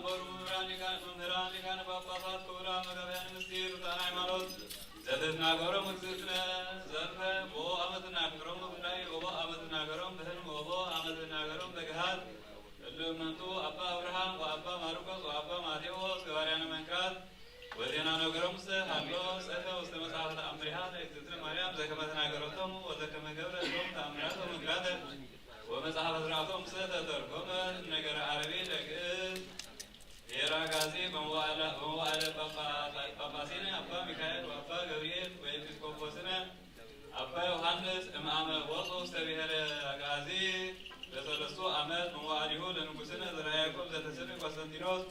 ክቡር መምህራን ሊቃነ፣ መምህራን ሊቃነ ጳጳሳት፣ ክቡራን መጋብያን ምስጢር ርቱዓን ሃይማኖት፣ ዘትናገሮም እግዝእትነ ዘልፈ ብኦ ኣመትናገሮም ብፍላይ ብኦ ኣመትናገሮም ብህልም ወቦ ኣመትናገሮም በግሃት እሉ እመንቱ ኣባ አብርሃም ወኣባ ማርቆስ ወኣባ ማቴዎስ ገባርያነ መንክራት ወዜና ነገሮም ስ ሃሎ ጸፈ ውስተ መጽሐፈ ተአምሪሃ ለእግዝእትነ ማርያም ዘከመ ተናገረቶም ወዘከመ ገብረ እሎም ተአምራተ መንክራተ ወመጽሐፈ ስርዓቶም ስ ተተርጎመ ነገረ አረቤ ለግእዝ ብሔረ አጋዚ በመዋዕለ ጳጳሲነ አባ ሚካኤል ወአባ ገብርኤል ወኤጲስቆጶስነ አባ ዮሐንስ እምአመ ወፁ ውስተ ብሔረ አጋዚ በሰለስቱ ዓመት መዋዕሊሁ ለንጉስነ ዘርአ ያዕቆብ ዘተስዕር ቆስጠንጢኖስ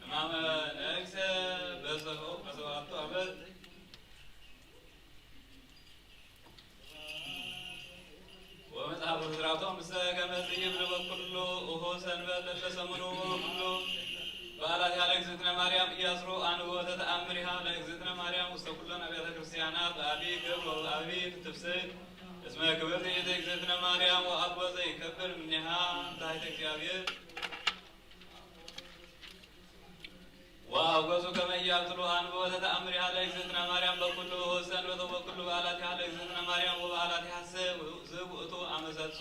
እምአመ ነግሰ በሰብኡ በሰባቱ ዓመት ወመጽሐፈ ብስራቶም ምስለ ከመ ዘይብሉ በኩሉ እሁ ሰንበት ለለሰሙኑ ኩሉ በዓላት ያለ እግዝእትነ ማርያም ኢያስሩ አንብቦተ ተአምሪሃ ለእግዝእትነ ማርያም ውስተ ኩለን አብያተ ክርስቲያናት በአቢ ክብር ወበአቢ ትፍስህ እስመ ክብርቲ ይእቲ እግዝእትነ ማርያም ወአልቦ ዘይከብር እምኔሃ ታሕተ እግዚአብሔር ወአውገዙ ከመ ኢያብጥሉ አንብቦተ ተአምሪሃ ለእግዝእትነ ማርያም በኩሉ ሰንበት ወበኩሉ በዓላቲሃ ለእግዝእትነ ማርያም ወበዓላቲሃ ስ ዝውእቱ አመ ሰሱ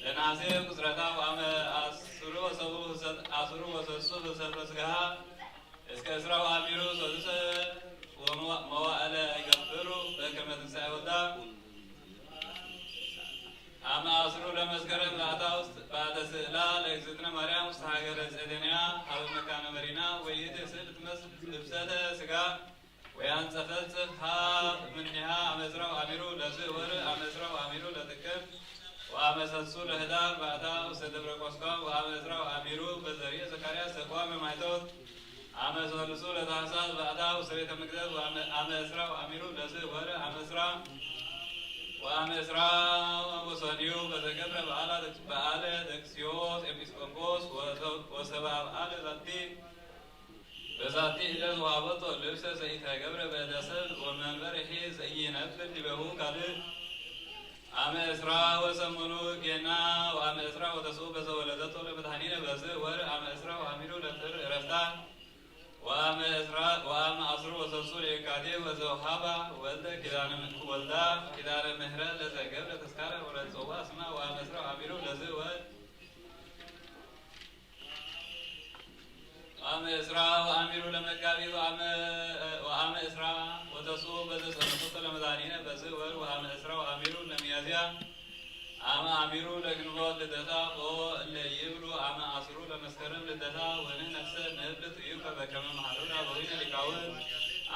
ለነሐሴ ቁጽረታ ወአመ አስሩ ወሰቡ ፍሰት አስሩ ወሰሱ ፍሰት በስጋሃ እስከ እስራ ወአሚሩ ሰዱሰ ወመዋ- መዋዕለ ይገብሩ በከመ ትንሣኤ ወልዳ አመ አስሩ ለመስከረም በአታ ውስጥ በአተ ስእላ ለእግዝእትነ ማርያም ውስጥ ሀገረ ጼዴንያ ሀበ መካነ መሪና ወይእቲ ስእል ትመስል ልብሰተ ስጋ ወያንጸፈጽፍ ሀብ ምኒሃ አመ ዕስራ ወአሚሩ ለዝ ወር አመ ዕስራ ወአሚሩ ለጥቅም ወአመ ሰሱ ለህዳር በአታ ውስተ ደብረ ቆስቋም ወአመ ዕስራ ወአሚሩ በዘርየ ዘካርያስ ተቋመ ማይቶት አመ ሰሉሱ ለታህሳስ በአታ ውስተ ቤተ መቅደስ ወአመ ዕስራ ወአሚሩ ለዝ ወር አመ ዕስራ ወአመ ዕስራ ወሰንዩ በዘገብረ በዓለ ደቅስዮስ ኤጲስቆጶስ ወሰብአ በዓለ ዛቲ በዛቲ ዕለት ወሀበቶ ልብሰ ዘኢተገብረ በእደ ሰብ ወመንበርሂ ዘኢይነብር ዲበሁ ካልእ። አመ ዕስራ ወሰሙኑ ጌና ወአመ ዕስራ ወተስኡ በዘወለደቶ ለመድኃኒነ በዝ ወር አመ ዕስራ ወአሚሩ ለጥር ዕረፍታ ወአመ ዕስራ ወአመ አስሩ ወሰሱ ለየካቲት ወዘውሃባ ወልደ ኪዳነ ወልዳ ኪዳነ ምህረት ለዘገብረ ተስካረ ወለጸዋ ስማ ወአመ ዕስራ ወአሚሩ ለዝ ወር አመ ዕስራ ወአሚሩ ለመጋቢት ወአመ ወአመ ዕስራ ወተስኡ በዘሰንበቶ ለመድኃኒነ በዝ ወር ወአመ ዕስራ ወአሚሩ ለሚያዝያ አመ አሚሩ ለግንቦት ልደታ ኦ እለ ይብሉ አመ አስሩ ለመስከረም ልደታ ወንሕነሰ ንብል ጥዩቀ በከመ መሃሩና በዊነ ሊቃውንት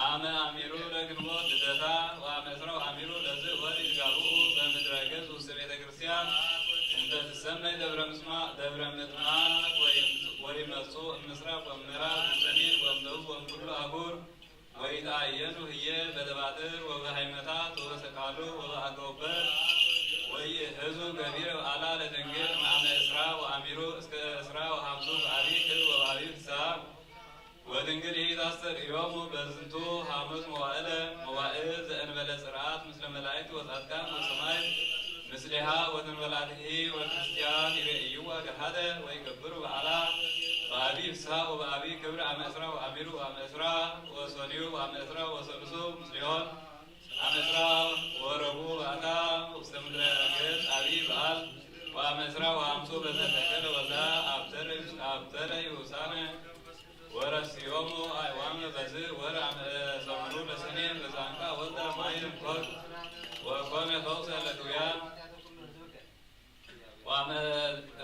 አመ አሚሩ ለግንቦት ልደታ ወአመ ዕስራ ወአሚሩ ለዝ ወር ይትጋብኡ በምድረ ግብጽ ውስተ ቤተ ክርስቲያን እንተ ትሰመይ ደብረ ምስማ ደብረ ምጥማቅ ወይመጹ እምስራቅ ወምዕራብ ወሰሜን ወምደቡብ ወምኩሉ አህጉር ወይትአየኑ ህዬ በደባትር ወበሃይመታት ወበሰቃሉ ወበአገውበት ወይእህዙ ገቢረ በዓላ ለድንግል እምአመ ዕስራ ወአሚሩ እስከ ዕስራ ወሐምሱ በአቢ ክብር ወበአቢ ፍስሐ ወድንግል ኢታስተርእዮሙ በዝንቱ ሐሙስ መዋዕለ መዋዕል ዘእንበለ ጽርዓት ምስለ መላእክት ወጻድቃን ወሰማዕት ምስሌሃ ወተንበላትሂ ወክርስቲያን ይርእይዋ ገሃደ ወይገብሩ በዓላ በአቢ ፍስሐ ወበአቢ ክብር አመ ዕስራ ወአሚሩ ወአመ ዕስራ ወሰኑዩ ወአመ ዕስራ ወሰሉሱ ምስሌሆን አመ ዕስራ ወረቡዕ በአታ ውስተ ምድረ ገጽ አቢ በዓል ወአመ ዕስራ ወሐምሱ በዘተከለ ወልዳ አብተረ አብተረ ይውሳነ ወረስዮሙ አይዋመ በዝ ወር አመ ሰሙኑ ለሰኔ በዛንቃ ወልዳ ማይልም ኮር ወኮነ ፈውሰ ለድውያን ወአመ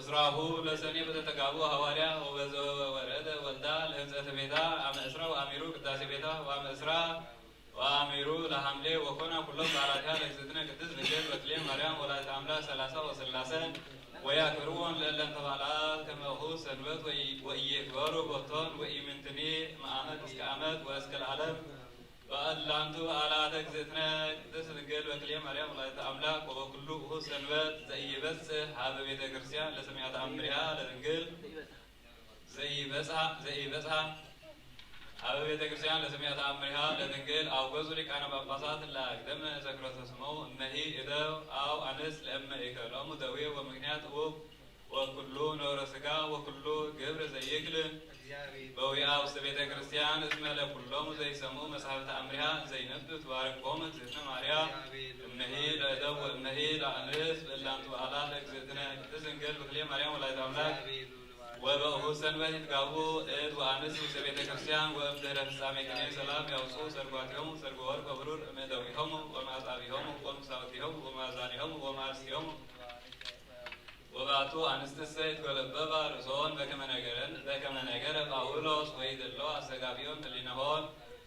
ዕስራሁ ለሰኔ በዘተጋቡ ሐዋርያ ወበዘ ወረደ ወልዳ ለህንጸተ ቤታ አመ ዕስራ ወአሚሩ ቅዳሴ ቤታ ወአመ ዕስራ ወአሚሩ ለሐምሌ ወኮና ኩሎም በዓላቲሃ ለእግዝእትነ ቅድስት ድንግል በክልኤ ማርያም ወላዲተ አምላክ ሠላሳ ወሥላሰ ወያክብርዎን ለእለ እንተ በዓላት ከመ እኹ ሰንበት ወኢይግበሩ ቦቶን ወኢምንትኒ እምአመት እስከ አመት ወእስከ ለዓለም። በእላንቱ በዓላት እግዝእትነ ቅድስት ድንግል በክልኤ ማርያም ወላዲተ አምላክ ወበኩሉ እኹ ሰንበት ዘኢይበጽሕ ሀበ ቤተ ክርስቲያን ለሰሚዐ ተአምሪሃ ለድንግል ዘይበጽሐ ዘይበጽሐ አበ ቤተ ክርስቲያን ለሰሚዐ ተአምሪሃ ለድንግል አውገዙ ሊቃነ ጳጳሳት ለአግደመ ዘክረተ ስመው እመሂ እደው አው አንስ ለእመ ኢከሎሙ ደዌ ወምክንያት ውብ ወኩሉ ነውረ ስጋ ወኩሉ ግብር ዘይክል ቤተ ክርስቲያን እስመ ለኩሎም ዘይሰምዑ መጻሕፍተ ኣምሪሃ ዘይነብብ ትባርኮም እግዝእትነ ማርያም። እምሂ ለእደው ወእምሂ ለኣንስት ብእላንቱ በዓላት ለእግዝእትነ ቅድስት ድንግል ብክልኤ ማርያም ወላዲተ ኣምላክ። ወበእሁ ሰንበት ይትጋቡ እድ ወኣንስት ውስተ ቤተ ክርስቲያን ወእምድህረ ፍጻሜ ቅኔ ሰላም ያውፅኡ ሰርጓቲሆሙ ሰርጎ ወርቅ ወብሩር እምእደዊሆሙ ወማጻቢሆሙ ወምሳውቲሆሙ ወማዛኒሆሙ ወማርስቲሆሙ። ወባቱ ኣንስትሰ ይትጎለበባ ርእሶን በከመ ነገረን በከመ ነገረ ጳውሎስ ወይደሎ ኣስተጋቢዮን ህሊናሆን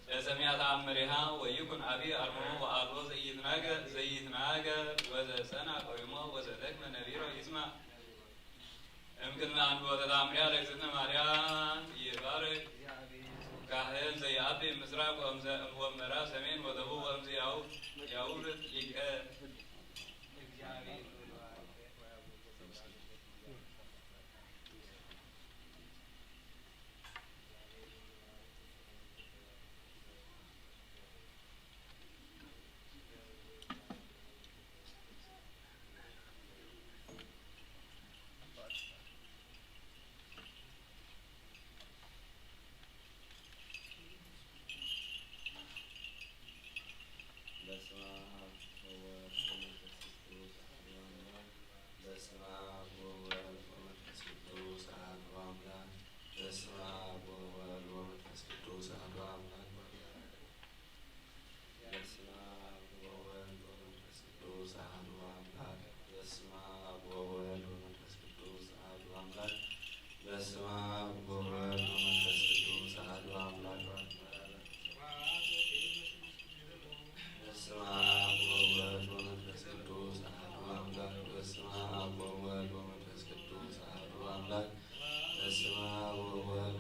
ለሰሚያ ተኣምሪሃ ወይኩን ኣቢ ኣርምሞ ወኣልቦ ዘይትናገር ዘይትናገር ወዘጸና ቆይሞ ወዘደክመ ነቢሮ ይስማ። እምክን አንዱ ወተታምሪያ ለእግዝእትነ ማርያም ይባርክ። ካህን ዘይአቢ ምስራቅ ወምዘ-፣ ወመራ ሰሜን ወደቡብ ወምዚ ያው-፣ ያውርድ ሊቀ። በስመ አብ ወወልድ ወመንፈስ ቅዱስ አሐዱ አምላክ። በስመ አብ ወወልድ ወመንፈስ ቅዱስ አሐዱ አምላክ። በስመ አብ ወወልድ ወመንፈስ ቅዱስ አሐዱ አምላክ። በስመ አብ ወወልድ ወመንፈስ ቅዱስ አሐዱ አምላክ። በስመ አብ ወወልድ ወመንፈስ ቅዱስ አሐዱ አምላክ። በስመ አብ ወወልድ ወመንፈስ ቅዱስ አሐዱ አምላክ። በስመ አብ ወወልድ ወመንፈስ ቅዱስ አሐዱ አምላክ። በስመ አብ ወወልድ ወመንፈስ ቅዱስ አሐዱ አምላክ። በስመ አብ ወወልድ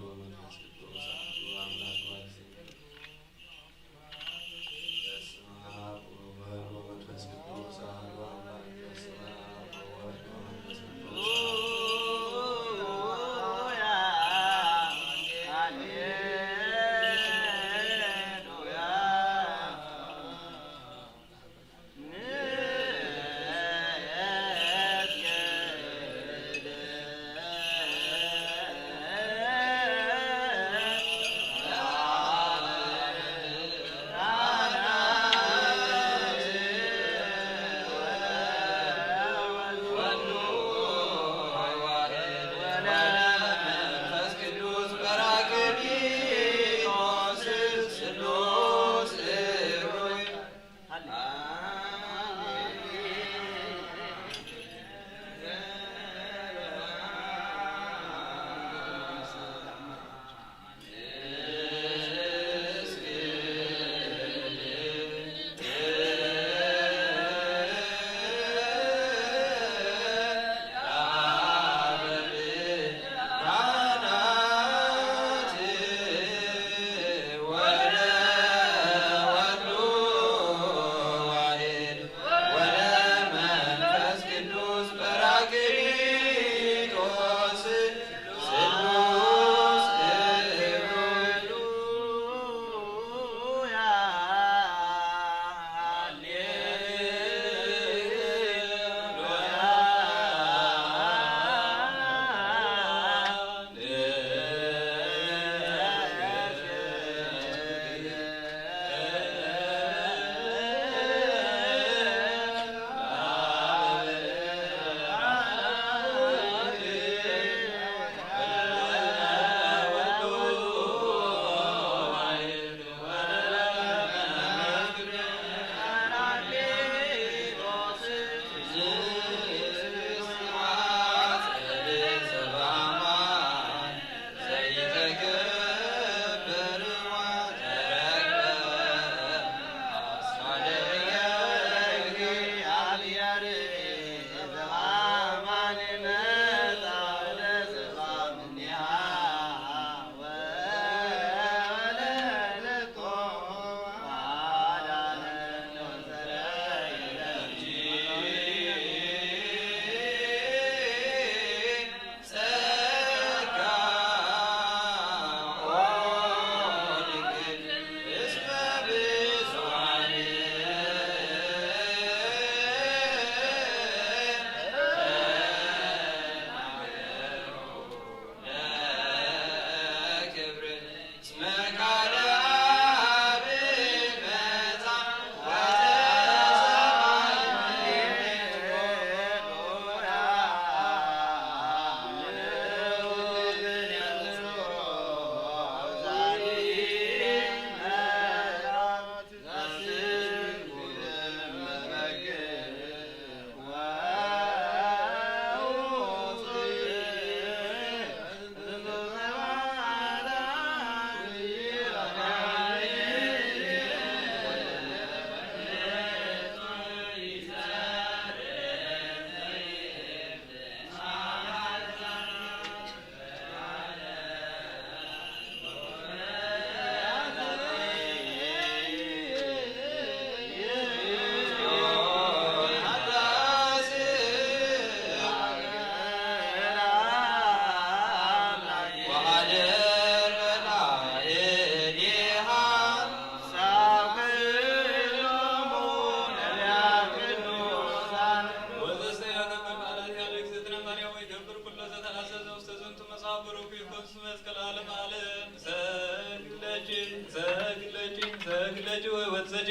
ተክለች ወትሰች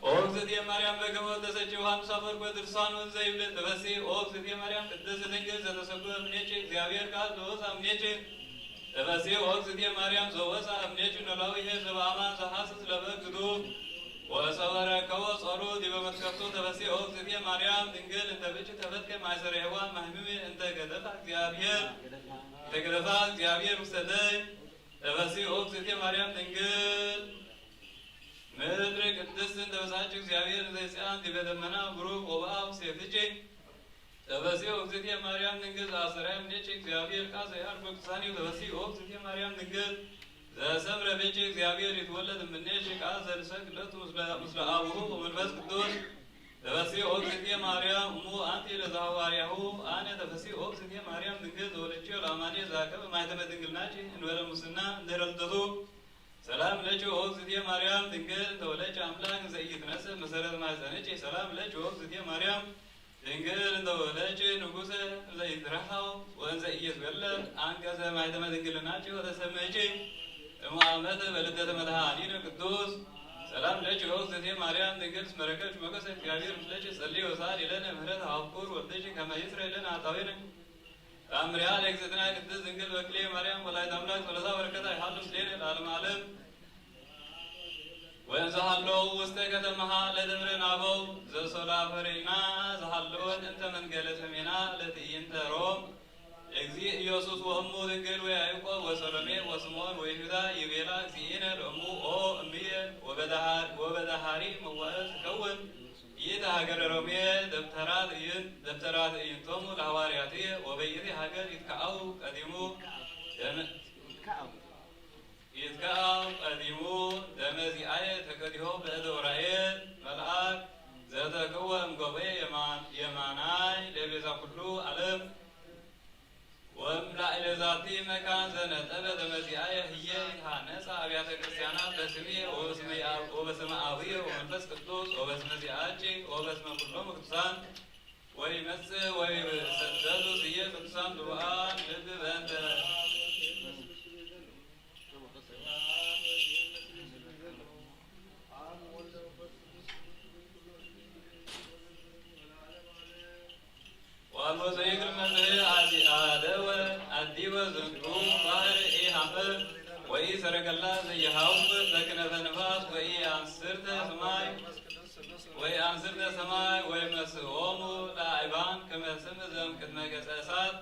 ኦግዝእትየ ማርያም በገቦ ተሰች ዮሐንስ አፈወርቅ በድርሳኑ ዘይብል ተፈሲ ኦግዝእትየ ማርያም ቅድስት ድንግል ዘተሰጎ እምኔች እግዚአብሔር ቃል ዘወፃ እምኔች ተፈሲ ኦግዝእትየ ማርያም ዘወፃ እምኔች ኖላዊ ኄር ዘበአማን ዘሐስስ ለበግዱ ወሰበረ ከወ ጾሩ ዲበ መትከፍቱ ተፈሲ ኦግዝእትየ ማርያም ድንግል እንተ ብእች ተፈትከ ማእሰረ ሔዋን ማህምሜ እንተ ገደፋ እግዚአብሔር እንተ ገደፋ እግዚአብሔር ውስተ ደይ ተፈሲ ኦግዝእትየ ማርያም ድንግል ምድር ቅድስት እንተ በጻች እግዚአብሔር ዘይጽአን ዲበ ደመና ብሩክ ወበአብ ሴፍቼ ተፈሲ ኦግዝእትየ ማርያም ድንግል ዘአሰራያ እምኔች እግዚአብሔር ቃል ዘይአርጎ ቅሳኔው ተፈሲ ኦግዝእትየ ማርያም ድንግል ዘሰምረ ቤቼ እግዚአብሔር ይትወለድ እምኔች ቃል ዘልሰ ክለቱ ምስለ ምስለ አቡሁ ወመንፈስ ቅዱስ ተፈሲ ኦግዝእትየ ማርያም እሙ አንቲ ለዘሐዋርያሁ አነ ተፈሲ ኦግዝእትየ ማርያም ድንግል ዘወለችዮ ለአማኑኤል ዘአቀበ ማይተመ ድንግልናች እንበለ ሙስና እንድህረ ልደቱ ሰላም ለኪ ኦ እግዝእትየ ማርያም ድንግል እንተ ወለድኪ አምላክ እንዘ ኢይትነስእ መሰረት ማሕፀንኪ። ሰላም ለኪ ኦ እግዝእትየ ማርያም ድንግል እንተ ወለድኪ ንጉሰ እንዘ ኢይትረሃው ወእንዘ ኢይትወለድ አንቀጸ ማሕተመ ድንግልናኪ ወተሰመይኪ እምአመተ በልደተ መድኃኒነ ቅዱስ። ሰላም ለኪ ኦ እግዝእትየ ማርያም ድንግል እስመ ረከብኪ ሞገሰ እግዚአብሔር ምስለኪ ጸልዪ ወሰአሊ ለነ ምህረተ ሀብ ፍቁር ወልድኪ ከመ ይስረይ ለነ ኃጣውኢነ። ተአምሪሃ ለእግዝእትነ ቅድስት ድንግል በክልኤ ማርያም ወላዲተ አምላክ ጸሎታ በረከታ ይሃሉ ምስሌነ ለዓለመ ዓለም። ወእንዘ ሀለዉ ውስተ ከተማሃ ለደብረ ናበው ዘሶላ ፈሬና ዘሃለወን እንተ መንገለ ሰሜና ለትዕይንተ ሮም እግዚእ ኢየሱስ ወእሙ ድንግል ወያዕቆብ ወሰሎሜ ወስምዖን ወይሁዳ ይቤላ እግዚእነ ለእሙ ኦ እምየ ወበደሃ- ወበደሃሪ መዋእል ትከውን ይእቲ ሀገረ ሮሜ ደብተራ ትዕይንት ደብተራ ትዕይንቶሙ ለሐዋርያትየ ወበይእቲ ሀገር ይትከአው ቀዲሙ ደመ- ይትከአው ቀዲሙ ደመ ዚአየ ተቀዲሆ በእደ ኡራኤል መልአክ ዘተከወ እምገቦየ የማን- የማናይ ለቤዛ ኩሉ ዓለም። ወእምላዕለ ዛቲ መካን ዘነጠበ ደመ ዚአየ ህዬ ይትሃነጻ አብያተ ክርስቲያናት በስምየ ወበስመ አብ- ወበስመ አቡየ ወመንፈስ ቅዱስ ወበስመ ዚአኪ ወበስመ ኩሎሙ ቅዱሳን ወይመጽእ ወይሰደዱ ስየ ቅዱሳን ብሩአን ልብ በእንተ ወአልቦ ዘይክል መምህር አዲ- አደወ አዲወ ዝንቱ ባህር ኢሐምር ወኢ ሰረገላ ዘይሃውር በክነፈ ንፋስ ወኢ አንስርተ ሰማይ ወኢ አንስርተ ሰማይ ወይመስኦሙ ለአይባን ከመ ስም ዘም ቅድመ ገጸ እሳት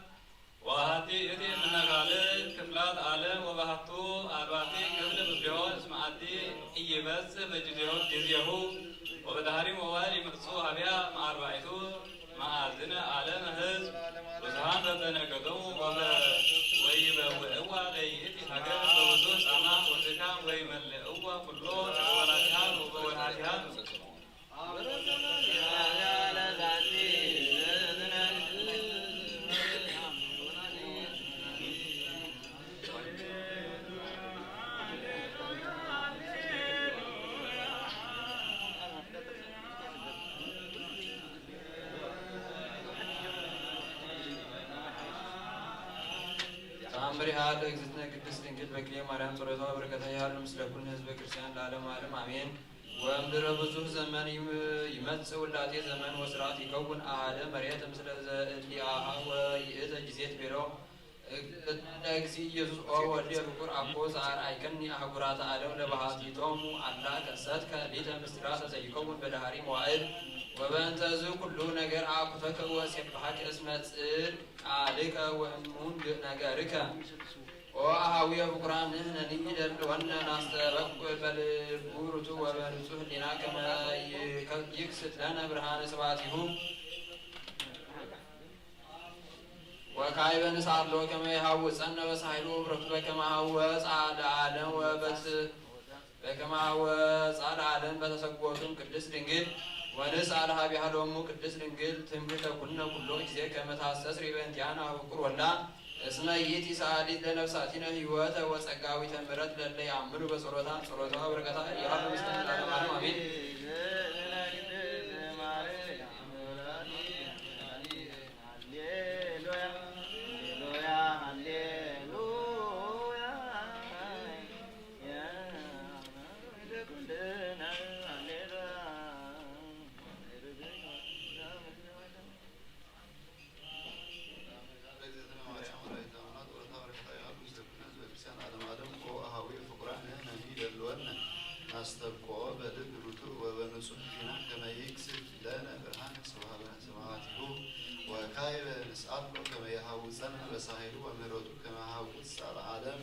ወአሐቲ እቲ እምነ ካልእ ክፍላት ዓለም ወበሐቱ አልባቲ ክፍል ምስሌሆ እስመ አዲ ኢይበጽሕ በጊዜሁ ጊዜሁ ወበዳህሪ መዋዕል ይመጽኡ ሀቢያ እምአርባዕቱ መአዝነ ዓለም ህዝብ ብዙኃን በበነገዶሙ ወበ- ወይበውዕዋ ለይእቲ ሀገር በብዙሕ ጻማ ወድካም ወይመልእዋ ኩሎ ወላቲሃ ወበወላቲሃ ተአምሪሃ ለእግዝእትነ ቅድስት ድንግል በክልኤ ማርያም ጸሎታ በረከታ ይሃሉ ምስለ ኩልነ ህዝበ ክርስቲያን ለዓለመ ዓለም አሜን። ወእምድረ ብዙህ ዘመን ይም- ይመጽእ ውላጤ ዘመን ወስርዓት ይከውን አሐደ መሬት ምስለ ዘእሊአሃ ወይእተ ጊዜ ትቤሎ እግዝእትነ ለእግዚእ ኢየሱስ ኦ ወልደ ፍቁር አኮ ዘአርአይከኒ አህጉራተ ዓለም ለባህቲቶሙ አላ ከሰትከ ሊተ ምስጢራተ ዘይከውን በዳህሪ መዋዕል ወበእንተዝ ኩሉ ነገር አኩተከ ወሴብሐከ እስመ ጽድቅ ቃልከ ወእሙን ነገርከ። ኦ አሃዊ ፍቁራን ንሕነኒ ይደልወነ ናስተበቁ በልቡ ርቱ ወበንጹህ ህሊና ከመ ይከ- ይክስት ለነ ብርሃነ ስብሐቲሁ። ወካዕበ ንስአሎ ከመ ይሃውፀነ በሳይሉ ወብረቱ በከመ ሀወፃ ለዓለም ወበስ- በከመ ሀወፃ ለዓለም በተሰጎቱም ቅድስት ድንግል ወንስአል ሀቢሃ ሎሙ ቅድስት ድንግል ትምክተ ኩልነ ኩሎ ጊዜ ከመ ታስተስሪ በእንቲአነ አፍቁር ወልዳ እስመ ይእቲ ሰአሊት ለነፍሳቲነ ህይወተ ወጸጋዊተ ምሕረት ለለ ያምኑ በጸሎታ ጸሎታ በረከታ ያሉ ምስለ ለዓለመ ዓለም አሜን። አስተብቆ በልብ ርቱዕ ወበንጹሕ ሕሊና ከመ ይክስት ለነ ብርሃነ ስብሐ-፣ ስብሐቲሁ ወካዕበ ንስአሎ ከመ የሐውፀነ በሳህሉ ወምህረቱ ከመ ሐውፅ ጻለ ዓለም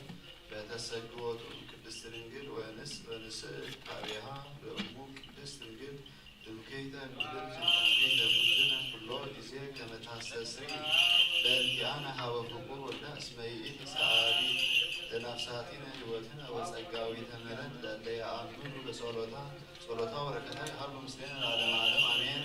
በተሰግወቱ ቅድስት ድንግል ወንስ-፣ ወንስእል ቃቤሃ ለእሙ ቅድስት ድንግል ትምክሕተ ኩልነ ትምክሕተ ኩልነ ኩሎ ጊዜ ከመ ታስተስሪ በእንቲአነ ሀበ ፍቁር ወልዳ እስመ ይእቲ ሰአሊ ለነፍሳቲነ ሕይወትነ ወጸጋዊተ ምሕረት ለእለ የአምኑ በጸሎታ ጸሎታ ወበረከታ ይሃሉ ምስሌነ ለዓለመ ዓለም አሜን።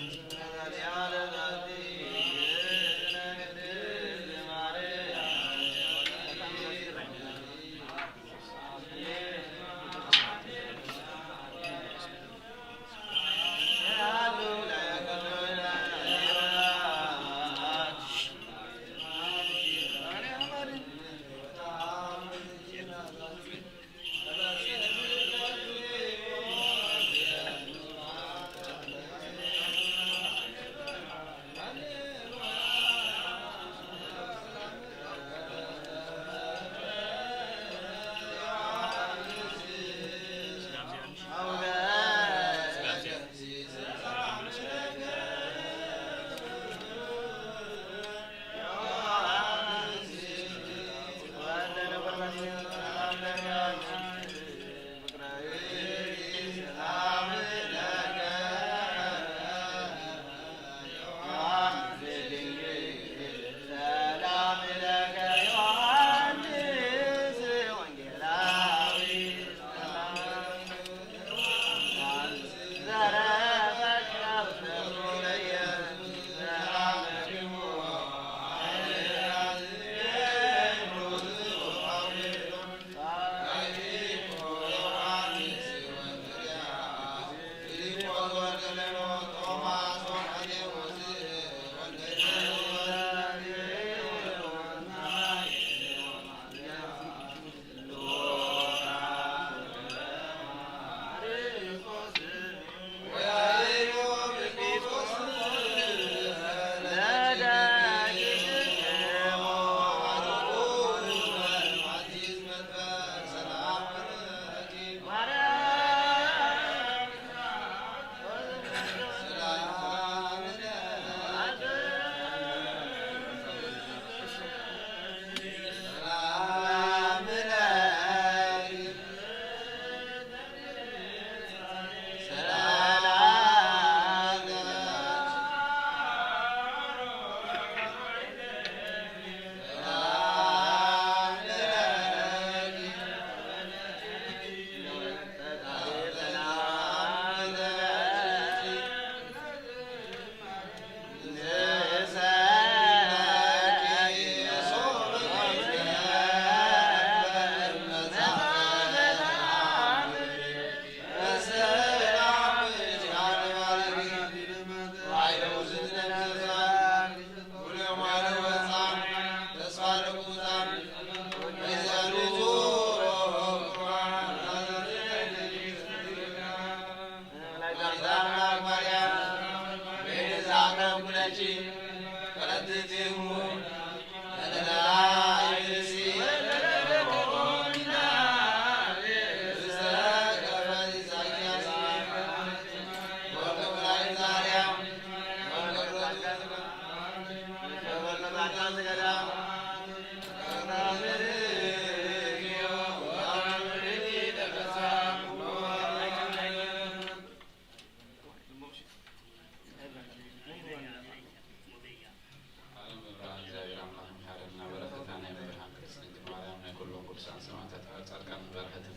ዓለም ብርሃን እግዚኣብሔር ኣምላኽ ይምሓረና። በረኸታ ናይ እመብርሃን ቅድስት ድንግል ማርያም፣ ናይ ኩሎም ቅዱሳን ሰማዕታት፣ ጻድቃን በረኸትን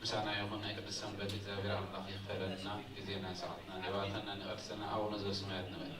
ምሳና ይኹን። ናይ ቅድስት ሰንበት እግዚኣብሔር ኣምላኽ ይኽፈለልና። ግዜና ሰዓትና ይባርከልና። ንቐድሰና ኣቡነ ዘበሰማያት ንበል።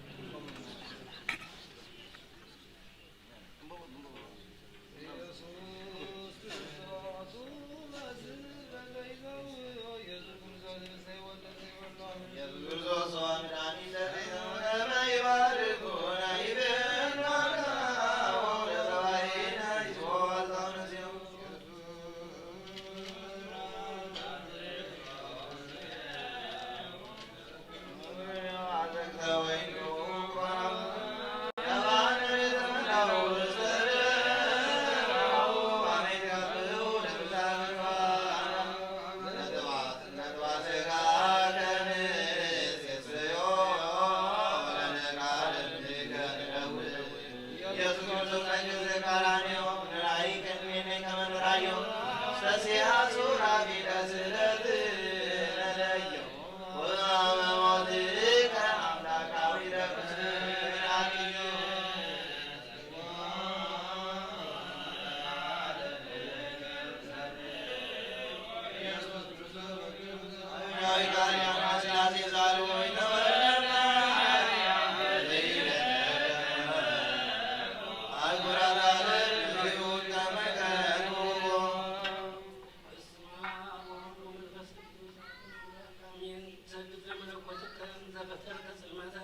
በስመ አብ ወወልድ ወመንፈስ ቅዱስ አሐዱ አምላክ አሜን። ሰግድ ለመለኮትከ እንዘ ፈጠርከ ጽልመተ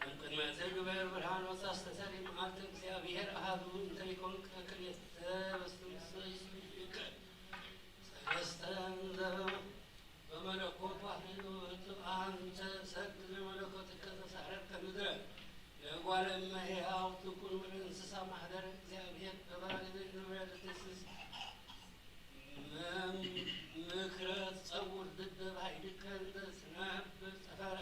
እምቅድመ ትግበር ብርሃን ወጻ አስተሰሪ መዓልተ እግዚአብሔር አሐዱ እንተ ይኮንከ ክልኤተ በስመ ሰለስቱ ይከ ሰለስተ እንዘ በመለኮት ዋሕድ ወበትብ አንተ ሰግድ ለመለኮትከ ተሳረርከ ምድረ ለእጓለ እመ ሕያው ትኩን ወለእንስሳ ማሕደረ እግዚአብሔር በባሕሪ ዘይነበረ ለትስስ ምክረ ትጸውር ድደ ባሕድከ እንተ ትነብር ጠፈረ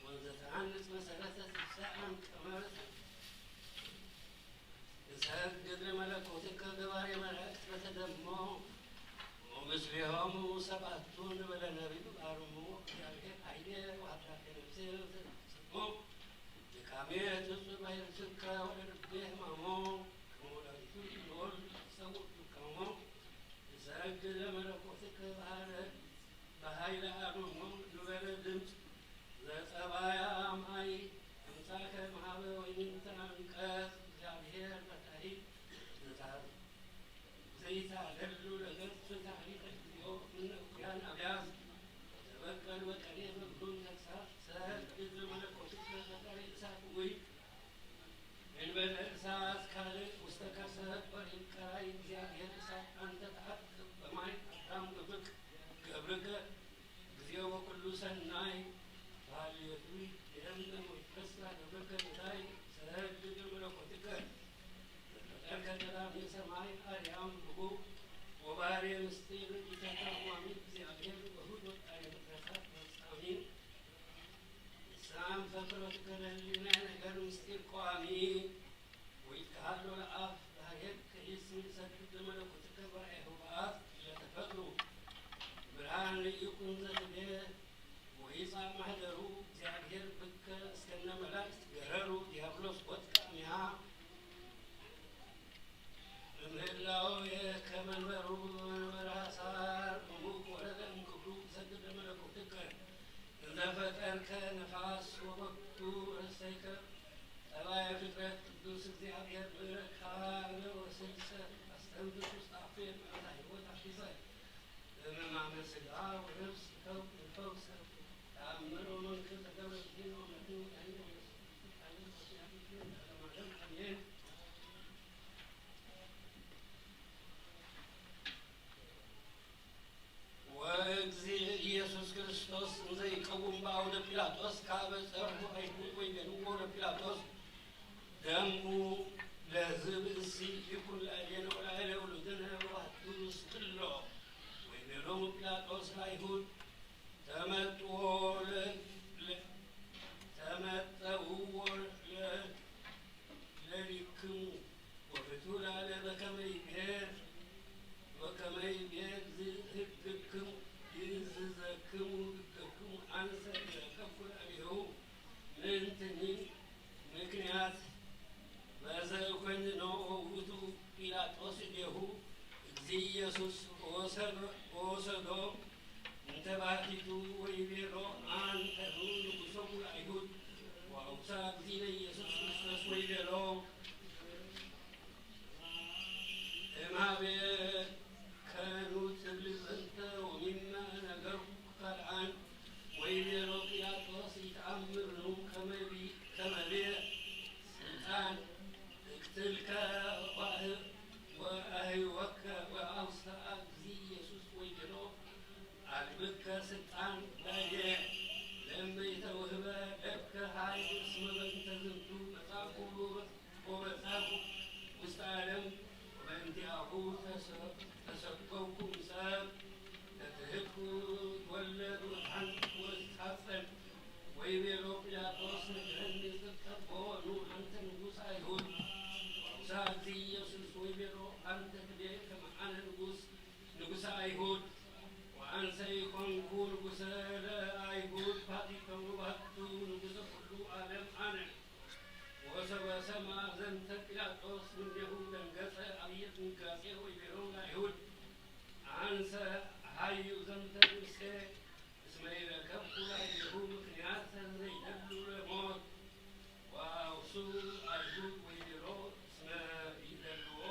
ወዘተሃንጽ መሰረተ ትብሰ አንቀመ እሰግድ ለመለኮትከ ገባሬ መላእክት በተደሞ ወምስሌሆሙ ሰባቱ ንበለ ነቢዩ አርሞ እግዚአብሔር ኃይሌ ወአምላኬ ነፍሴ ወዘተሰሞ ድካሜ ትጹር ባሕርትከ ወለልቤ ሕማሞ ከመ ወላዲቱ ድንግል ትጸውር ድካሞ እሰግድ ለመለኮትከ በኃይለ አርሞ ንበለ ድምፅ ዘጸባያ ማይ አምጻከ እምሃበ ወይንተ አንቀጽ እግዚአብሔር ፈጣሪ ዘይታደሉ ለገጽ ታሪክ እግዚኦ እምነ እኩያን አብያት ተበቀል በቀኔ በብሉን ተግሳጽ ሰግድ ለመለኮትከ ፈጣሪ እሳት ውይ እንበለ እሳት ካልእ ውስተ ከርሰ ወኢቀራይ እግዚአብሔር እሳት አንተ ተአቅብ በማይ አዳም ገብርክ ገብርከ እግዚኦ ወኩሉ ሰናይ ባልየቱ የምነ ወይትፈሳ ገብርከ ንታይ ሰግድ ለመለኮትከ ዘፈጠርከ ቀዳሜ ሰማይ አርያም ብሩክ ወባሕርየ ምስጢር ኢተተርጓሚ እግዚአብሔር ወሁድ ወጣሪ ፍጥረታት ፈጻሚ ንስሓም ፈጥረትከ ለህሊና ነገር ምስጢር ቀዋሚ ወይትከሃሎ ለአፍ ባሕርየከ ይስሚ ሰግድ ለመለኮትከ በራእየ ህቡአት ለተፈጥሩ ብርሃን ይኩን ዘትቤ ወይጻእ ማሕደሩ እግዚአብሔር ብከ እስከነ መላእክት ገረሩ ዲያብሎስ ወድቀ እሚሃ እምህላው የከመንበሩ መንበረ ሐሳር እሙቅ ወረደ እምክብሩ እሰግድ ለመለኮትከ እንዘ ፈጠርከ ነፋስ ወበኩ ረሰይከ ጠባየ ፍጥረት ቅዱስ እግዚአብሔር ምሕረትከ ካልእ ወስልሰ አስተንፍስ ውስተ አፌ መዓዛ ሕይወት አዲሰ እምማመ ሥጋ ወነፍስ ይፈውስ ተአምር ወመንክር ዘገብረ እግዚእነ ወመድኃኒነ ወኢየሱስ ክርስቶስ ቃለ ወሲያም ይሁን ለዓለመ ዓለም አሜን። ወእግዚእ ኢየሱስ ክርስቶስ እንዘ ይቀውም በአውደ ጲላጦስ ከአበ ጸርሑ አይሁድ ወይቤልዎ ለጲላጦስ ደሙ ለዝብእሲ ይኩን ላዕሌነ ወላዕሌ ውሉድነ ወባቱ ስቅሎ ወይቤሎሙ ጲላጦስ ለአይሁድ ተመጥዎ ለ- ለ- ተመጠውዎ ለ- ለሊክሙ ወፍትሑ ለዓለ በከመ ይቤ ወከመ ይቤ ህግክሙ ይእዝዘክሙ ህግክሙ አንሰ ኢረከብኩ ላዕሌሁ ምንትኒ ምክንያት በዘ ኮንኖ ውእቱ ጲላጦስ እዴሁ እግዚእ ኢየሱስ ወሰዶ- ወሰዶ እንተ ባሕቲቱ ወይቤሎ አንተ ንጉሶሙ ለአይሁድ ወአውሳ እግዚእነ ኢየሱስ ክርስቶስ ወይቤሎ እምሃቤ ከኑ ትብል ዘንተ ወሚመ ነገርኩ ካልአን ወይቤሎ ጲላጦስ ኢተአምርኑ ከመ ቢ- ከመ ቤ ስልጣን እቅትልከ ወአህ- ወአህይወከ ወአውሳ እግዚእ ኢየሱስ ወይቤሎ አልብከ ስልጣን ላዕሌ ለእመ ኢተውህበ ለከ ኃይል እስመ በእንተ ዝንቱ መጻእኩ ወበጻኩ ውስተ ዓለም ወበእንቲአሁ ተሰ- ተሰከብኩ እምሰብ ለትህብኩ ትወለድ ወትሓንጽ ወትትሓጸን ወይቤሎ ጲላጦስ ንግረኒ ጽድቀ ቦኑ አንተ ንጉሥ አይሁድ ወአውሳ እግዚእ ኢየሱስ ወይቤሎ አንተ ትቤ ከመ አነ ንጉሥ ንጉሠ ንጉሰ ለአይሁድ ፋቲተው ባቱ ንጉሰ ኩሉ ዓለም ኣነ። ወሰበ ሰማ ዘንተ ጲላጦስ ምኔሁ ደንገጸ አብየ ድንጋጼ ወይቤሎ ለአይሁድ አንሰ ሀዩ ዘንተ ንጉሴ እስመ ኢረከብኩ ላዕሌሁ ምክንያተ ዘይደሉ ለሞት። ወአውሱ አይሁድ ወይቤሎ እስመ ይደልዎ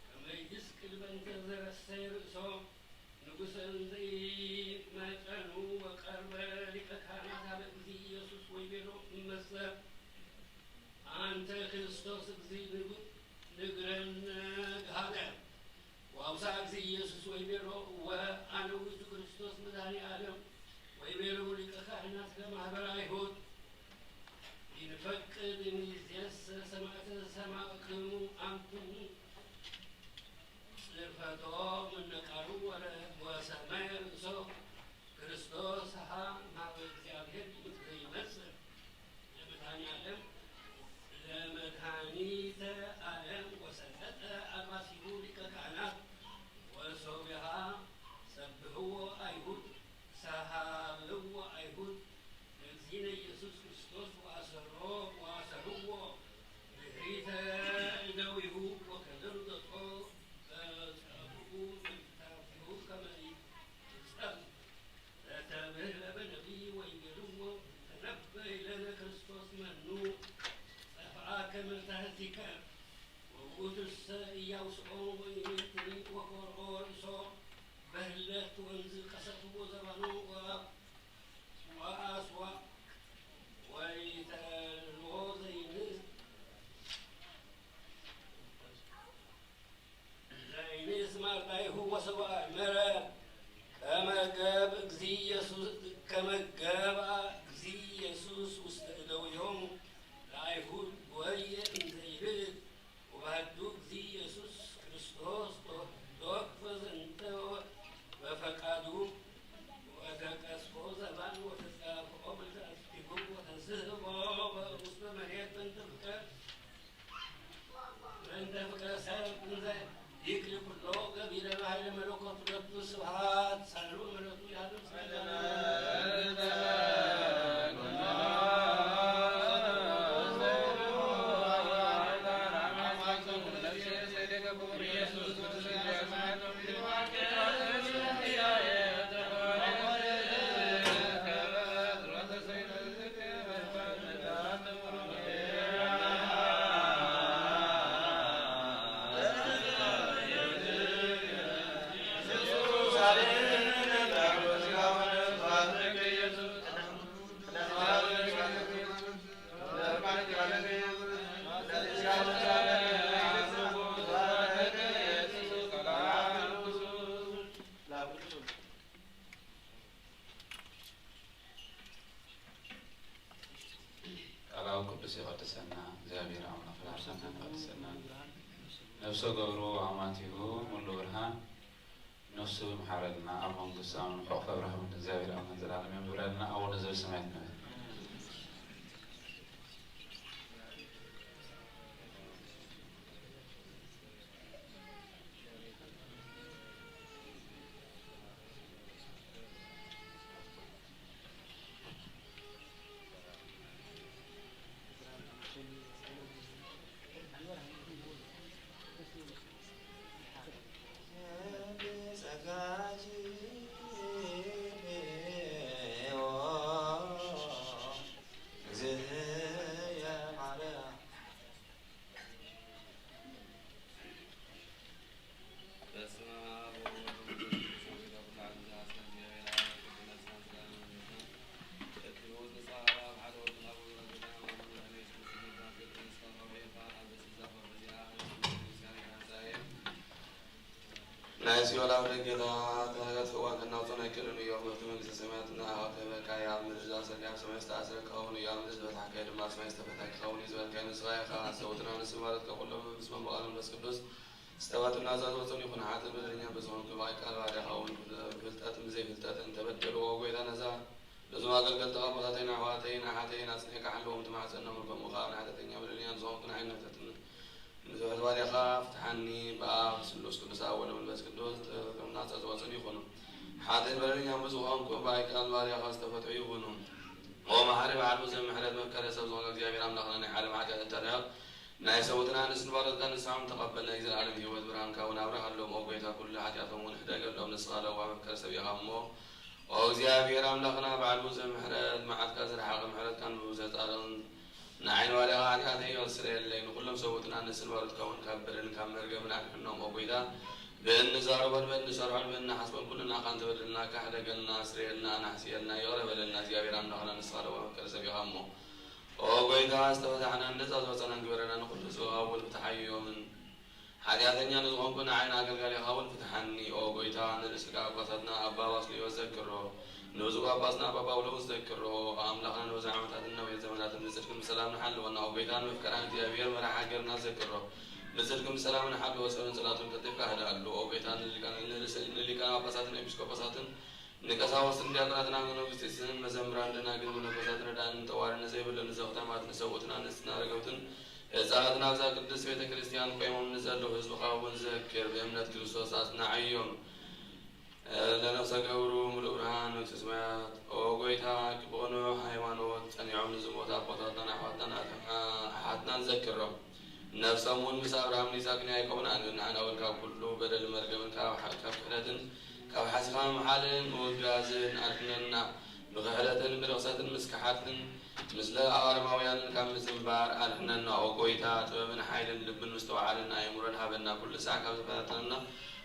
ከመ ይስቅል በእንተ ዘረሰየ ርእሶ። ንጉሰ እንዘ ኢመጠኑ ወቀርበ ሊቀ ካህናት ሀበ እግዚእ ኢየሱስ ወይቤሎ እመሰ አንተ ክርስቶስ እግዚእ ንጉ-፣ ንግረነ ገሃደ። ወአውሳ እግዚእ ኢየሱስ ወይቤሎ እወ አነ ውእቱ ክርስቶስ መድኃኔ ዓለም። ወይቤሎ ሊቀ ካህናት ለማህበረ አይሁድ ኢንፈቅድ እምይእዜሰ ሰማዕተ ሰማዕክሙ አንትሙ ጽርፈቶ ምነ ቃሉ ወረ-፣ ወሰመየ ርእሶ ክርስቶስ ሀ ማህበ እግዚአብሔር ዘይመጽእ ለመድኃኔ ዓለም ለመድኃኒተ ዓለም ወሰለጠ አልባሲሁ ሊቀ ካህናት ወሶቢሃ ሰብህዎ አይሁድ ሰሃብዎ አይሁድ ለእግዚእነ ኢየሱስ ክርስቶስ ወአሰሮ ወአሰርዎ ድሕሪተ እደዊሁ ወከዘምዘጦ በጸብኡ ምንታፊሁ ከመ ይጸብ ለተብህለ በነቢይ ወይቤልዎ ተነበይ ለነ ክርስቶስ መኑ ጸፍአ ከመ ታህቲከ ወውእቱሰ ኢያውስኦ ወኢሜትኒ ወኮርኦ ርእሶ በህለት ወንዝ ከሰፍዎ ዘባኑ ወአብ ወአስዋቅ ወይተልዎ ዘይንስ ዘይንስ ማርዳይሁ ወሰብአ መረ ከመ ገብ እግዚእ ኢየሱስ ከመ ገብአ እግዚእ ኢየሱስ ውስተ እደዊሆሙ ለአይሁድ ወየ እንዘ ይብል ወባህዱ እግዚእ ኢየሱስ ክርስቶስ ተወክፈ ዘንተ በፈቃዱ ወተቀስፎ ዘባን ወተጻፍኦ በተስፊሁ ወተስህቦ በውስተ መሬት በእንተ ፍቅር በእንተ ፍቅረ ሰብ እንዘ ይክል ኩሎ ገቢረ በኃይለ መለኮቱ ለኩሉ ስብሐት ሳሉ ምሕረቱ ያድርስ። ቃላዊ ቅዱስ ይቐድሰና፣ እግዚኣብሔር ኣምላኽ ይባርኸና ይቐድሰና። ነፍሰ ገብሩ ኣማቲሁ ሙሉ ብርሃን ነፍሱ ይምሓረልና፣ ኣብ መንግስቱ ኣምን ሕቑፈ ብርሃን እግዚኣብሔር ኣምላኽ ዘላለም የንብረልና። ኣቡነ ዘበሰማያት ንበል። ናይ ሲኦል ኣፍደገታት ተጋግጽዋ ከናውጾን ኣይክእልን እዮም። መፍትሒ መንግስተ ሰማያት እና ሃብተ በቃ ኣብ ምድር ዝኣሰርካዮ ኣብ ሰማይ ዝተኣሰረ ክኸውን እዩ፣ ኣብ ምድር ዝበታሕካዮ ድማ ኣብ ሰማይ ዝተፈትሐ ክኸውን እዩ ዝበልካዮ ንስኻ ኢኻ። ኣስተውጥና ንስም ማለት ከኩሎም ምስ መምቃል መንፈስ ቅዱስ ዝተባትና ዛዘወፅን ይኹን ሓጥእ በደለኛ ብዝኾንኩ ብኣይ ቃል ባዕዳኻ እውን ብፍልጠትን ብዘይፍልጠትን ተበደልዎ። ጎይታ ነዛ ነዞም ኣገልገልቲ ኣቦታተይን ኣሕዋተይን ኣሓተይን ኣጽኒዕካ ሓልዎም ትማሕጸኖም። ከምኡ ከኣ ንሓጢኣተኛ በደለኛን ዝኾንኩ ንዓይ ንሕተትን ንዝሕዝ ባርያኻ ፍትሓኒ። ብኣብ ስሉስ ቅዱስ ኣብ ወልድ መንፈስ ቅዱስ ጥርጥርና ጸጽወጽን ይኹኑ። ሓጥእን በደለኛን ብዝኾንኩ እምበኣር ቃል ባርያኻ ዝተፈትሑ ይኹኑ። ኦ መሓሪ በዓል ብዙሕ ምሕረት መፍቀሪ ሰብ ዝኾንካ እግዚኣብሔር ኣምላኽና ናይ ዓለም ሓጢኣት እንተርሕቕ ናይ ሰውትና ንስን ባሮትካ ንስሓም ተቐበልና ናይ ዘለዓለም ህይወት ብርሃንካ እውን ኣብርሃሎም። ኦ ጎይታ ኩሉ ሓጢኣቶም እውን ሕደገሎም ንስኻ ለዋህ መፍቀሪ ሰብ ኢኻ እሞ ኦ እግዚኣብሔር ኣምላኽና በዓል ብዙሕ ምሕረት መዓትካ ዝረሓቐ ምሕረትካ ንብብዝሒ ጻድቕን ንዓይኒ ባርያኻ ሓጢኣተይ ይቕር ስረየለይ። ንኹሎም ሰብኡትን ኣንስትን ባሮትካ እውን ካብ በደልን ካብ መርገምን ኣድሕኖም። ኦ ጐይታ፣ ብእንዛረቦን ብእንሰርሖን ብእንሓስቦን ኩሉ ንዓኻ እንተበደልናካ ሕደገልና፣ ስረየልና፣ ኣናሕስየልና፣ ይቕረ በለልና። እግዚኣብሔር ኣምላኽና ንስኻ ለዋህ መፍቀሪ ሰብ ኢኻ እሞ። ኦ ጐይታ፣ ዝተፈታሕናን ነጻ ዝወጸናን ግበረና። ንኹሉ ህዝብኻ እውን ፍትሓዮምን። ሓጢኣተኛ ንዝኾንኩ ንዓይ ንኣገልጋሊኻ እውን ፍትሓኒ። ኦ ጐይታ፣ ንርእስልካ ጳጳሳትና ኣባ ባስልዮስ ዘክሮ፣ ንብፁዕ ጳጳስና ኣባ ጳውሎስ ዘክሮ፣ ኣምላኽና ንብዙሕ ዓመታትን ነዊሕ ዘመናትን ብጽድቅን ብሰላምን ሓልወና። ኦ ጐይታ፣ ንመፍቀራን እግዚኣብሔር መራሕ ሃገርና ዘክሮ፣ ብጽድቅን ብሰላምን ሓልዎ፣ ጸሎን ጸላቱን ቀልጢፍካ ህድኣሉ። ኦ ጐይታ፣ ንሊቃነ ንርእስ-፣ ንሊቃነ ጳጳሳትን ኤጲስቆጶሳትን ንቀሳውስትን ዲያቆናትን ኣንገኖግስጢስን መዘምራን ደናግል መነኮሳት ረዳእን ጠዋሪ ንዘይብሎም ንዘኽታማት ንሰብኡትን ኣንስትና ረገውትን ህፃናትን ኣብዛ ቅድስት ቤተ ክርስቲያን ቆይሞም ንዘለዉ ህዝብኻ እውን ዘክር፣ ብእምነት ክርስቶስ ኣጽንዓዮም። ለነፍሰ ገብሩ ምሉእ ብርሃን መንግስተ ሰማያት። ኦ ጎይታ፣ ብቕኑዕ ሃይማኖት ጸኒዖም ንዝሞቱ ኣቦታትናን ኣሕዋትናን ኣሓትናን ዘክሮም። ነፍሶም እውን ምስ ኣብርሃምን ይስሐቅን ያዕቆብን ኣንብብ። ንዓና እውን ካብ ኩሉ በደልን መርገምን ካብ ሕ-፣ ካብ ክሕደትን ካብ ሓሲኻ ምምሓልን ምውጋዝን ኣድሕነና። ብክሕደትን ብርኽሰትን ምስ ከሓድትን ምስለ ኣረማውያንን ካብ ምጽንባር ኣድሕነና። ኦ ጎይታ፣ ጥበብን ሓይልን ልብን ምስትውዓልን ኣእምሮን ሃበና። ኩሉ ሳዕ ካብ ዝፈታተነና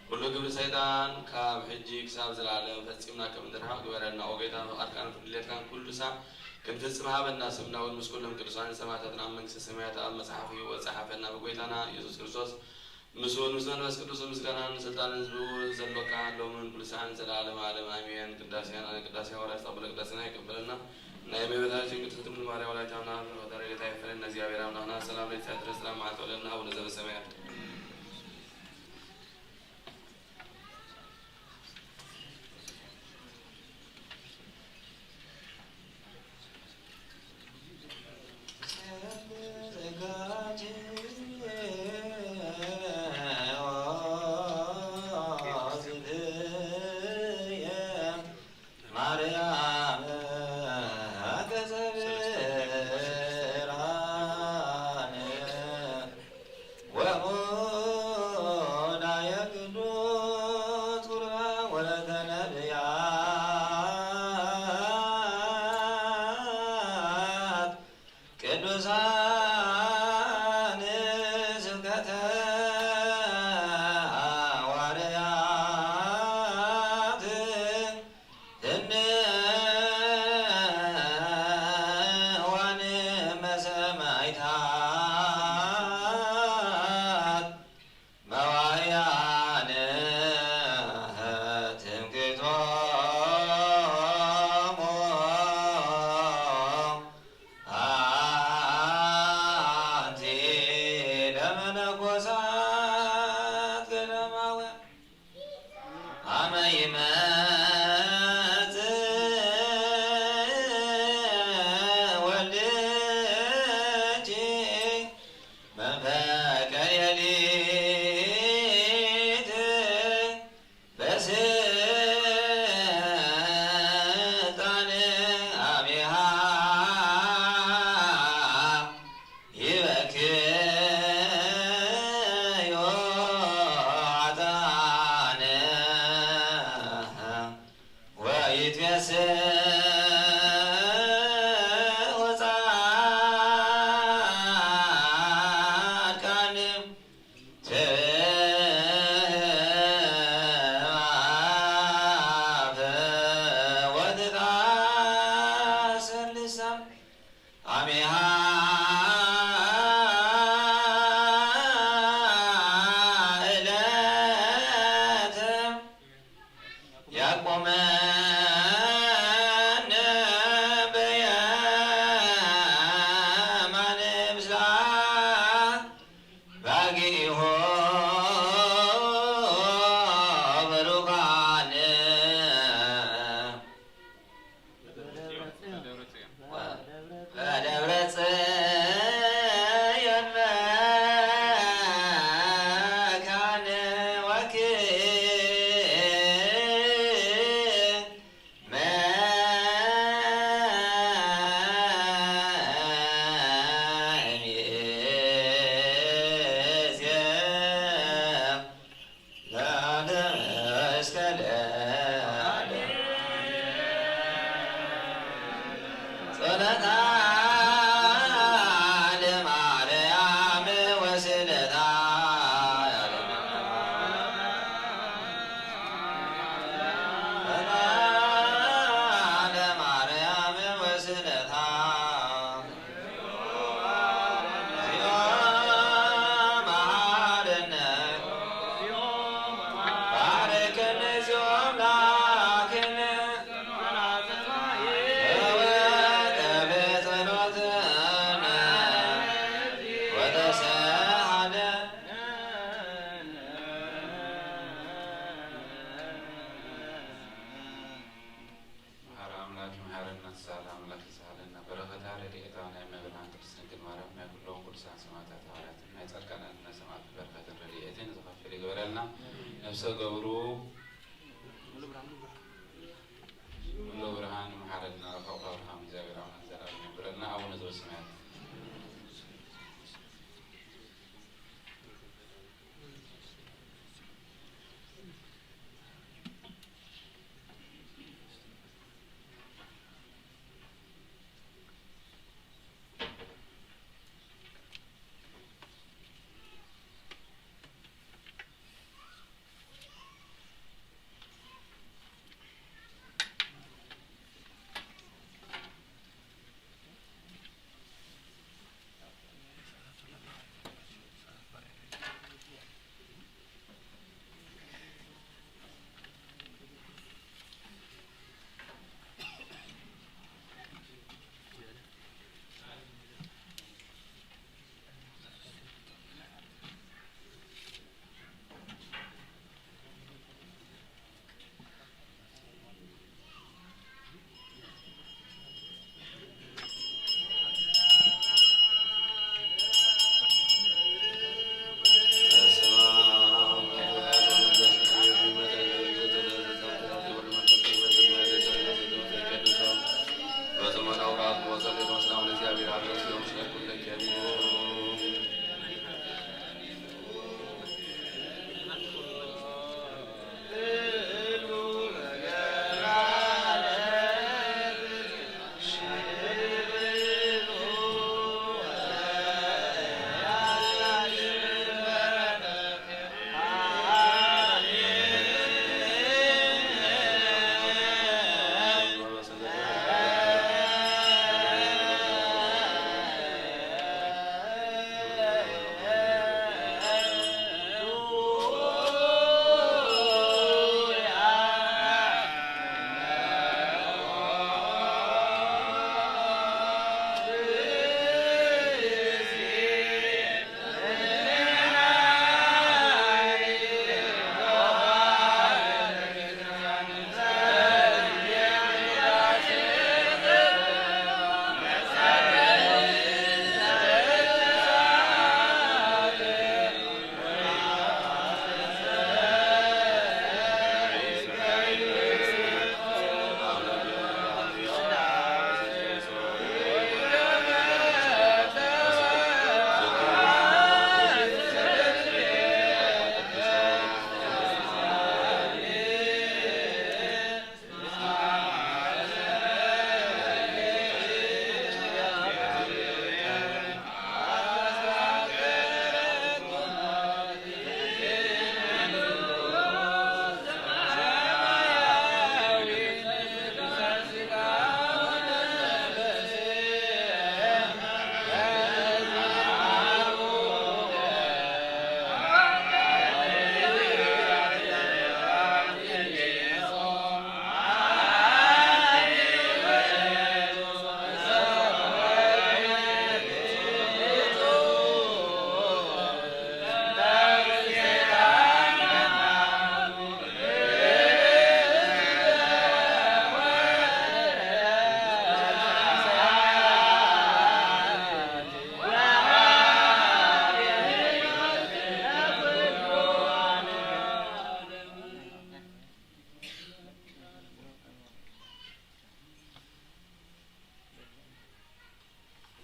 ኩሉ ግብሪ ሰይጣን ካብ ሕጂ ክሳብ ዘለኣለም ፈጺምና ከም እንርሕቕ ግበረና። ኦ ጎይታ፣ ፍቓድካን ድሌትካን ኩሉ ሳዕ ክንፍጽም ሃበና። ስምና እውን ምስ ኩሎም ቅዱሳን ሰማዕታትን ኣብ መንግስተ ሰማያት ኣብ መጽሓፍ ህይወት ጸሓፈና። ብጎይታና ኢየሱስ ክርስቶስ ምስኡን ምስ መንፈስ ቅዱስ ምስጋናን ስልጣንን ዝብኡ ዘሎካ ሎምን ኩሉ ሳዕን ዘለዓለም ዓለም ኣሜን። ቅዳሴና ቅዳሴ ሃዋርያት ተቐበለ ቅዳሴና ይቀበለና። ናይ እመቤታችን ቅድስት ድንግል ማርያም ወላዲተ ኣምላክ በረከታ ረድኤታ ይፈለና። እግዚኣብሔር ኣምላክና ሰላም ለይት ሳትረ ሰላም መዓልቲ ወለድና አቡነ ዘበሰማያት። ማርያም አተ ዘብርሃን ወሙዳየ ቅዱስ ቁርባን ወለተ ነቢያት ቅዱሳን ስብከተ ሃዋርያት እነዋን መሰማይታት መዋያነ ትምክህቶሙ አንቲ ለመነኮሳት ገዳማውያን። አመ ይመጽእ ወልድኪ መንፈቀ ሌሊት በስልጣን አቢሃ ይበክዮ ኃጥኣነ ወይትቤስሑ ጻድቃን። ትብህም አፍ ወትትአሰር ልሳን አሜሃ ዕለተ ያቆመነ በየማነ ምስላ ባጊሆ ብሩካን በደብረ ጽዮን መካነ ወክል ለማርያም ወስለታ ለማርያም ወስለታ መሓሪ ኣምላክ ይምሓረና፣ ተሳሃለ ኣምላክ ይሳሃለና። በረኸታ ረድኤታ ናይ እመብርሃን ቅድስት ድንግል ማርያም፣ ናይ ኩሎም ቅዱሳን ሰማዕታት፣ ሃዋርያትን ናይ ጻድቃን ኣንና ሰማዕትን በረኸትን ረድኤትን ዝኸፍል ይግበረልና። ነፍሰ ገብሩ ሙሉ ብርሃን ይምሓረልና። ረፋቑ ኣብርሃም እግዚኣብሔር ኣምላክ ዘላለም ይንበረልና። ኣቡነ ዘበሰማያት።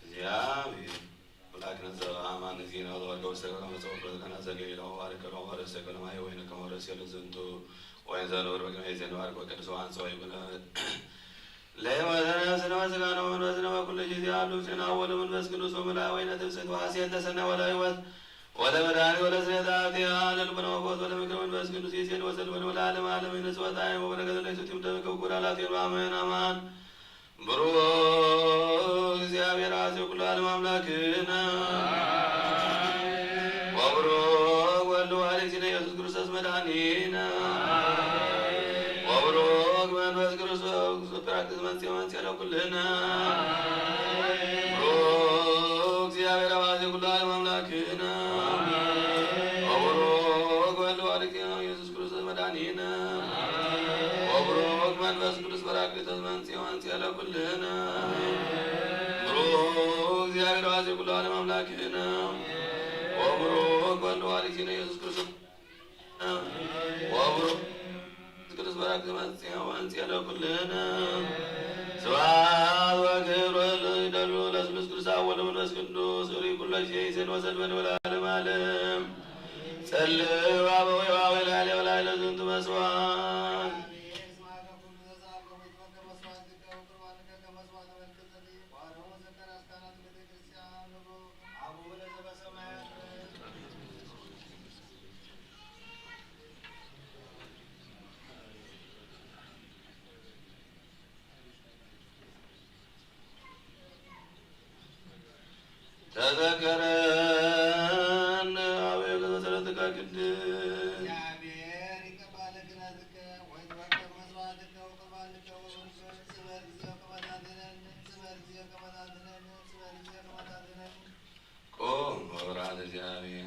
እግዚኣብሔር ኣምላክነ ዘበአማን እግዚእነ ወተወልደ ውስተ ከርሰ መጽወት ወዘተና ዘገይሎ ወባርከ ለሆ ርእሰ ከለማየ ወይነ ከመ ርእስ የለ ዝንቱ ወይን ዘንብር በቅድመ ይዜን ባርክ ወቀድስ ወአንጽሖ ይኩነ ለሕይወተ ነፍስነ ወሥጋነ ወመንፈስነ በኩሉ ጊዜ አሉ ምስሌነ አብ ወወልድ ወመንፈስ ቅዱስ ወምልአ ወይነ ትብስት ወሐሴት ለሰናይ ወለሕይወት ወለመድኃኒት ወለስርየተ ኃጢአት ለልቡነ ወፈውስ ወለምክር መንፈስ ቅዱስ ይእዜን ወዘልፈን ወለዓለመ ዓለም። ይንስ ወጣይን ወበረከት ለይሱቲም ደምከ ወኩዳላቴን በአማን አማን። ብሩክ እግዚአብሔር አዜ ኩሉ ዓለም አምላክነ ወብሩክ ወልድ ዋሕድ እግዚእነ ኢየሱስ ክርስቶስ መድኃኒነ ወብሩክ መንፈስ ክርስቶስ ጰራቅሊጦስ መጽአ ወመንጽሔ ለኩልነ። ብሩክ እግዚአብሔር አብ አዜ ኩሉ ዓለም አምላክነ ወብሩክ ወልድ ዋሕድ እግዚእነ ኢየሱስ ክርስቶስ መድኃኒነ ወብሩክ መንፈስ ቅዱስ ጰራቅሊጦስ መጽአ ወመንጽሔ ለኩልነ። ብሩክ እግዚአብሔር አብ አዜ ኩሉ ዓለም አምላክነ ወብሩክ ወልድ ዋሕድ እግዚእነ ኢየሱስ ክርስቶስ ወብሩክ ቅዱስ በረከት መጽአ ወንጽአ ለኩልነ። ስብሐት ወክብር ለሉ ለስሉስ ቅዱስ አብ ወወልድ ወመንፈስ ቅዱስ ሪ ኩሎ ጊዜ ይዜን ወዘልፈን ወለዓለመ ዓለም። ጸልዩ አበዊሁ ወላዕሌሁ ወላዕለ ዝንቱ መስዋዕት። ተዘከረነ አቤቱ በጸሎትከ ቅድስት። እግዚአብሔር ይቀባል ክህነትከ ወይትወደድ መስዋዕትከ ወቁርባንከ ወመንፈስ ስበር ጊዜው ከመታትነን ስበር ጊዜው ከመታትነን ስበር ጊዜው ከመታትነን። ቁም ወብርሃተ እግዚአብሔር።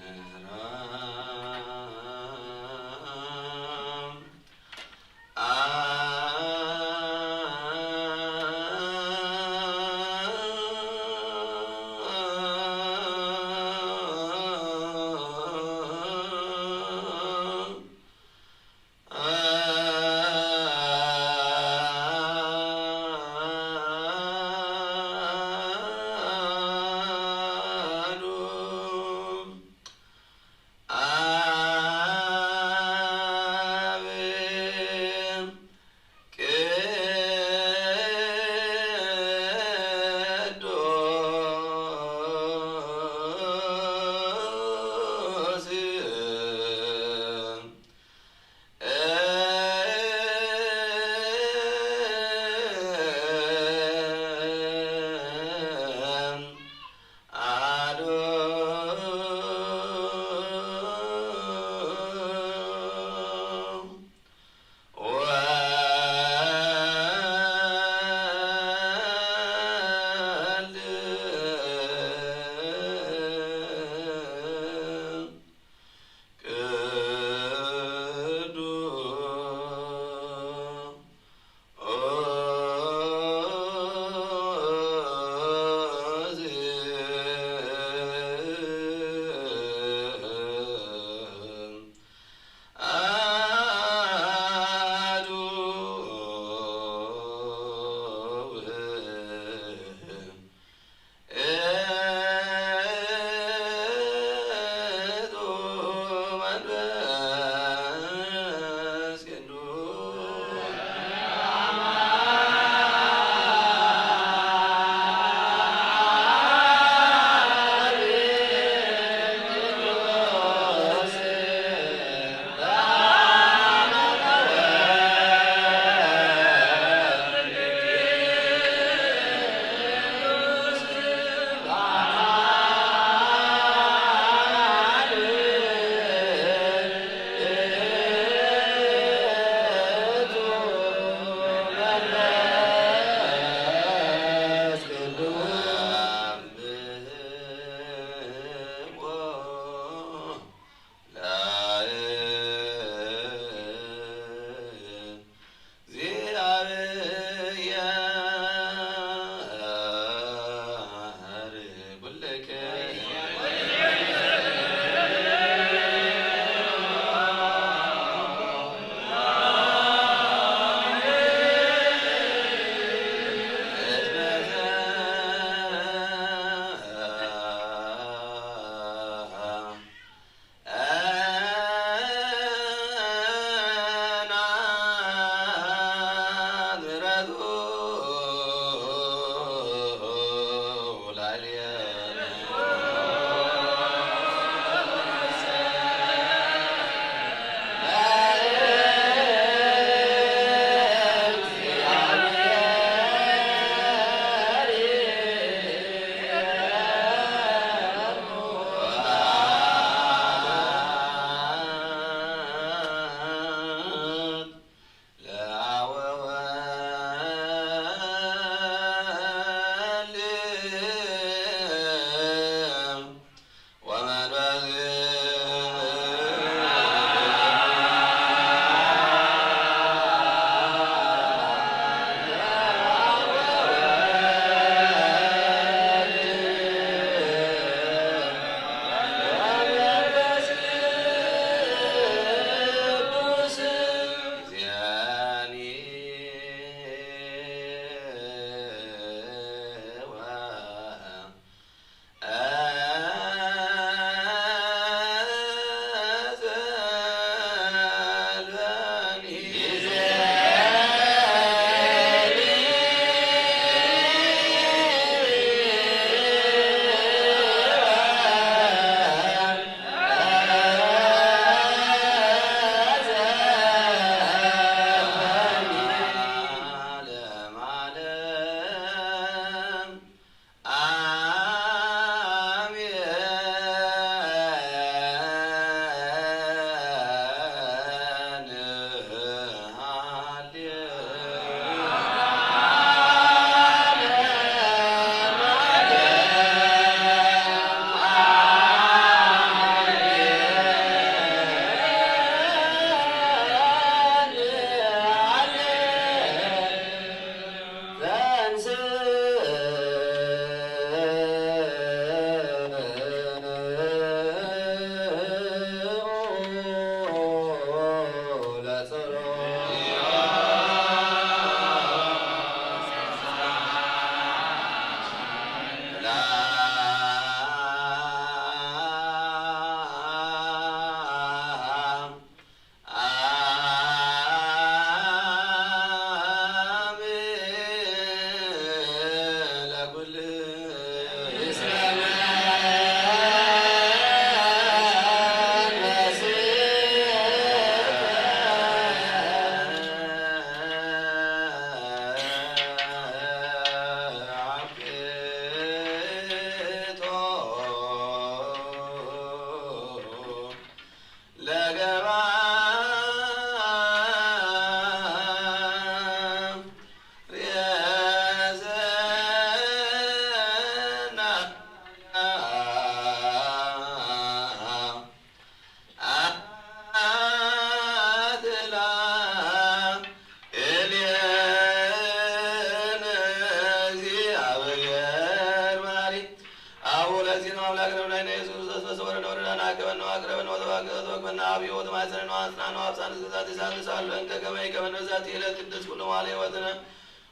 አቅረበነ ወተባከ ወተወክፈነ አብዮ ወተማይጸነነ ወአጽናነ ወአብሳነ እስከ ዛቲ ሰዓት ንሳሉ እንከ ከመ ይከበነ በዛቲ ዕለት ቅድስት ኩሉ መዋዕለ ሕይወትነ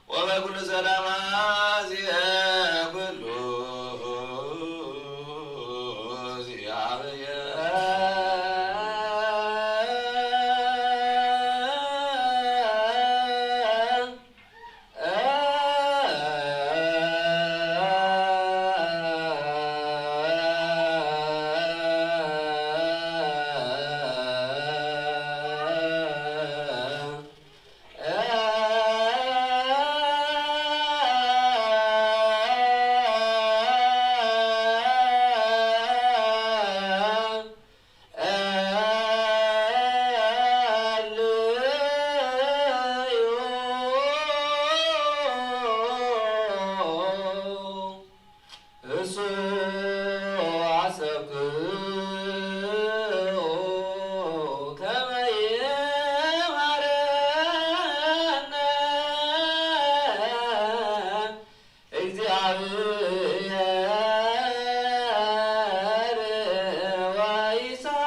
ወበኩሉ ሰላም አዚአ ኩሉ ዚአብየ እሱ አሰብኩ ከመ ይምሃረነ እግዚአብሔር ወይሳብ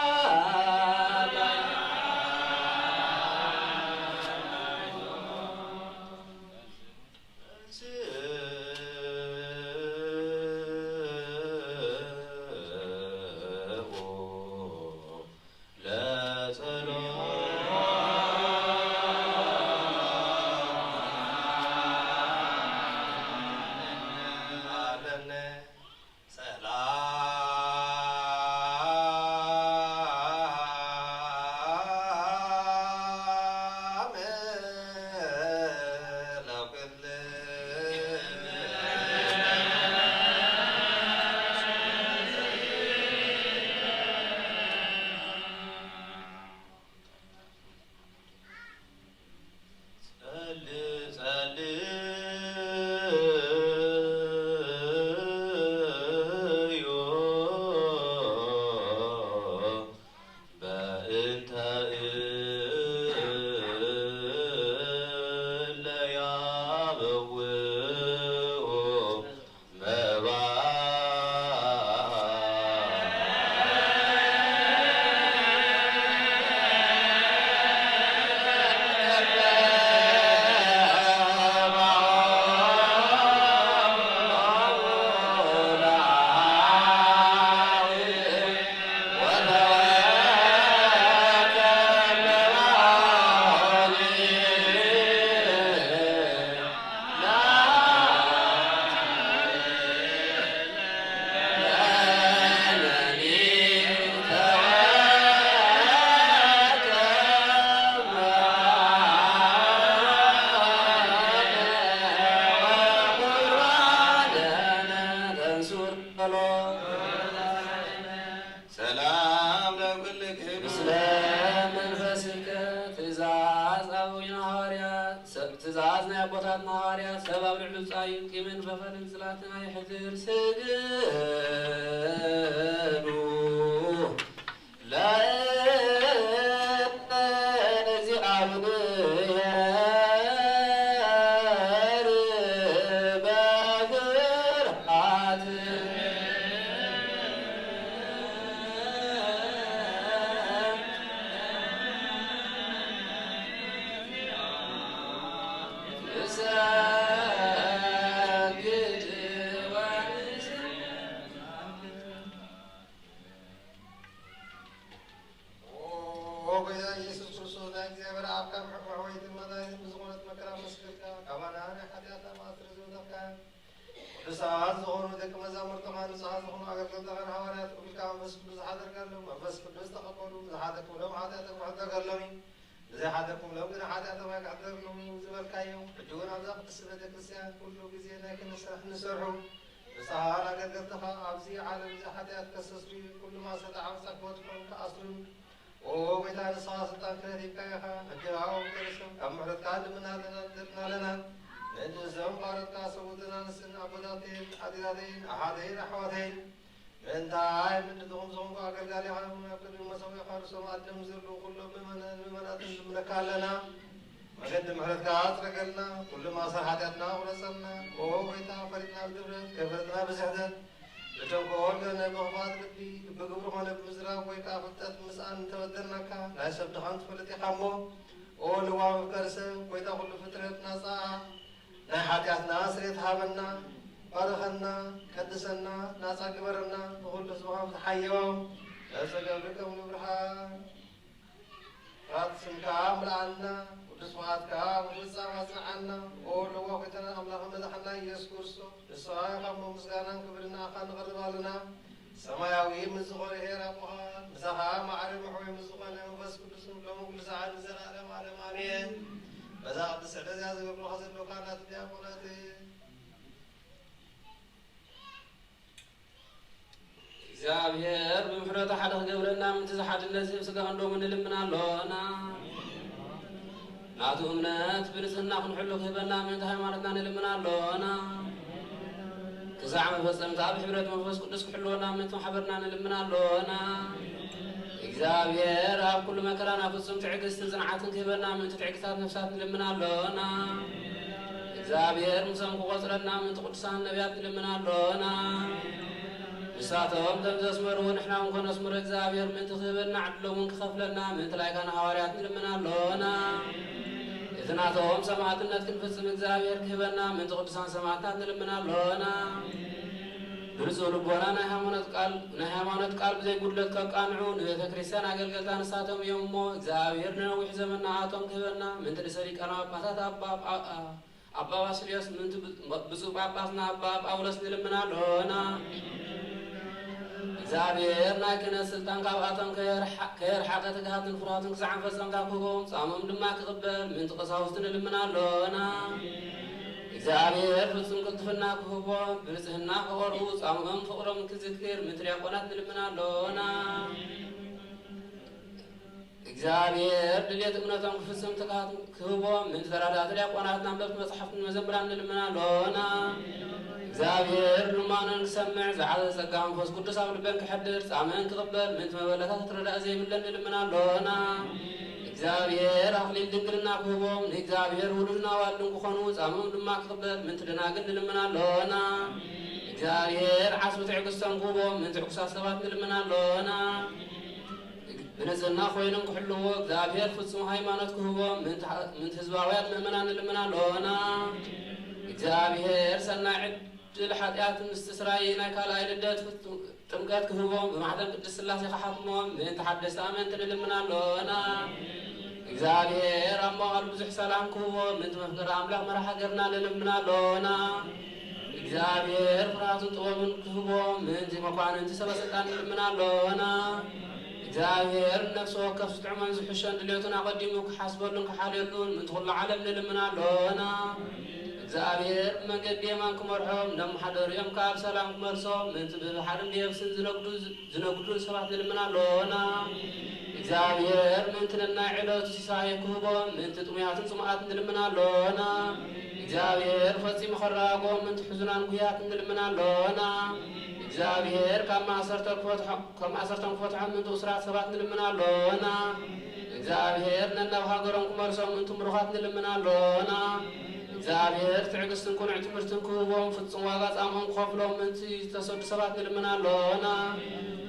ሰላም ለኩልክሙ። ምስለ መንፈስከ። ትእዛዝ አበዊነ ሐዋርያት፣ ትእዛዝ ናይ ኣቦታትና ሐዋርያት፣ ሰብ ኣብ ልዕሊ ጻዩን ቂምን ፈኸርን ጽላትን ኣይሕድር። ስግዱ ለእግዚአብሔር በፍርሃት። ኦ ጎይታ ኢየሱስ ክርስቶስ፣ ናይ እግዚኣብሔር ኣብ ካብ መሕወሕወይትን መድሃኒትን ብዝኾነት መከራ መስቀልካ፣ ካባና ናይ ሓጢኣትና መኣስር ዝፈተኽካ፣ ቅዱሳት ዝኾኑ ደቂ መዛሙርትኻ፣ ንጹሃት ዝኾኑ ኣገልገልትኻን ሃዋርያት፣ ኩልካ መንፈስ ቅዱስ ሓደርካሎም። መንፈስ ቅዱስ ተቐበሉ። ዝሓተኩሎም ሓጢኣቶም ክሕደገሎም እዩ። ንዘይሓተኩሎም ግን ሓጢኣቶም ኣይክሕደግሎም እዩ ዝበልካዮም። ሕጂ እውን ኣብዛ ቅድስቲ ቤተ ክርስቲያን ኩሉ ግዜ ናይ ክንስራሕ ንሰርሑ። ንስኻ ንኣገልገልትኻ ኣብዚ ዓለም እዚ ሓጢኣት ከስተስርዩ ኩሉ ማሰጣ ዓመፃ ክወድቆም ክኣስሩን። ኦ ጎይታ፣ ንስኻ ስልጣን ክህነት ሂብካ ኢኻ። ሕጂ ኣብኦም ተሪሶም ካብ ምሕረትካ ልምና ኣለና፣ ንደልና ኣለና። ምእንቲ እዞም ባሮትካ ሰብኡትን ኣንስትን ኣቦታተይን ኣዴታተይን ኣሓተይን ኣሕዋተይን፣ ምእንታይ ምእንቲ ዝኾም ዝኾንኩ ኣገልጋሊኻ እውን ኣብ ቅድሚ መሰዊእኻ ርእሶም ኣድም ዘለዉ ኩሎም ምእመናን ምእመናትን ንምለካ ኣለና። መገዲ ምሕረትካ ኣጽረገልና፣ ኩሉ ማእሰር ሓጢኣትና ቁረጸልና። ኦ ጎይታ፣ ፈሪድና ብድፍረት፣ ከይፈለጥና ብስሕተት፣ እቶም ከወልደ ናይ ብኽፋት ልቢ፣ ብግብሪ ኾነ ብምዝራብ ወይ ከዓ ፍልጠት ብምስኣን እንተበደልናካ፣ ናይ ሰብ ድኻም ትፈልጥ ኢኻ እሞ፣ ኦ ልዋም መፍቀሪ ሰብ፣ ጎይታ ኩሉ ፍጥረት ናጻ ናይ ሓጢኣትና ስርየት ሃበና፣ ባርኸና፣ ቀድሰና፣ ናጻ ግበረና፣ ብኹሉ ህዝብኻ ፍትሓዮ። ነብሰ ገብርከ ሙሉ ብርሃን። ራት ስምካ ምልኣልና፣ ቅዱስ ፍቓድካ ምፍጻም ኣጽንዓና። ኦ ለዋ ጎይታና ኣምላኽ መድሓና ኢየሱስ ክርስቶስ፣ ንስኻ ካብ ምስጋናን ክብርን ንኣኻ ንቐርብ ኣለና። ሰማያዊ ምስ ዝኾነ ኄር ኣቦኻ፣ ምሳኻ ማዕረ ምሕወይ ምስ ዝኾነ መንፈስ ቅዱስ፣ ሎሚ ኩሉ ሰዓት ንዘለዓለም ዓለም ኣሜን። በዛ ቅድስቲ ዕለት እዚኣ ዘገልግሉኻ ዘለዉ ካህናት ዲያቆናት፣ እግዚኣብሔር ብምሕረቱ ሓደ ክገብረና፣ ምእንቲ ዝሓድነት ዝህብ ስጋ ክንደሙ ንልምን ኣሎና። ናቱ እምነት ብንጽህና ክንሕሉ ክህበና፣ ምእንቲ ሃይማኖትና ንልምን ኣሎና። ክሳዕ መፈጸምታ ብሕብረት መንፈስ ቅዱስ ክሕልወና፣ ምእንቲ ማሕበርና ንልምን ኣሎና። እግዚኣብሔር ኣብ ኩሉ መከራና ፍጹም ትዕግስትን ጽንዓትን ክህበና፣ ምእንቲ ትዕግስታት ነፍሳት ንልምን ኣሎና። እግዚኣብሔር ምሶም ክቆጽረና፣ ምእንቲ ቅዱሳን ነቢያት ንልምን ኣሎና። ንሳቶም ከም ዘስመርዎ ንሕና እውን ከነስምሮ እግዚኣብሔር ምእንቲ ክህበና፣ ዕድሎም እውን ክኸፍለና፣ ምእንቲ ላይካና ሃዋርያት ንልምን ኣሎና። እቲ ናቶም ሰማዕትነት ክንፍጽም እግዚኣብሔር ክህበና፣ ምእንቲ ቅዱሳን ሰማዕታት ንልምን ኣሎና። ብርጹእ ልቦና ናይ ሃይማኖት ቃል፣ ናይ ሃይማኖት ቃል ብዘይ ጉድለት ከቃንዑ፣ ንቤተ ክርስቲያን ኣገልገልታ ንሳቶም እዮም እሞ፣ እግዚኣብሔር ንነዊሕ ዘመን ንኣቶም ክህበና፣ ምእንቲ ርእሰ ሊቃነ ጳጳሳት ኣባ፣ ኣ፣ ኣ፣ ኣባ ባስልዮስ፣ ምእንቲ ብ-፣ ብፁዕ ጳጳስና ኣባ ጳውሎስ ንልምን ኣሎና። እግዚኣብሔር ናይ ክህነት ስልጣን ካብኣቶም ከየርሓ-፣ ከየርሓቐ፣ ትግሃትን ፍርሃትን ክሳዕ መፈጸምታ ክህቦም፣ ጻምኦም ድማ ክቕበል፣ ምእንቲ ቀሳውስቲ ንልምን ኣሎና። እግዚኣብሔር ፍጹም ቅልጥፍና ክህቦም፣ ብንጽህና ክቐርቡ፣ ጻምኦም ፍቕሮም ክዝክር፣ ምእንቲ ዲያቆናት ንልምን ኣሎና። እግዚኣብሔር ድሌት እምነቶም ክፍጽም ትግሃት ክህቦም፣ ምእንቲ ተራዳእቲ ዲያቆናት ኣንበብቲ መጻሕፍትን መዘምራን ንልምን ኣሎና። እግዚኣብሔር ልማኖን ክሰምዕ፣ ዝዓዘዘ ጸጋ መንፈስ ቅዱስ ኣብ ልበን ክሕድር፣ ጻምእን ክቕበል፣ ምእንቲ መበለታት ክትረዳእ ዘይብለን ንልምን ኣሎና። እግዚኣብሔር ኣኽሊል ድንግልና ክህቦም፣ ንእግዚኣብሔር ውሉድን ኣዋልድን ክኾኑ፣ ጻምኦም ድማ ክቕበል፣ ምእንቲ ደናግል ንልምን ኣሎና። እግዚኣብሔር ዓስቢ ትዕግስቶም ክህቦም፣ ምእንቲ ዕጉሳት ሰባት ንልምን ኣሎና። ብንጽህና ኮይኖም ክሕልዎ እግዚኣብሔር ፍጹም ሃይማኖት ክህቦም ምእንቲ፣ ምእንቲ ህዝባውያን ምእመናን ንልምን ኣሎና። እግዚኣብሔር ሰናይ ዕድል ሓጢኣት ምስትስራይ ናይ ካልኣይ ልደት ፍጹም ጥምቀት ክህቦም ብማሕተም ቅድስት ሥላሴ ክሓትሞም ምእንቲ ሓደስቲ ኣመንቲ ንልምን ኣሎና። እግዚኣብሔር ኣብ መዋዕሉ ብዙሕ ሰላም ክህቦም ምእንቲ መፍቀሪ ኣምላኽ መራሒ ሃገርና ንልምን ኣሎና። እግዚኣብሔር ፍርሃትን ጥበብን ክህቦም ምእንቲ መኳንንቲ ሰበ ስልጣን ንልምን ኣሎና። እግዚኣብሔር ነፍሲ ወከፍ ዝጥዕሞን ዝሕሾን ድሌቱን ኣቐዲሙ ክሓስበሉን ክሓልየሉን ምእንቲ ኩሉ ዓለም ንልምን ኣሎና። እግዚኣብሔር ብመንገዲ የማን ክመርሖም፣ ነመሓደሪኦም ከኣ ብሰላም ክመልሶም ምእንቲ ብባሕርን ብየብስን ዝነግዱ፣ ዝነግዱ ሰባት ንልምን ኣሎና። እግዚኣብሔር ምእንቲ ነናይ ዕለቱ ሲሳይ ክህቦም ምእንቲ ጥሙያትን ጽሙኣትን ንልምን ኣሎና። እግዚኣብሔር ፈጺሙ ከረጋግኦም ምእንቲ ሕዙናን ጉህያትን ንልምን ኣሎና። እግዚኣብሔር ካብ ማእሰርተ ክፈትሖ-፣ ካብ ማእሰርቶም ክፈትሖም ምእንቲ እሱራት ሰባት ንልምን ኣሎና። እግዚኣብሔር ነናብ ሃገሮም ክመልሶም ምእንቲ ምሩኻት ንልምን ኣሎና። እግዚኣብሔር ትዕግስትን ቅኑዕ ትምህርትን ክህቦም፣ ፍጹም ዋጋ ጻምኦም ክኸፍሎም ምእንቲ ዝተሰዱ ሰባት ንልምን ኣሎና።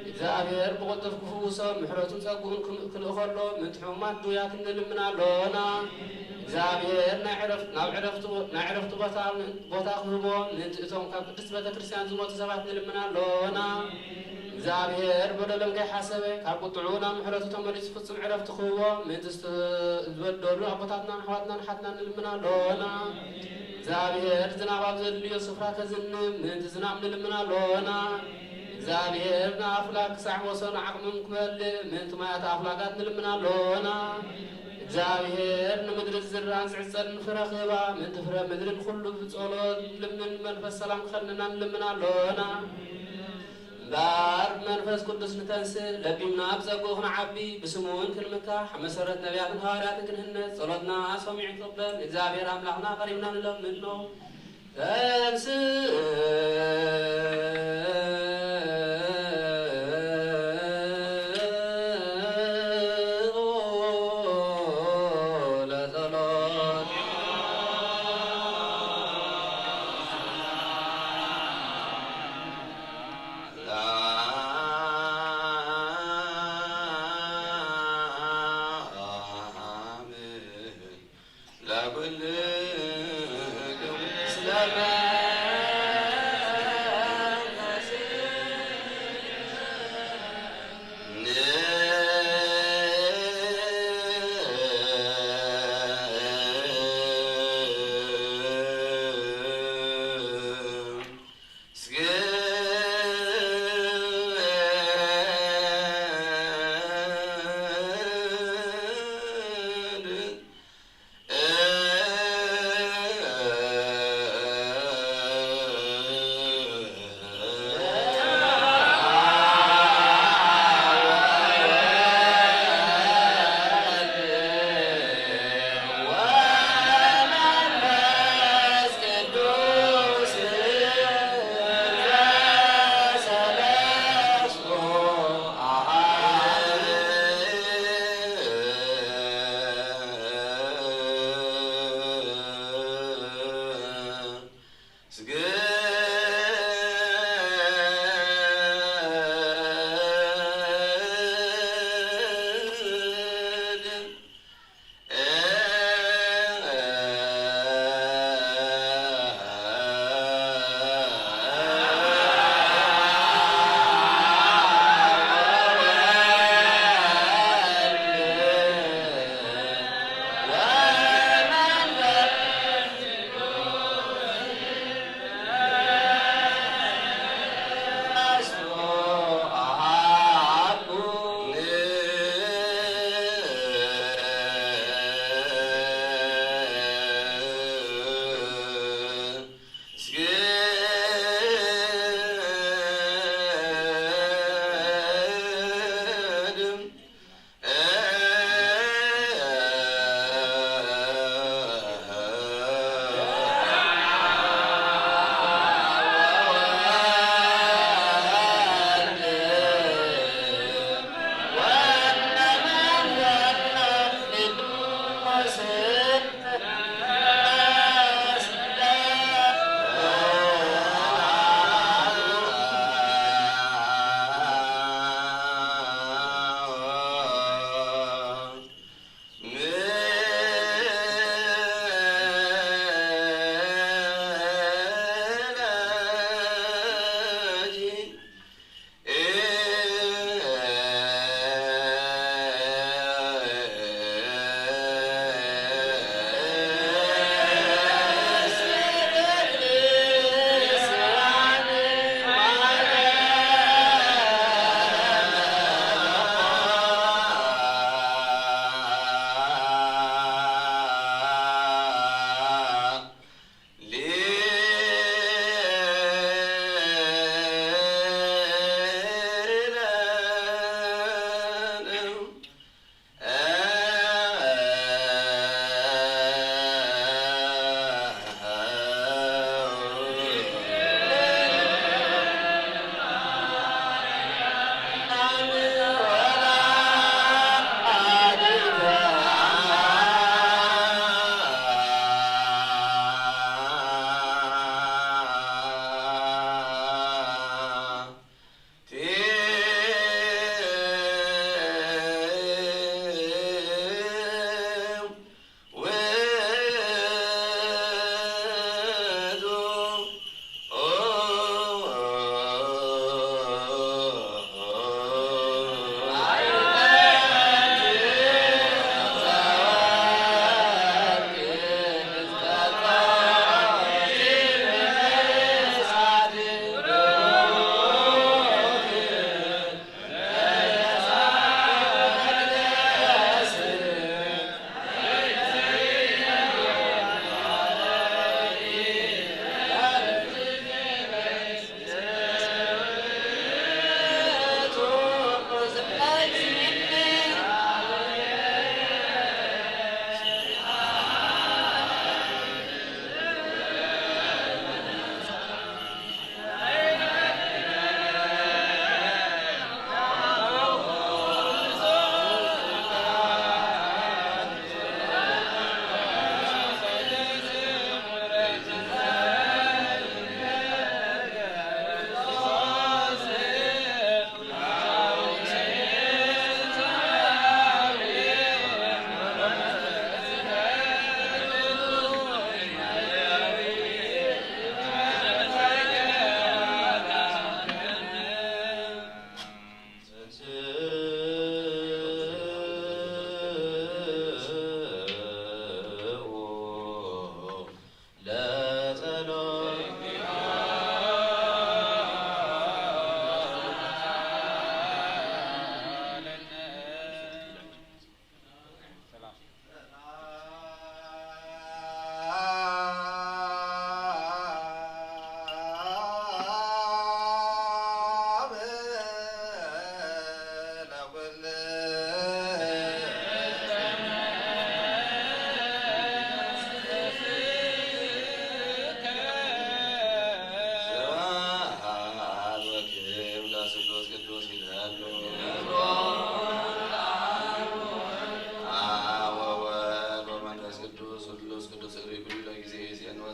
እግዚኣብሔር ብቕልጡፍ ክፍውሶም፣ ምሕረቱን ጸግኡን ክም-፣ ክልእኸሎም ምእንቲ ሕሙማት ድውያትን ንልምን ኣሎና። እግዚኣብሔር ናይ ዕረፍት-፣ ናብ ዕረፍቲ ቦ-፣ ናይ ዕረፍቲ ቦታ፣ ቦታ ክህቦም ምእንቲ እቶም ካብ ቅድስት ቤተ ክርስቲያን ዝሞቱ ሰባት ንልምን ኣሎና። እግዚኣብሔር በደሎም ከይሓሰበ ካብ ቁጥዑ ናብ ምሕረቱ ተመሊሱ ፍጹም ዕረፍቲ ክህቦም ምእንቲ ዝተ-፣ ዝበደሉ ኣቦታትናን ኣሕዋትናን ሓትናን ንልምን ኣሎና። እግዚኣብሔር ዝናብ ኣብ ዘድልዮ ስፍራ ከዝንብ ምእንቲ ዝናብ ንልምን ኣሎና። እግዚኣብሔር ንኣፍላግ ክሳዕ ወሰኑ ዓቕሞም ክመልእ ምእንቲ ማያት ኣፍላጋት ንልምን ኣሎና። እግዚኣብሔር ንምድሪ ዝዝራእን ዝዕጸድን ፍረ ክህባ ምእንቲ ፍረ ምድርን ኩሉ ብጸሎት ልምን መንፈስ ሰላም ክኸንና ንልምን ኣሎና። እምበኣር ብመንፈስ ቅዱስ ንተንስእ፣ ለቢምና ብጸግኡ ክንዓቢ፣ ብስሙ እውን ክንምካሕ፣ ኣብ መሰረት ነቢያትን ሃዋርያትን ክንህነጽ፣ ጸሎትና ሰሚዑ ክቕበል፣ ንእግዚኣብሔር ኣምላኽና ቀሪብና ንለምኖ። ተንስእ ለጸሎት።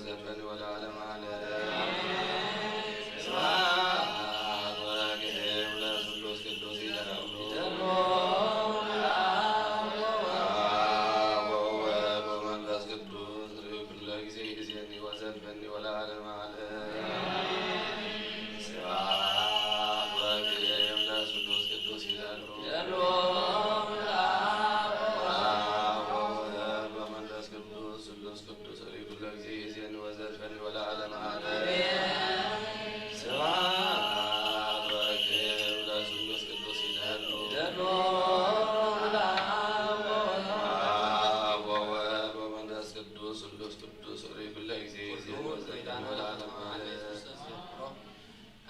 ዘልፈኒ ወለዓለመ ዓለም። ስብሐት ወክብር ለስሉስ ቅዱስ ይደሉ። አብ ወወልድ ወመንፈስ ቅዱስ ርእዩ ኩለ ጊዜ ይእዜኒ ወዘልፈኒ ወለዓለመ ዓለም። ስብሐት ወክብር ለስሉስ ቅዱስ ይደሉ። አብ ወወልድ ወመንፈስ ቅዱስ ስሉስ ቅዱስ ርእዩ ኩለ ጊዜ ይእዜኒ ወዘልፈኒ ወለዓለመ ዓለም። ስብሐት ወክብር ለስሉስ ቅዱስ ይደሉ። አብ ወወልድ ወመንፈስ ቅዱስ ስሉስ ቅዱስ ርእዩ ኩለ ጊዜ ይእዜኒ ወዘልፈኒ ወለዓለመ ዓለም።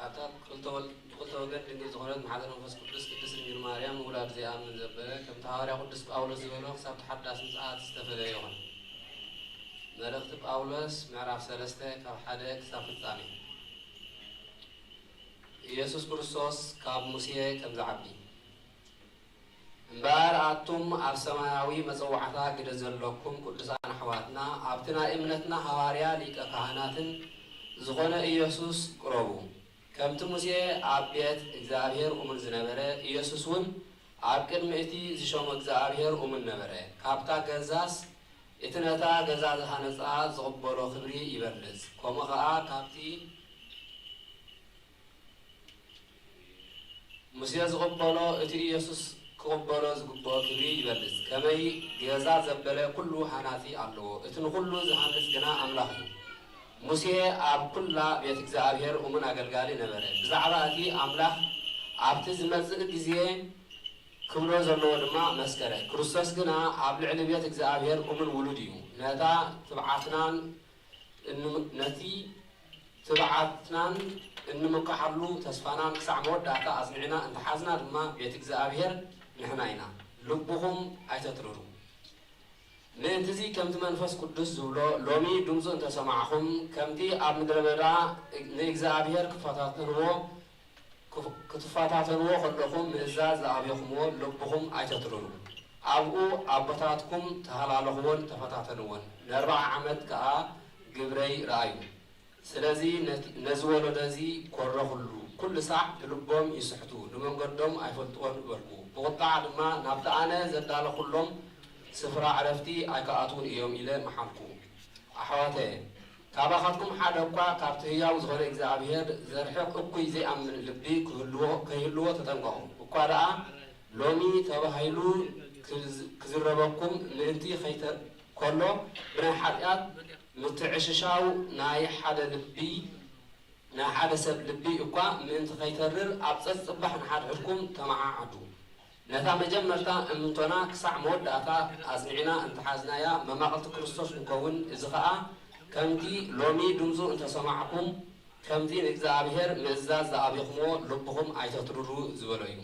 ኣብታ ብክልተ ወል-፣ ብክልተ ወገን ድንግል ዝኾነት ማሕፀን መንፈስ ቅዱስ ቅድስት ድንግል ማርያም ምውላድ ዘይኣምን ዘበለ፣ ከምቲ ሃዋርያ ቅዱስ ጳውሎስ ዝበሎ፣ ክሳብ ተሓዳስ ምጽኣት ዝተፈለየ ይኹን። መልእኽቲ ጳውሎስ ምዕራፍ ሰለስተ ካብ ሓደ ክሳብ ፍጻሜ። ኢየሱስ ክርስቶስ ካብ ሙሴ ከም ዝዓቢ። እምበኣር ኣቱም ኣብ ሰማያዊ መጸዋዕታ ግደ ዘለኩም ቅዱሳን ኣሕዋትና፣ ኣብቲ ናይ እምነትና ሃዋርያ ሊቀ ካህናትን ዝኾነ ኢየሱስ ቅረቡ። ከምቲ ሙሴ ኣብ ቤት እግዚኣብሔር እሙን ዝነበረ፣ ኢየሱስ እውን ኣብ ቅድሚ እቲ ዝሸሞ እግዚኣብሔር እሙን ነበረ። ካብታ ገዛስ እቲ ነታ ገዛ ዝሃነጻ ዝቕበሎ ክብሪ ይበልጽ። ከምኡ ኸኣ ካብቲ ሙሴ ዝቕበሎ እቲ ኢየሱስ ክቕበሎ ዝግብኦ ክብሪ ይበልጽ። ከመይ ገዛ ዘበለ ኩሉ ሃናጺ ኣለዎ፣ እቲ ንኹሉ ዝሃንጽ ግና ኣምላኽ እዩ። ሙሴ ኣብ ኩላ ቤት እግዚኣብሔር እሙን ኣገልጋሊ ነበረ። ብዛዕባ እቲ ኣምላኽ ኣብቲ ዝመጽእ ግዜ ክብሎ ዘለዎ ድማ መስከረ። ክርስቶስ ግና ኣብ ልዕሊ ቤት እግዚኣብሔር እሙን ውሉድ እዩ። ነታ ትብዓትናን እን-፣ ነቲ ትብዓትናን እንምክሓሉ ተስፋናን ክሳዕ መወዳእታ ኣጽኒዕና እንተሓዝና ድማ ቤት እግዚኣብሔር ንሕና ኢና። ልብኹም ኣይተትርሩ። ምእንትዚ ከምቲ መንፈስ ቅዱስ ዝብሎ ሎሚ ድምፁ እንተሰማዕኹም ከምቲ ኣብ ምድረ በዳ ንእግዚኣብሔር ክፈታተንዎ ክፍ-፣ ክትፈታተንዎ ከለኹም ምእዛዝ ዝኣበኹምዎ ልብኹም ኣይተትርሩ። ኣብኡ ኣቦታትኩም ተሃላለኽዎን ተፈታተንዎን፣ ንኣርብዓ ዓመት ከኣ ግብረይ ረኣዩ። ስለዚ ነቲ፣ ነዚ ወለዶ እዚ ኮረኹሉ፣ ኩሉ ሳዕ ብልቦም ይስሕቱ፣ ንመንገዶም ኣይፈልጥዎን በልኩ። ብቑጣዕ ድማ ናብቲ ኣነ ዘዳለኹሎም ስፍራ ዕረፍቲ ኣይክኣትዉን እዮም ኢለ መሓልኩ። ኣሕዋተየ፣ ካባኻትኩም ሓደ እኳ ካብቲ ህያው ዝኾነ እግዚኣብሔር ዘርሕቕ እኩይ ዘይኣምን ልቢ ክህልዎ፣ ከይህልዎ ተጠንቀቑ። እኳ ደኣ ሎሚ ተባሂሉ ክዝ-፣ ክዝረበኩም ምእንቲ ከይተ-፣ ከሎ ብናይ ሓጢኣት ምትዕሽሻው ናይ ሓደ ልቢ፣ ናይ ሓደ ሰብ ልቢ እኳ ምእንቲ ከይተርር ኣብ ጸጽባሕ ንሓድሕድኩም ተመዓዓዱ። ነታ መጀመርታ እምንቶና ክሳዕ መወዳእታ ኣጽኒዕና እንተሓዝናያ መማቕልቲ ክርስቶስ ንከውን፣ እዚ ኸኣ ከምቲ ሎሚ ድምፁ እንተሰማዕኩም ከምቲ ንእግዚኣብሔር ምእዛዝ ዝኣበኹምዎ ልብኹም ኣይተትርሩ ዝበሎ እዩ።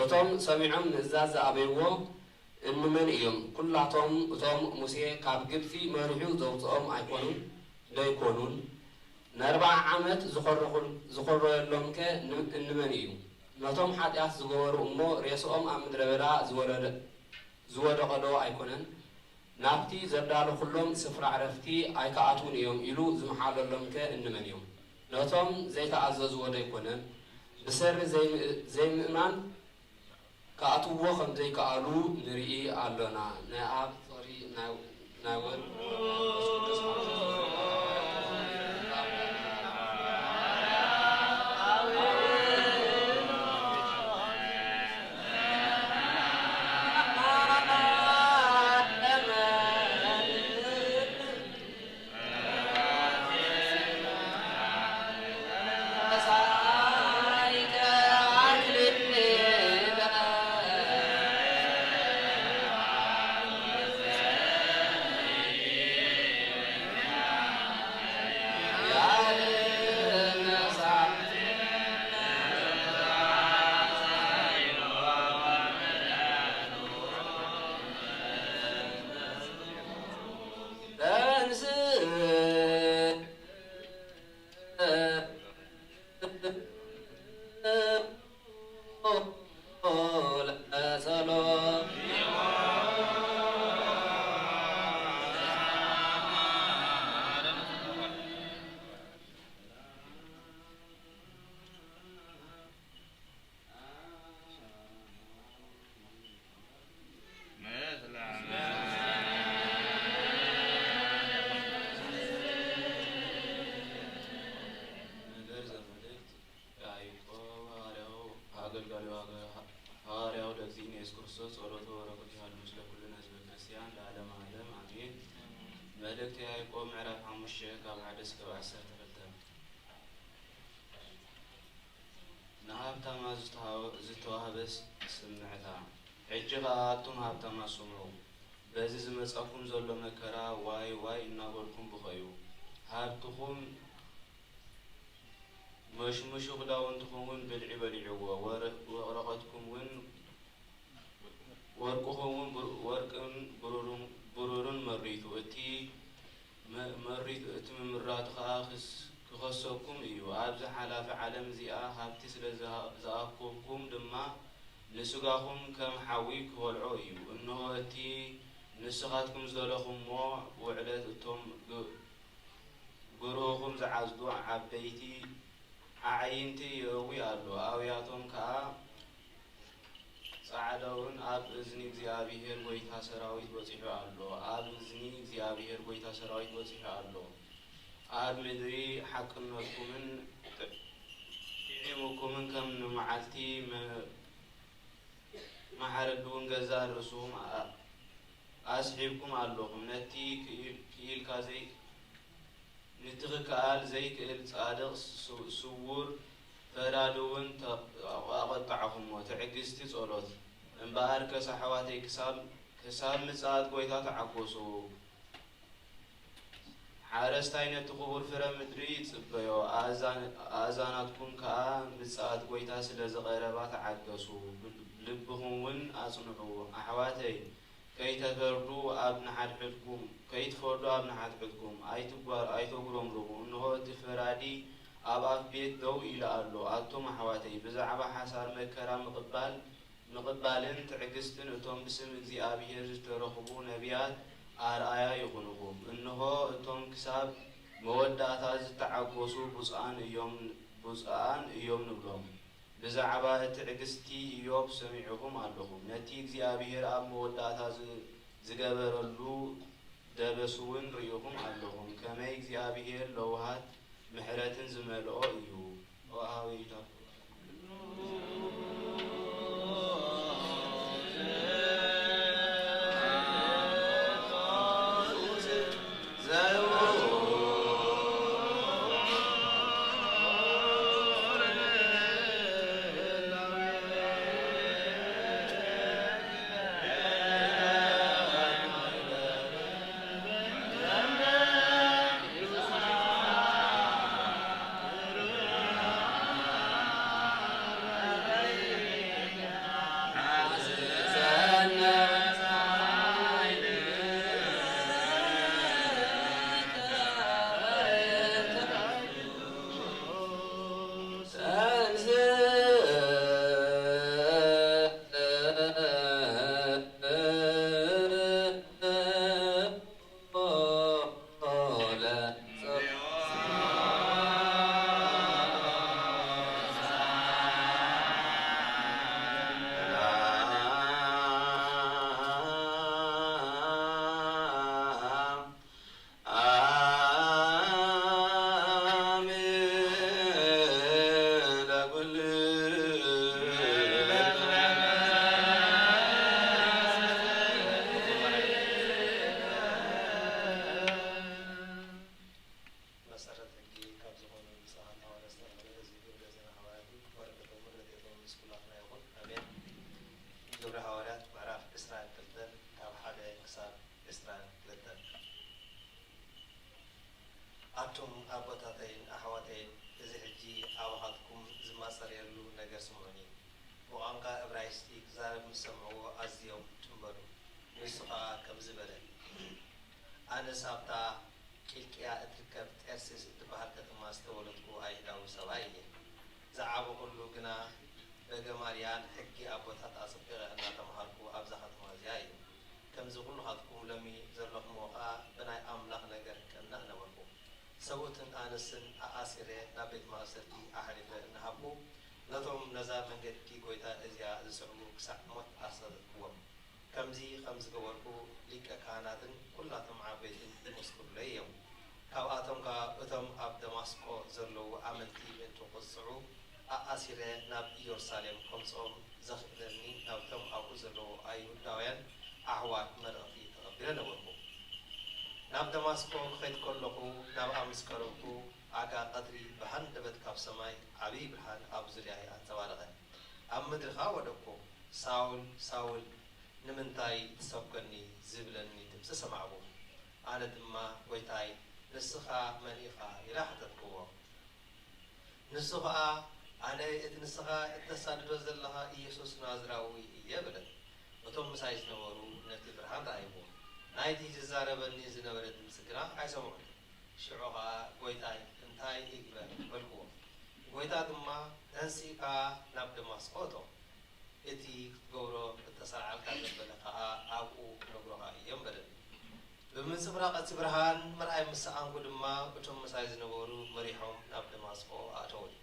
እቶም ሰሚዖም ምእዛዝ ዝኣበይዎ እንመን እዮም? ኩላቶም እቶም ሙሴ ካብ ግብጺ መሪሑ ዘውጽኦም ኣይኮኑን? ደይኮኑን? ንኣርብዓ ዓመት ዝኾረኹል-፣ ዝኾረየሎምከ ን-፣ እንመን እዩ? ነቶም ሓጢኣት ዝገበሩ እሞ ሬስኦም ኣብ ምድረ በዳ ዝወረደ-፣ ዝወደቐዶ ኣይኮነን? ናብቲ ዘዳለኹሎም ስፍራ ዕረፍቲ ኣይክኣትዉን እዮም ኢሉ ዝመሓለሎምከ እንመን እዮም? ነቶም ዘይተኣዘዝዎ ደይኮነን? ብሰሪ ዘይምእ-፣ ዘይምእማን ክኣትውዎ ከም ዘይከኣሉ ንርኢ ኣሎና። ናይ ኣብ ፍቕሪ ናይ፣ ናይ ወልድ ወመንፈስ ቅዱስ ማለት እዩ። ክርስቶስ ጸሎቱ በረከቱ ይሃሉ ምስለ ኩልነ ህዝበ ክርስቲያን ለዓለመ ዓለም ኣሜን። መልእክተ ያዕቆብ ምዕራፍ ሓሙሽተ ካብ ሓደ እስከ ዓሰርተ ክልተ። ንሃብታማት ዝተሃወ-፣ ዝተዋህበ ስ-፣ ስምዕታ። ሕጂ ኸኣ ኣቱም ሃብታማት ስምዑ፣ በዚ ዝመጻኩም ዘሎ መከራ ዋይ ዋይ እናበልኩም ብኸዩ። ሃብትኹም መሽሙሹ ክዳውንትኹም እውን ብልዒ በሊዕዎ፣ ወረ-፣ ወረቐትኩም እውን ወርቅኹም እውን ብር-፣ ወርቅን ብሩርን፣ ብሩርን መሪቱ፣ እቲ መ-፣ መሪቱ፣ እቲ ምምራቱ ኸኣ ክስ-፣ ክኸሰኩም እዩ። ኣብዚ ሓላፊ ዓለም እዚኣ ሃብቲ ስለ ዝሃ-፣ ዝኣከብኩም ድማ ንስጋኹም ከም ሓዊ ክበልዖ እዩ። እንሆ እቲ ንስኻትኩም ዝደለኹምዎ ውዕለት እቶም ግ-፣ ግርሁኹም ዝዓጽዱ ዓበይቲ ኣዕይንቲ የእዊ ኣሎ። ኣብያቶም ከኣ ጻዕዳውን ኣብ እዝኒ እግዚኣብሔር ጐይታ ሰራዊት በጺሑ ኣሎ። ኣብ እዝኒ እግዚኣብሔር ጐይታ ሰራዊት በጺሑ ኣሎ። ኣብ ምድሪ ሓቅነትኩምን ጥዕ-፣ ጥዒሙኩምን ከም ንመዓልቲ መ-፣ መሓረዲ እውን ገዛእ ርእስኹም ኣ-፣ ኣስሒብኩም ኣለኹም። ነቲ ክኢል-፣ ክኢልካ ዘይ-፣ ንትኽክኣል ዘይክእል ጻድቕ ስ-፣ ስዉር ፈራዲ እውን ተ-፣ ኣቐጣዕኹሞ። ትዕግስቲ ጸሎት እምበኣርከስ ኣሕዋተይ ክሳብ፣ ክሳብ ምጽኣት ጐይታ ተዓገሱ። ሓረስታይ ነቲ ክቡር ፍረ ምድሪ ይጽበዮ፣ ኣእዛን-፣ ኣእዛናትኩም ከኣ ምጽኣት ጐይታ ስለ ዝቐረባ ተዓገሱ፣ ልብኹም እውን ኣጽንዑ። ኣሕዋተይ፣ ከይተፈርዱ ኣብ ንሓድሕድኩም፣ ከይትፈርዱ ኣብ ንሓድሕድኩም ኣይትጓ-፣ ኣይተጉረምርሙ። እንሆ እቲ ፈራዲ ኣብ ኣፍ ቤት ደው ኢሉ ኣሎ። ኣቱም ኣሕዋተይ፣ ብዛዕባ ሓሳር መከራ ምቕባል፣ ምቕባልን ትዕግስትን እቶም ብስም እግዚኣብሔር ዝተረኽቡ ነቢያት ኣርኣያ ይኹንኹም። እንሆ እቶም ክሳብ መወዳእታ ዝተዓገሱ ብፁዓን እዮም፣ ብፁዓን እዮም ንብሎም። ብዛዕባ ትዕግስቲ ኢዮብ ሰሚዕኹም ኣለኹም። ነቲ እግዚኣብሔር ኣብ መወዳእታ ዝ-፣ ዝገበረሉ ደበስ እውን ርኢኹም ኣለኹም። ከመይ እግዚኣብሔር ለውሃት ምሕረትን ዝመልኦ እዩ። ወሃበ ይታኩ። መሰረት ሕጊ ካብ ዝኾኑ ንስኻት ሃዋርያት ዝተላዕለ እዚ ግብረ ዜና ሃዋርያት እዩ። በረከቶምን ረድኤቶምን ምስ ኩላትና ይኹን። ኣሜን። ግብረ ሃዋርያት ምዕራፍ ዕስራን ክልተን ካብ ሓደ ክሳብ ዕስራን ክልተን። ኣቱም ኣቦታተይን ኣሕዋተይን፣ እዚ ሕጂ ኣባኻትኩም ዝማጸረየሉ ነገር ስምዑኒ። ብቋንቋ እብራይስጢ ክዛረብ ምስ ሰምዕዎ ኣዝዮም ጭምበሉ። ንሱ ኸኣ ከምዚ በለ፣ ኣነስ ኣብታ ቂልቅያ እትርከብ ጤርሴስ እትበሃል ከተማ ዝተወለድኩ ኣይሁዳዊ ሰብኣይ እየ። ዝዓበኹሉ ግና በገማልያል ሕጊ ኣቦታት ኣጸቢቐ እናተምሃርኩ ኣብዛ ከተማ እዚኣ እዩ። ከምዚ ኩልኻትኩም ሎሚ ዘለኹምዎ ኸኣ ብናይ ኣምላኽ ነገር እቀናእ ነበርኩ። ሰብኡትን ኣንስትን ኣኣሲረ ናብ ቤት ማእሰርቲ ኣሕሊፈ እናሃብኩ፣ ነቶም ነዛ መንገዲ ጐይታ እዚኣ ዝስዕቡ ክሳዕ ሞት ኣሳደድክዎም። ከምዚ ከም ዝገበርኩ ሊቀ ካህናትን ኵላቶም ዓበይትን ይመስክሩለይ እዮም። ካብኣቶም ከኣ እቶም ኣብ ደማስቆ ዘለዉ ኣመንቲ ምእንቲ ክቕጽዑ ኣኣሲረ ናብ ኢየሩሳሌም ከምጽኦም ዘኽእለኒ ናብቶም ኣብኡ ዘለዉ ኣይሁዳውያን ኣሕዋት መልእኽቲ ተቐቢለ ነበርኩ። ናብ ደማስቆ ክኸይድ ከለኹ፣ ናብኣ ምስ ቀረብኩ፣ ኣጋ ቀትሪ ብሃንደበት ካብ ሰማይ ዓብዪ ብርሃን ኣብ ዙርያይ ኣንጸባረቐ። ኣብ ምድሪ ኸኣ ወደቅኩ። ሳውል፣ ሳውል፣ ንምንታይ ትሰብከኒ? ዝብለኒ ድምጺ ሰማዕኩ። ኣነ ድማ፣ ጐይታይ፣ ንስኻ መን ኢኻ? ኢለ ሓተትክዎ። ንሱ ኸኣ፣ ኣነ እቲ ንስኻ እተሳድዶ ዘለኻ ኢየሱስ ናዝራዊ እየ በለኒ። እቶም ምሳይ ዝነበሩ ነቲ ብርሃን ረኣይዎ። ናይቲ ዝዛረበኒ ዝነበረ ድምጺ ግና ኣይሰምዑን። ሽዑ ኸኣ፣ ጐይታይ፣ እንታይ እግበር? በልክዎ። ጐይታ ድማ፣ ተንሲእካ ናብ ደማስቆ እቶ። እቲ ክትገብሮ እተሰርዓልካ ዘበለ ኸኣ ኣብኡ ክነግሩኻ እዮም በለኒ። ብምንጽብራቕ እቲ ብርሃን ምርኣይ ምስ ሰኣንኩ ድማ፣ እቶም ምሳይ ዝነበሩ መሪሖም ናብ ደማስቆ ኣእተዉኒ።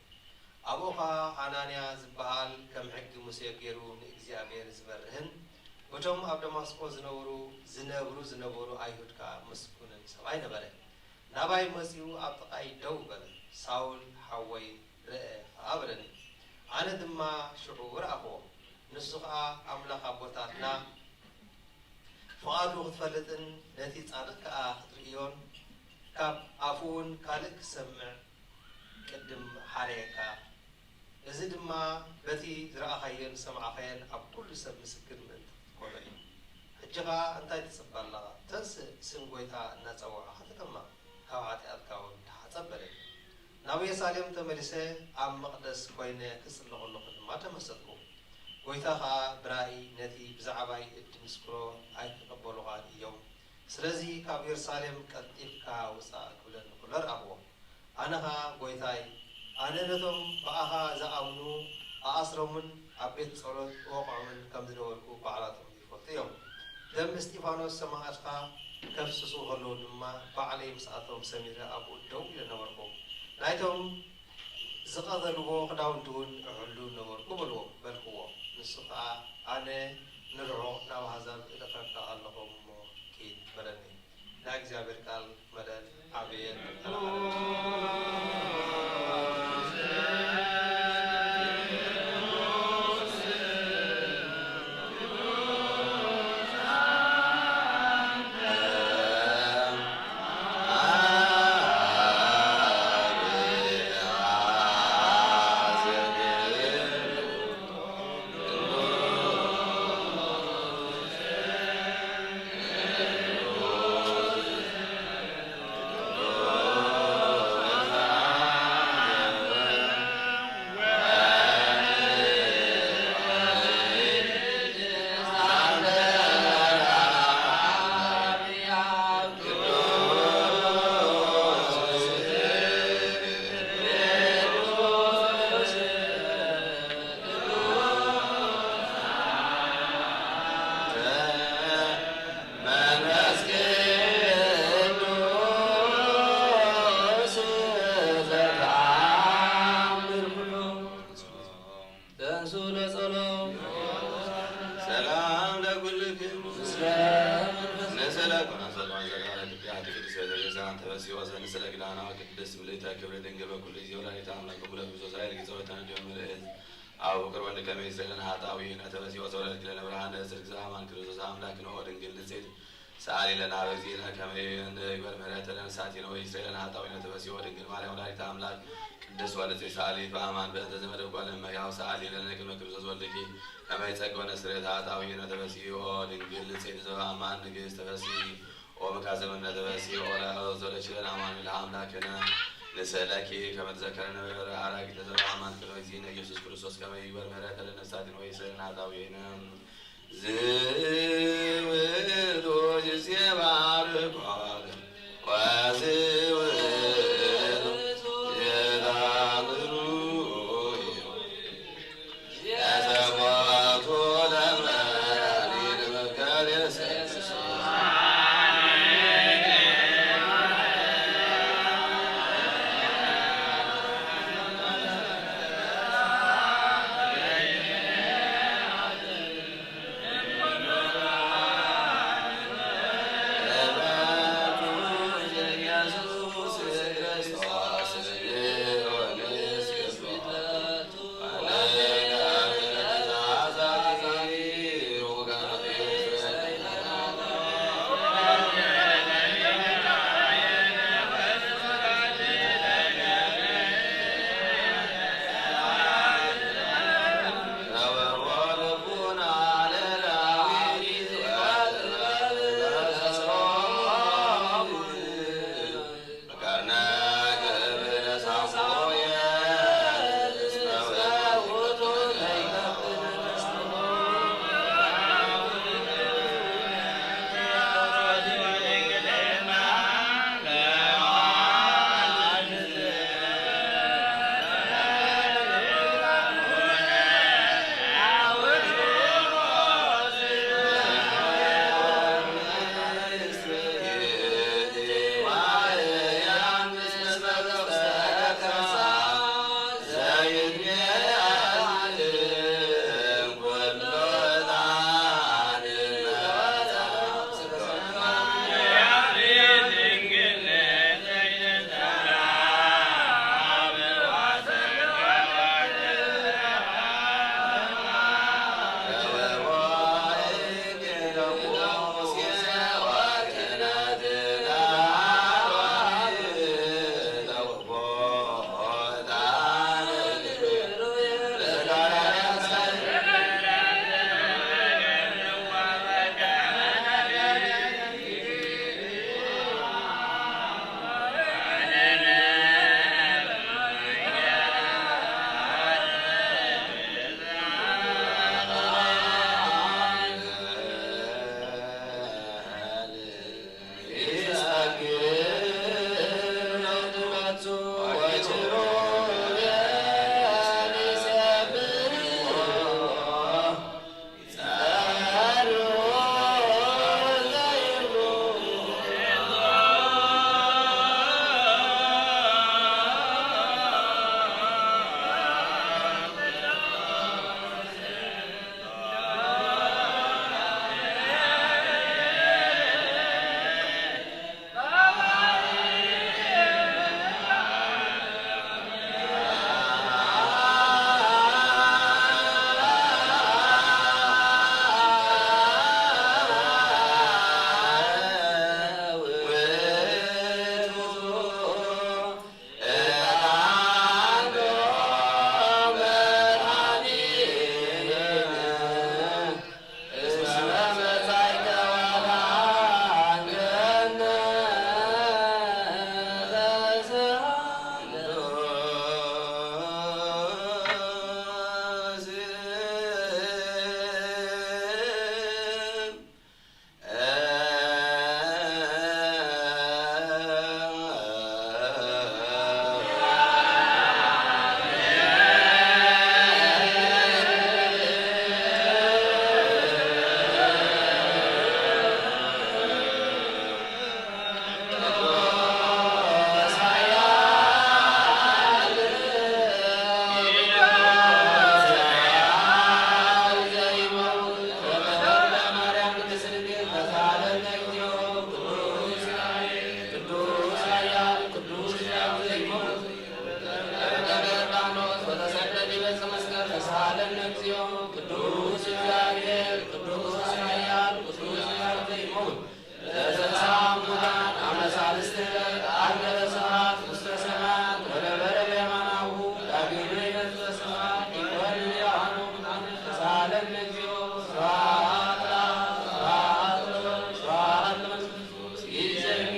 ኣብኡ ኸኣ ሃናንያ ዝበሃል ከም ሕጊ ሙሴ ገይሩ ንእግዚኣብሔር ዝፈርህን፣ በቶም ኣብ ደማስቆ ዝነብሩ ዝነብሩ ዝነበሩ ኣይሁድ ከኣ ምስጉንን ሰብኣይ ነበረ። ናባይ መጺኡ ኣብ ጥቓይ ደው በለ። ሳውል ሓወይ ርአ ኸኣ በለኒ። ኣነ ድማ ሽዑ ረኣኽዎ። ንሱ ኸኣ ኣምላኽ ኣቦታትና ፍቓዱ ክትፈልጥን ነቲ ጻድቕ ከኣ ክትርእዮን ካብ ኣፉ እውን ካልእ ክሰምዕ ቅድም ሓረየካ። እዚ ድማ በቲ ዝረኣኻዮን ዝሰማዕኻዮን ኣብ ኩሉ ሰብ ምስክር ምእንቲ ክትኮኖ እዩ። ሕጂ ኸኣ እንታይ ትጽበ ኣለኻ? ተንስእ፣ ስም ጐይታ እናጸዋዕኻ ተጠመቕ፣ ካብ ሓጢኣትካ እውን ተሓጸብ በለኒ። ናብ የሩሳሌም ተመሊሰ ኣብ መቕደስ ኮይነ ክጽሊ ከለኹ ድማ ተመሰጥኩ። ጐይታ ኸኣ ብራእይ ነቲ ብዛዕባይ እትምስክሮ ኣይክቕበሉኻን እዮም። ስለዚ ካብ የሩሳሌም ቀልጢፍካ ውጻእ ክብለኒ ከሎ ረኣኽዎ። ኣነ ኸኣ ጐይታይ፣ ኣነ ነቶም ብኣኻ ዝኣምኑ እኣስሮምን ኣብ ቤት ጸሎት እወቕዖምን ከም ዝነበርኩ ባዕላቶም ይፈልጡ እዮም። ደም እስጢፋኖስ ሰማእትኻ ከፍስሱ ከለዉ ድማ ባዕለይ ምስኣቶም ሰሚረ ኣብኡ ደው ኢለ ነበርኩ። ናይቶም ዝቐተልዎ ክዳውንቲ እውን እሕሉ ነበርኩ በልዎ በልክዎ። ንሱ ኸኣ ኣነ ንርሑቕ ናብ ኣህዛብ እልእኸካ ኣለኹ እሞ ኪድ በለኒ። ናይ እግዚኣብሔር ቃል መደድ ዓብየት ተላዓለ። መንፈስ ቅዱስ ዘተአምር ኩሉ ተንሱ ለጸሎት ሰላም ለኩልክሙ። ንስለ ኮነ ሰብአን ዘጋነ ድቢያት ቅዱስ ቤተክርስቲያን ተበሲወ ዘንስለ ኪዳና ቅድስት ምልዕተ ክብር ድንግል በኩሉ ጊዜ ወላዲተ አምላክ እሙ ለብዙ ዛይል ጊዜ ወተነዲዮ ምልዕት አብ ፍቅር ወልድ ከመ ይስረይለነ ኃጣዊ ነተበሲወ ዘወለድኪ ለነ ብርሃነ ጽድቅ ዘአማን ክርስቶስ አምላክ ነው ድንግል ንጽሕት ሰአሊ ለነ ሀበ እግዚእነ ከመ ንግበር ምህረተ ለነፍሳቲነ ወይስረይ ለነ ኃጣውኢነ ተበሲኦ ድንግል ማርያም ወላዲተ አምላክ ቅድስት ወንጽሕት ሰአሊ በአማን በእንተ ዘመደ ጓል እመሕያው ሰአሊ ለነ ቅድመ ክርስቶስ ወልድኪ ከመ ይጸግበነ ስርየተ ኃጣውኢነ ተበሲኦ ድንግል ንጽሕት ዘበአማን ንግሥት ተፈሲ ኦ መካዘ መምነ ተበሲኦ ለአበው ዘሎችለን አማኑኤል አምላክነ ንስእለኪ ከመ ትዘከረ ነበረ አራጊተ ዘበአማን ቅድመ እግዚእነ ኢየሱስ ክርስቶስ ከመ ይግበር ምህረተ ለነፍሳቲነ ወይስረይ ለነ ኃጣውኢነ ዝውእቱ ጊዜ ባርኮት ወዝውእቱ ጊዜ ታምሩ የሰቆቱ ለመድኃኒነ መፍቀሬ ስብሐት ሳለን እግዚኦ ቅዱስ እግዚኣብሔር ቅዱስ ኃያል ቅዱስ ሕያው ዘይመውት ለዘተንሥአ እሙታን አመሳልስት አንበረ ስብሐት ውስተ ሰማያት ወነበረ በየማነ አቡሁ ዳግመ ይመጽእ በስብሐት ይኮንን ሕያዋን ወሙታን። ሳለን እግዚኦ ስብሐት ለአብ ስብሐት ለወልድ ስብሐት ለመንፈስ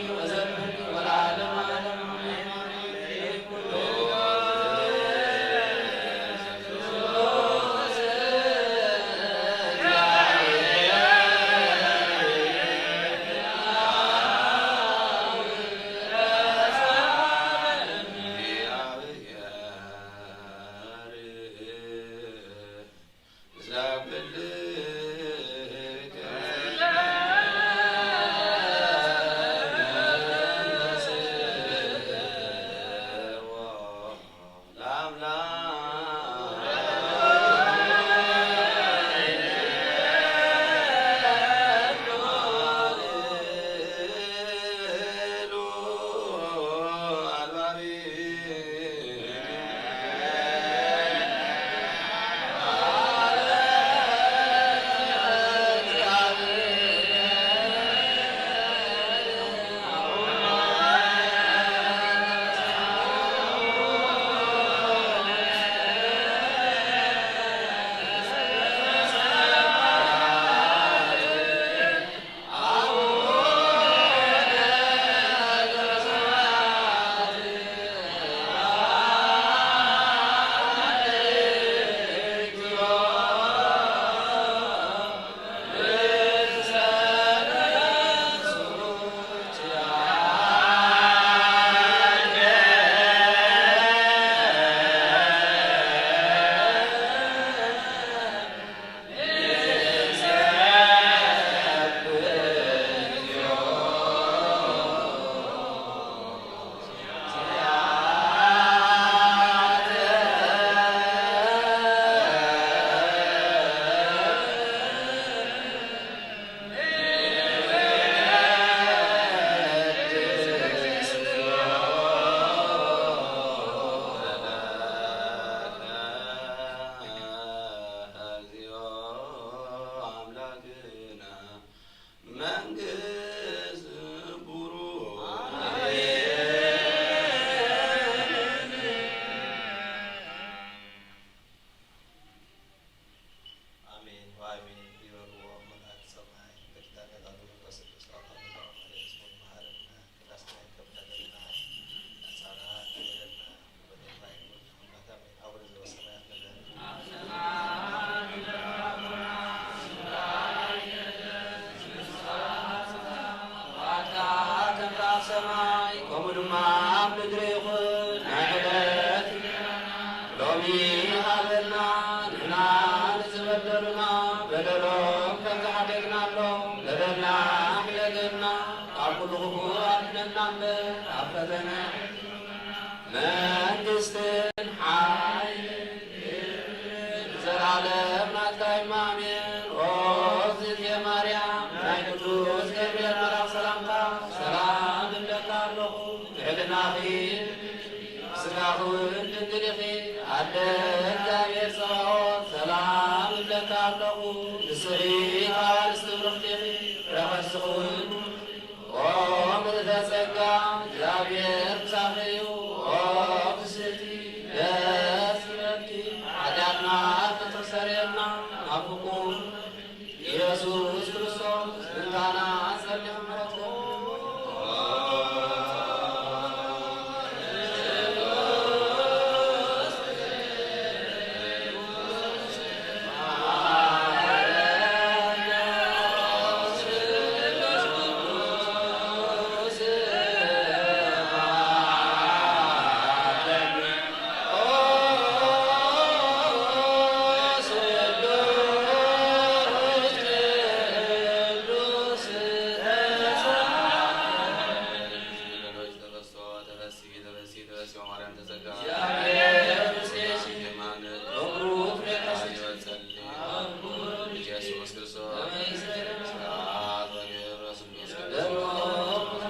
አሜን ወአሜን ይበልዎ መልኣከ ሰማይ በኪዳነ ቃሉ መንፈስ ቅዱስ አብ አምላክ አብ አለ ስሙን መሐረና ቅዳሴና ይቀበለልና ነጻና ይበለልና። ሰማይ ከምኡ ድማ ኣብ ምድሪ ይኹን ናይ ዕለት ሎሚ ሃበና። ንሕና ንዝበደሉና በደሎም ከም ዝሓደግናሎም በደልና ሕደገልና። ካብ ኩሉ ክፉእ ኣድሕነና እምበር ካብ ፈተነ መንግስትን ሓይልን ዘለዓለም ናትካ እዩ። ኣሜን። ኦ እግዝእትየ ማርያም፣ ናይ ቅዱስ ገብርኤል መልኣኽ ሰላምታ ሰላም እብለካ ኣለኹ። ልዕልናኺ ስጋኺ እውን ድንግል ኢኺ። ኣደ እግዚኣብሔር ጸባኦት፣ ሰላም እብለካ ኣለኹ። ንስኺ ካብ ኣንስቲ ብርኽቲ ኢኺ፣ ፍረ ከርስኺ እውን ኦ ምልእተ ጸጋ፣ እግዚኣብሔር ምሳኺ እዩ። ኦ ፍስሕቲ፣ ደስ ይበልኪ፣ ሓጢኣትና ተስተሰርየልና፣ ናብ ፍቁር ኢየሱስ ክርስቶስ ምእንታና ጸሊኹ ምሕረትኩም። ኢየሱስ ክርስቶስ ስብሐት ወክብር ለስሉስ ቅዱስ።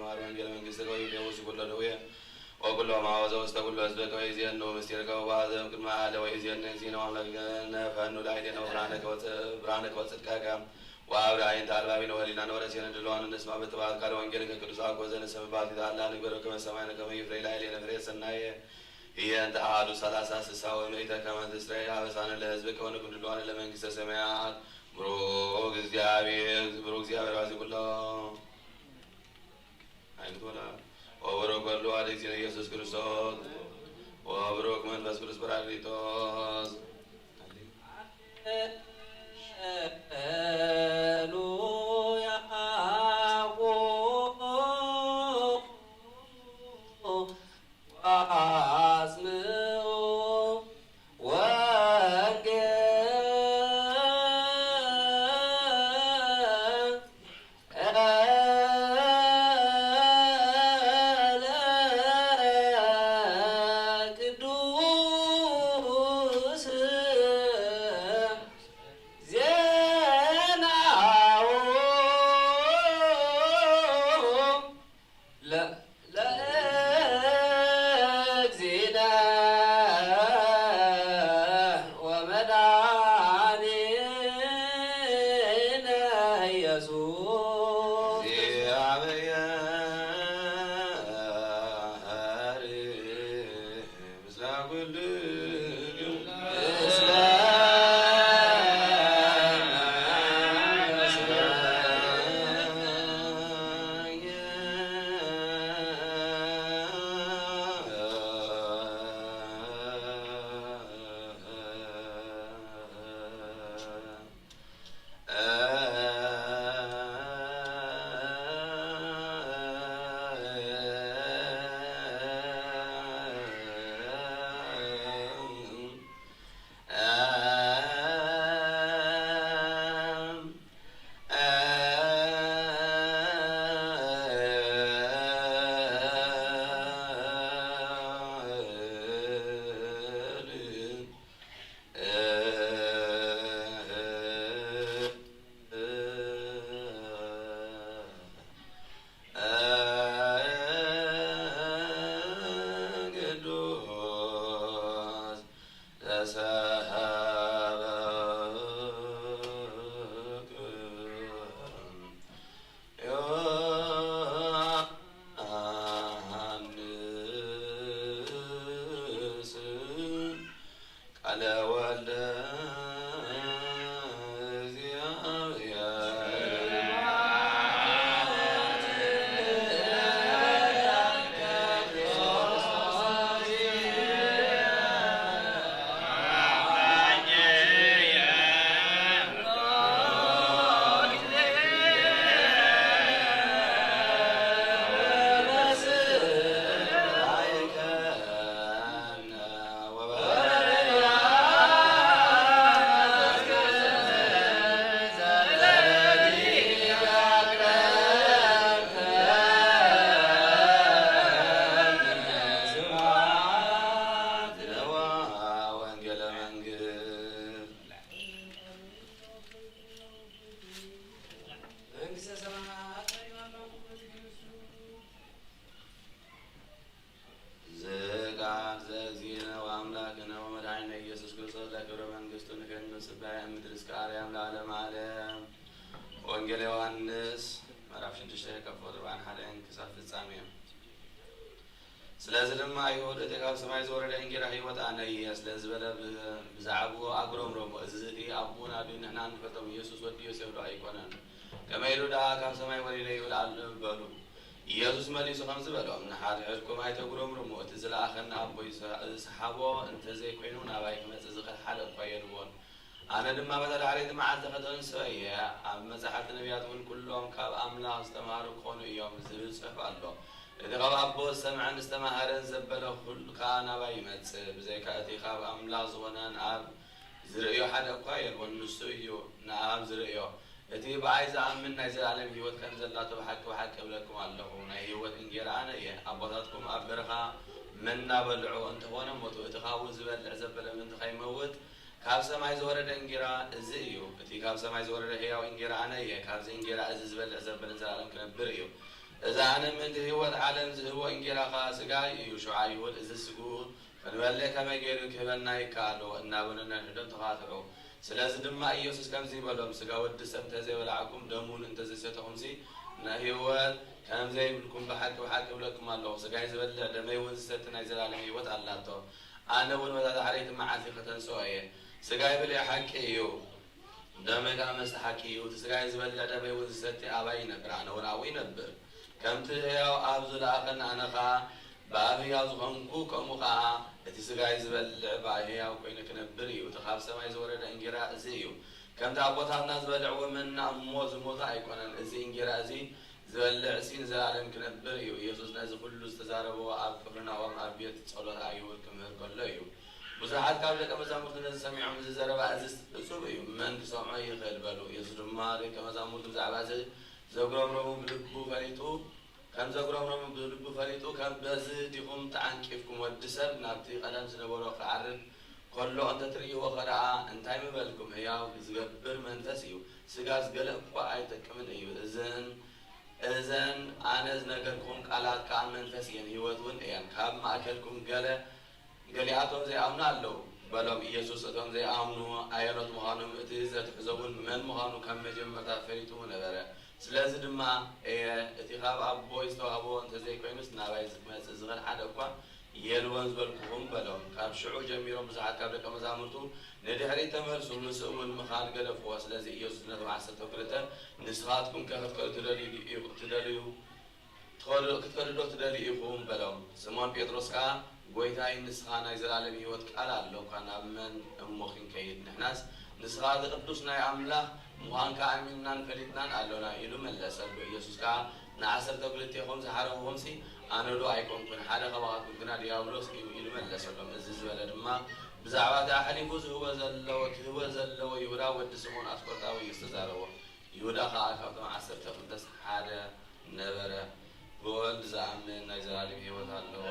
ማር ወንጌል መንግስት ከወይ ሌውስ ኩሎ ደዌ ወኩሎ ማወዘ ውስተ ኩሎ ህዝበ ከወይ ዜኑ ምስጢር ከወባዘ ቅድመ አለ ወይ ዜን ዜን ማምላክ ነፈኑ ላይሌነ ብርሃነ ከወፅእ ብርሃነ ከወፅእ ቃጋ ወአብሪ አይንተ አልባቢነ ወሊና ንወረሴነ ድልዋን ንስማ በጥባት ቃል ወንጌል ከቅዱስ አኮዘ ንሰምባት ይታላ ንግበረ ከመ ሰማይነ ከመ ይፍሬ ላይሌነ ፍሬ ሰናየ። እየንተ አሐዱ ሠላሳ ስሳ ወምእተ ከመ ትስረይ አበሳነ ለሕዝብከ ወንኩን ድልዋነ ለመንግስተ ሰማያት። ብሩክ እግዚአብሔር፣ ብሩክ እግዚአብሔር አዚ ኩሎ። አይነት ወላ ወብሩክ ወልድ ዋሕድ እግዚእነ ኢየሱስ ክርስቶስ ወብሩክ መንፈስ ቅዱስ ጳራቅሊጦስ። ዝቃል ዘእግዚእነ ወአምላክነ ወመድኃኒነ ኢየሱስ ክርስቶስ ለክብረ መንግስቱ ንፌኑ ስባይ ምድር እስከ አርያም ለዓለመ ዓለም። ወንጌል ዮሐንስ ምዕራፍ ሽዱሽተ ካብ ቁጥሪ ኣርባዕን ሓደን ክሳብ ፍጻሜ። ስለዚ ድማ ኣይሁድ እቲ ካብ ሰማይ ዝወረደ እንጌራ ህይወት ኣነ እየ ስለ ዝበለ ብ-፣ ብዛዕባኡ ኣጉረምረሙ። እዚ እቲ ኣቦን ኣቢን ንሕና እንፈልጦም ኢየሱስ ወዲ ዮሴፍ ዶ ኣይኮነን? ከመይ ኢሉ ደኣ ካብ ሰማይ ወሪደ ይብል ኣሎ በሉ። ኢየሱስ መሊሱ ከምዚ በሎም፣ ንሓድሕድኩም ኣይተጉረምርሙ፣ እቲ ዝለኣኸኒ ኣቦይ ዝሰ-፣ ዝሰሓቦ እንተዘይኮይኑ ናባይ ክመጽእ ዝኽእል ሓደ እኳ የልቦን። ኣነ ድማ በታ ዳሕረይቲ መዓልቲ ከተንስኦ እየ። ኣብ መጻሕፍቲ ነቢያት እውን ኩሎም ካብ ኣምላኽ ዝተማህሩ ክኾኑ እዮም ዝብል ጽሑፍ ኣሎ። እቲ ካብ ኣቦ ዝሰምዐን ዝተማህረን ዘበለ ኩሉ ከኣ ናባይ ይመጽእ። ብዘይካ እቲ ካብ ኣምላኽ ዝኾነ ንኣብ ዝርእዮ ሓደ እኳ የልቦን፣ ንሱ እዩ ንኣብ ዝርእዮ። እቲ ብኣይ ዝኣምን ናይ ዘለኣለም ህይወት ከም ዘላቶ ብሓቂ ብሓቂ እብለኩም ኣለኹ፣ ናይ ህይወት እንጌራ ኣነ እየ። ኣቦታትኩም ኣብ በረኻ መና በልዑ፣ እንተኾነ ሞቱ። እቲ ካብኡ ዝበልዕ ዘበለ ምእንቲ ከይመውት፣ ካብ ሰማይ ዝወረደ እንጌራ እዚ እዩ። እቲ ካብ ሰማይ ዝወረደ ህያው እንጌራ ኣነ እየ። ካብዚ እንጌራ እዚ ዝበልዕ ዘበለ ንዘለኣለም ክነብር እዩ። እዛ ኣነ ምእንቲ ህይወት ዓለም ዝህቦ እንጌራ ኸኣ ሥጋይ እዩ። ሽውዓይ ይሁድ እዚ ሥግኡ ክንበልዕ ከመይ ገይሩ ክህበና ይከኣሎ? እናበሉ ነንሕዶም ተኻትዑ። ስለዚ ድማ ኢየሱስ ከምዚ በሎም፣ ሥጋ ወዲ ሰብ እንተ ዘይበላዕኩም ደሙ እውን እንተ ዘይሰተኹምሲ ናይ ህይወት ከም ዘይብልኩም ብሓቂ ብሓቂ እብለኩም ኣለኹ። ሥጋይ ዝበልዕ ደመይ እውን ዝሰቲ ናይ ዘላለም ህይወት ኣላቶ። ኣነ እውን በታ ዳሕረይቲ መዓልቲ ከተንስኦ እየ። ሥጋይ ብልዒ ሓቂ እዩ። ደመይ ከኣ መስተ ሓቂ እዩ። እቲ ሥጋይ ዝበልዕ ደመይ እውን ዝሰቲ ኣባይ ይነብር፣ ኣነ እውን ኣብኡ ይነብር። ከምቲ ሕያው ኣብ ዝለኣኸኒ ኣነ ኸኣ ብኣብ ሕያው ዝኾንኩ፣ ከምኡ ኸኣ እቲ ሥጋይ ዝበልዕ ብኣይ ሕያው ኮይኑ ክነብር እዩ። እቲ ካብ ሰማይ ዝወረደ እንጌራ እዚ እዩ። ከምቲ ኣቦታትና ዝበልዕዎ መና እሞ ዝሞተ ኣይኮነን። እዚ እንጌራ እዚ ዝበልዕሲ ንዘለኣለም ክነብር እዩ። ኢየሱስ ነዚ ኹሉ ዝተዛረቦ ኣብ ቅፍርናሆም ኣብ ቤት ጸሎት ኣይሁድ ክምህር ከሎ እዩ። ብዙሓት ካብ ደቀ መዛሙርቱ ነዚ ሰሚዖም፣ እዚ ዘረባ እዝስ እጹብ እዩ፣ መን ክሰምዖ ይኽእል? በሉ። ኢየሱስ ድማ ደቀ መዛሙርቱ ብዛዕባ እዚ ዘጉረምረሙ ብልቡ ፈሊጡ፣ ከም ዘጉረምረሙ ብልቡ ፈሊጡ፣ ከም በዚ ዲኹም ተዓንቂፍኩም? ወዲ ሰብ ናብቲ ቀደም ዝነበሮ ክዓርግ ከሎ እንተ ትርእይዎ ኸ ደኣ እንታይ ምበልኩም? ህያው ዝገብር መንፈስ እዩ፣ ሥጋስ ገለ እኳ ኣይጠቅምን እዩ። እዘን እዘን ኣነ ዝነገርኩም ቃላት ከኣ መንፈስ እየን፣ ህይወት እውን እየን። ካብ ማእከልኩም ገለ ገሊኣቶም ዘይኣምኑ ኣለዉ በሎም። ኢየሱስ እቶም ዘይኣምኑ ኣየኖት ምዃኖም እቲ ዘትሕዞ እውን መን ምዃኑ ካብ መጀመርታ ፈሊጥዎ ነበረ። ስለዚ ድማ እየ እቲ ካብ ኣቦይ ዝተዋህቦ እንተዘይኮይኑስ ናባይ ዝመጽእ ዝኽእል ሓደ እኳ የልቦን ዝበልኩኹም በሎም። ካብ ሽዑ ጀሚሮም ብዙሓት ካብ ደቀ መዛሙርቱ ንድሕሪት ተመልሱ፣ ምስኡ እውን ምኻድ ገደፍዎ። ስለዚ ኢየሱስ ነቶም ዓሰርተ ክልተ ንስኻትኩም ከ ክትከዱ ትደልዩ ዲኹ- ትደልዩ ትኸዱ- ክትከዱ ዶ ትደልዩ ኢኹም? በሎም። ስምዖን ጴጥሮስ ከኣ፣ ጐይታይ፣ ንስኻ ናይ ዘላለም ህይወት ቃል ኣሎካ፣ ናብ መን እሞ ክንከይድ? ንሕናስ ንስኻ እቲ ቅዱስ ናይ ኣምላኽ ምዃንካ ኣሚንናን ፈሊጥናን ኣሎና፣ ኢሉ መለሰሉ። ኢየሱስ ከኣ ንዓሰርተ ክልቴኹም ዝሓረኽኹምሲ ኣነ ዶ ኣይኮንኩን? ሓደ ካባኻትኩም ግና ድያብሎስ እዩ፣ ኢሉ መለሰሎም። እዚ ዝበለ ድማ ብዛዕባ እቲ ኣሕሊፉ ዝህቦ ዘለዎ ክህቦ ዘለዎ ይሁዳ ወዲ ስምዖን ኣስቆሮታዊ እዩ ዝተዛረቦ። ይሁዳ ኸኣ ካብቶም ዓሰርተ ክልተስ ሓደ ነበረ። ብወልድ ዝኣምን ናይ ዘላለም ህይወት ኣለዎ።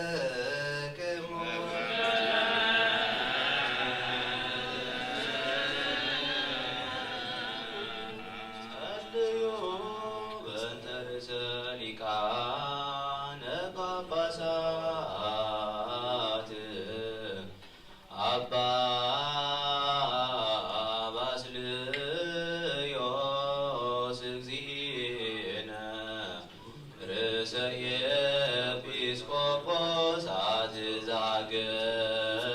ኩልክሙ ጸልዩ በእንተ ርእሰ ሊቃነ ጳጳሳት ኣባ ባስልዮስ እግዚእነ ርእሰ ኤጲስቆጶሳት ዘሀገረ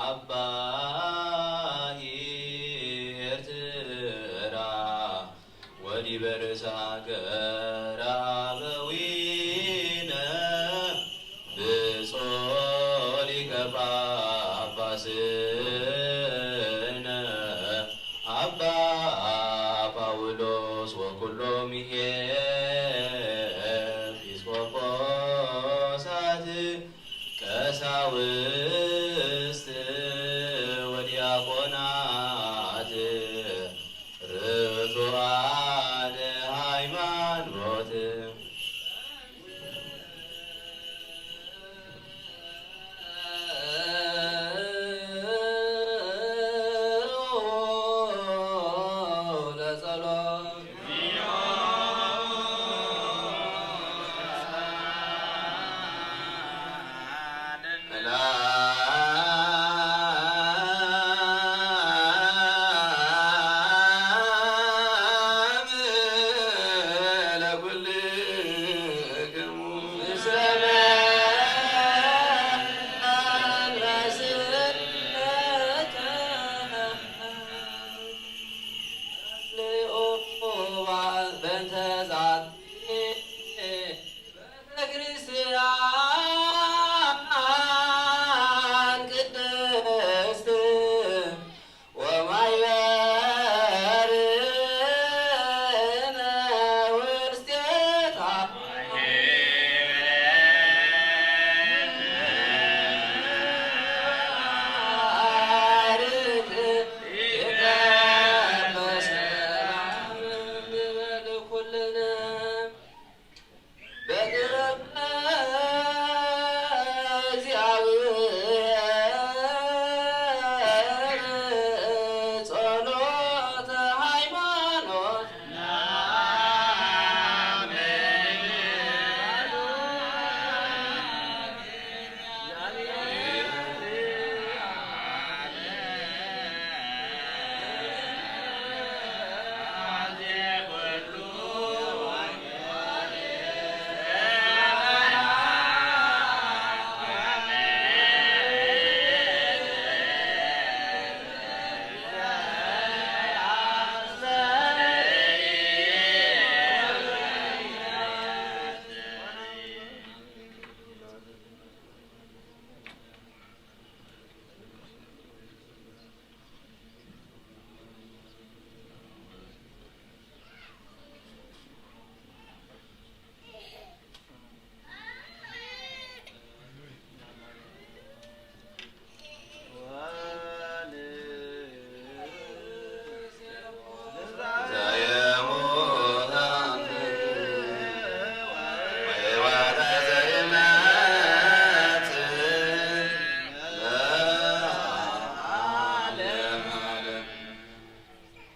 ኣባ ኤርትራ ወዲበ ርእሰ ሀገረ አበዊነ ብፁዕ ሊቀ ጳጳስነ አባ ጳውሎስ ወኩሎም ኤጲስቆጶሳት ቀሳውስት ወዲያቆናት ርቱዓነ ሃይማኖት።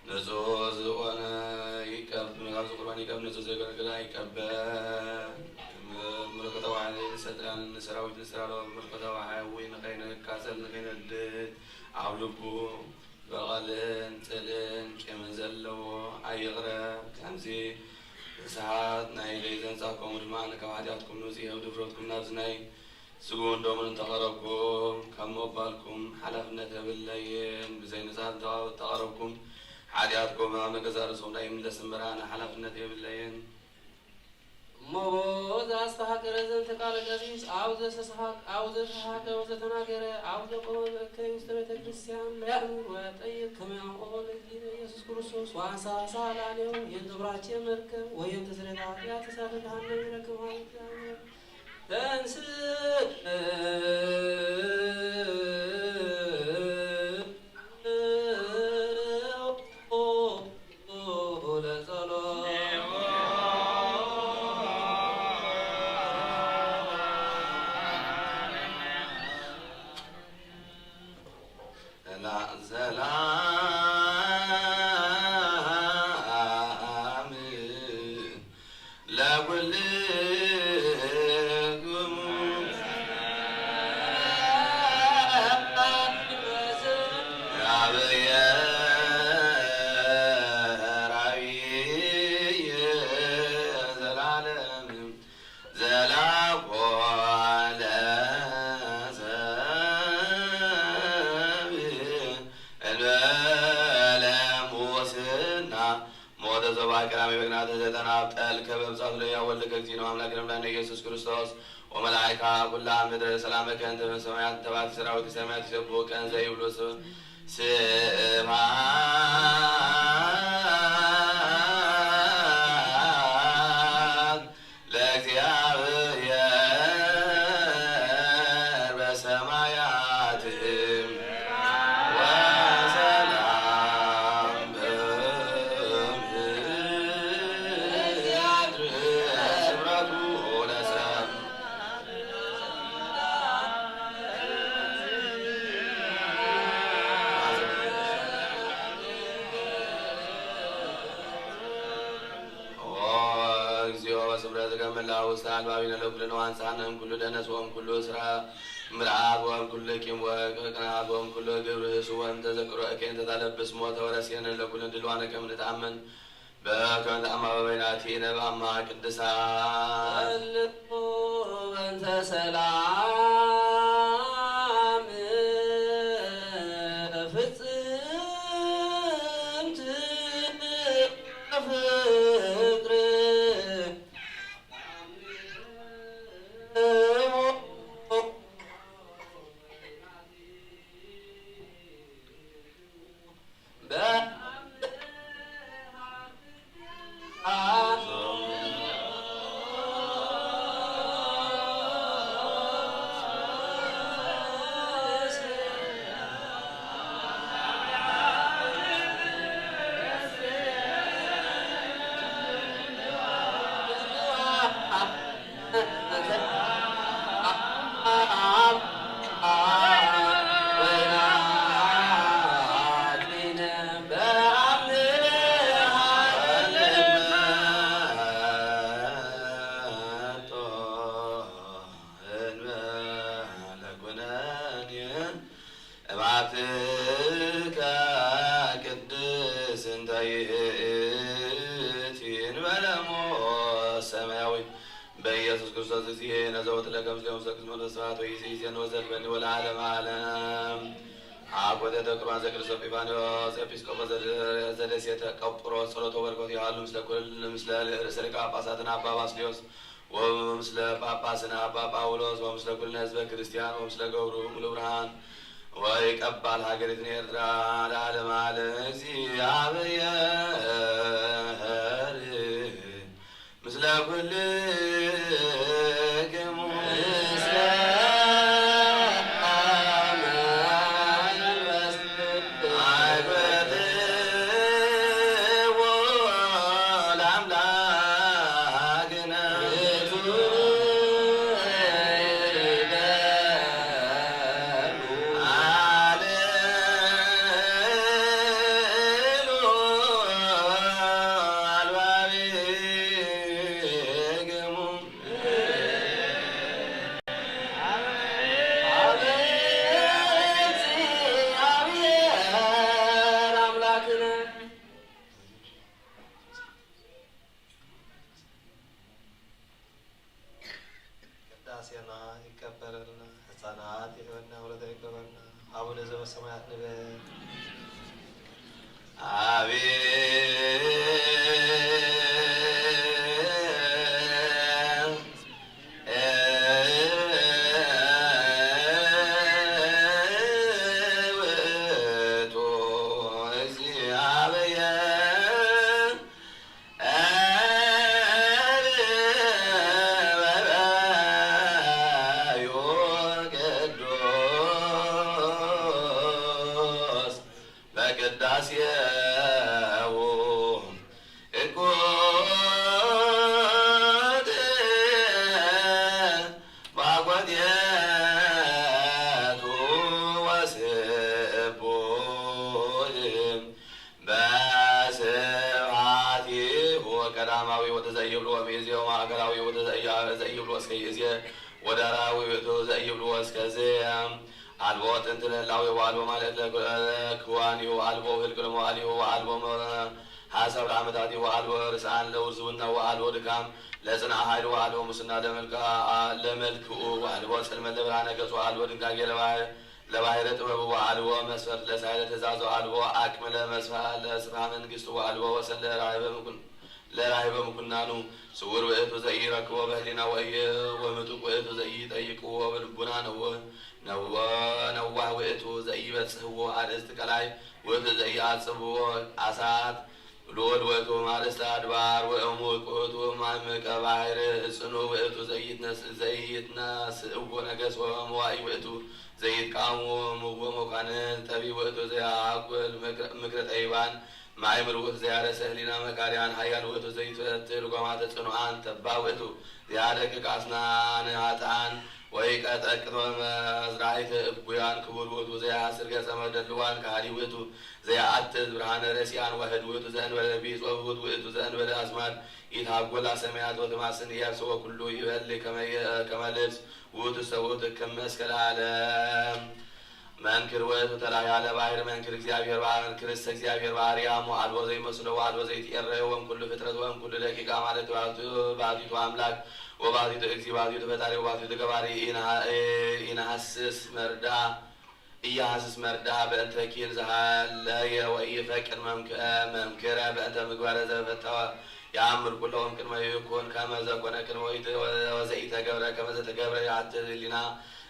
ንጹህ ዝኾነ ይቀብ-፣ መጋቢ ቁርባን ይቀብ-፣ ንጹህ ዘገልግላ ይቀበል። መለኮታዊ ሓይሊ ንሰልጣን ንሰራዊት ንስራሎ መለኮታዊ ሓዊ ንኸይንቃጸል ንኸይነድድ ኣብ ልቡ በቐልን ጽልእን ቂምን ዘለዎ ኣይቕረ። ከምዚ ንስሓት ናይ ደይ ዘንጻ ከምኡ ድማ ካብ ሓጢኣትኩም ንውጽእ ኣብ ድፍረትኩም ናብዚ ናይ ስግኡን ደሙን እንተቐረብኩም፣ ካብ ምቕባልኩም ሓላፍነት የብለይን። ብዘይ ንስሓት እንተ-፣ እንተቐረብኩም፣ ሓጢኣትኩም ኣብ ገዛእ ርእስኹም ዳኣ ይምለስ እምበር፣ ኣነ ሓላፍነት የብለይን። እሞ ብኡ ዘኣስተሃቀረ ዘንተ ቃለ ቀሲስ፣ ኣብ ዘተሰሃ-፣ ኣብ ዘተሃቀ ወዘተናገረ፣ ኣብ ዘቆመ መእከይ ውስተ ቤተ ክርስቲያን ለያኑር ወጠይቅ ከመ ያቆ ለእግዚእነ ኢየሱስ ክርስቶስ ወአንሳ ሳላሌው የንተ ብራቼ መርከብ ወየንተ ስሬታ ኃጢአት እሳተ ገሃነም ይረክብ ሀበ እግዚአብሔር። ተንስ ሰላም ለኩልክሙ። አብየ ራብየ ዘላለም ዘላኮ ለሰብ እንበለ ሙስና ሞተ ዘባ ቀዳሚ በግናተ ዘጠና ኣብ ጠል ከበብ ጻቱለያ ወልደ ከግዚእነ አምላክ ለምላነ ኢየሱስ ክርስቶስ ወመላእካ ኩላ ምድር ሰላመከ እንተ በሰማያት እንተ ባቲ ሰራዊት ሰማያት ይሰብሑ ቀን ዘይብሉ ስብ ስብሐት ለእግዚኣብሔር በሰማያት ወሰላም በምድር ስምረቱ ለሰብ ኦ እግዚኦ በስምረትከ መላ ውስተ አልባቢነ ለኩልነ ዋንሳነ እምኩሉ ደነስ ወእምኩሉ ስራ ምልአት ወእምኩሉ ቂም ወቅንዓት ወእምኩሉ ግብር ህሱ ወእምተዘክሮ እከ እንተ ታለብስ ሞተ ወረስየነ ለኩልነ ድልዋነ ከም ንትአመን በከመ ተአማበ በይናቲነ በአማ ቅድሳት። ጸልኡ በእንተ ሰላም ፍጽምት ፍቅር እባትከ ቅድስት እንተ ይእቲ እንበለ ሞት ሰማያዊ በኢየሱስ ክርስቶስ እግዚእነ ዘወትለ ከምስሌ ምስለ ቅዱስ መንፈስ ስብሐት ወይእዜሰ ወዘልፈኒ ወለዓለመ ዓለም። አኮቴተ ቅዱሳን ዘቅዱስ ኤጲፋንዮስ ኤጲስቆጶስ ዘደ-፣ ዘደሴተ ቆጵሮስ ጸሎቶ በረከቱ ይሃሉ ምስለ ኩል-፣ ምስለ ርእሰ ሊቃነ ጳጳሳትን አባ ባስልዮስ ወምስለ ጳጳስና አባ ጳውሎስ ወምስለ ኩልነ ህዝበ ክርስቲያን ወምስለ ገብሩ ሙሉ ብርሃን ወይቀባል ሀገሪትነ ኤርትራ ለዓለመ ዓለም። እግዚአብሔር ምስለ ኩልክሙ። ምስለ መንፈስ ቅዱስ። አግብርዎ ለአምላክነ። አሌሉ አልባቢክሙ። እግዚአብሔር አምላክነ። ቅዳሴና ይቀበለልና፣ ሕፃናት ይተወና፣ ወለተ ይቀበልና። አቡነ ዘበሰማያት ንበል። አቤት ውእቱ እግዚአብሔር በበዩ ቅዱስ በቅዳሴሁ እንኩት ባኮቴቱ ወስቡ ቀዳማዊ ወደ ዘይብልዎ ሚእዝዮ፣ ማእከላዊ ወደ ዘይ-፣ ዘይብልዎ እስከ ይእዝየ፣ ወዳራዊ ውእቱ ዘይብልዎ እስከ ዝየ። አልቦ ጥንት ለህላዌ ወአልቦ ማለት ለክዋኒሁ ወአልቦ ህልቅ ለመዋሊሁ ወአልቦ መ-፣ ሐሳብ ለዓመታቲሁ ወአልቦ ርስዓን ለውርዝውና ወአልቦ ድካም ለጽንዓ ኃይል ወአልቦ ሙስና ለመልክዓ-፣ ለመልክኡ ወአልቦ ጽልመት ለብርሃነ ገጹ ወአልቦ ድንጋጌ ለባህ-፣ ለባህረ ጥበቡ ወአልቦ መስፈርት ለሳይለ ትእዛዙ ወአልቦ አቅም ለመስፋ-፣ ለስፍሃ መንግስቱ ወአልቦ ወሰን ለራህበ ምኩን-፣ ለራህበ ምኩናኑ። ስውር ውእቱ ዘኢረክቦ በህሊና ወየ-፣ ወምጡቅ ውእቱ ዘኢጠይቅዎ በልቡና ነወ-፣ ነወ-፣ ነዋህ ውእቱ ዘኢበጽህዎ አርእስት ቀላይ ውእቱ ዘኢአጽብዎ አሳት ልዑል ውእቱ ማርእስተ አድባር ወእሙቅ ውእቱ ማእምቀ ባሕር ጽኑ ውእቱ ዘይትነስ-፣ ዘይትናስእዎ ነገስ ወመዋኢ ውእቱ ዘይትቃወምዎ መኳንንት ጠቢብ ውእቱ ዘያአኩል ምክረ፣ ምክረ ጠቢባን ማእምር ውእቱ ዘያረሰ ህሊና መካርያን ኃያል ውእቱ ዘይትፈትህ ልጓማተ ጽኑዓን ተባ ውእቱ ዘያደቅቅ አስናን ኃጥኣን ወይቀጠቅጥ መዝራዕተ እኩያን ክቡር ውእቱ ዘያሐስር ገጸ መደልዋን ከሃዲ ውእቱ ዘያአትት ብርሃነ ረሲያን ዋህድ ውእቱ ዘእንበለ ቢጽ ወውሁድ ውእቱ ዘእንበለ አስማድ ኢትሃጎላ ሰማያት ወትማስን የብስ ወኩሉ ይበል ከመ የ-፣ ከመ ልብስ ውእቱ ሰውእቱ ክም እስከ ለዓለም። መንክር ውእቱ ተላያ ለባሕር መንክር እግዚአብሔር ባሕር ክርስተ እግዚአብሔር ባሕርያም ወአልቦ ዘይመስሎ ወአልቦ ዘይትኤረዮ ወም ኩሉ ፍጥረት ወም ኩሉ ደቂቃ ማለት ባቱ-፣ ባቲቱ አምላክ ወባቲቱ እግዚ ባቲቱ ፈጣሪ ወባቲቱ ገባሪ ኢንሃ-፣ ኢንሃስስ መርዳ ኢያሐስስ መርዳ በእንተ ኪን ዝሃለየ ወኢይፈቅድ መምክ-፣ መምክረ በእንተ ምግባረ ዘፈተወ የአምር ኩሎ ወም ቅድመ ይኩን ከመ ዘኮነ ቅድመ ወኢተ-፣ ወዘኢተገብረ ከመ ዘተገብረ የአትት ህሊና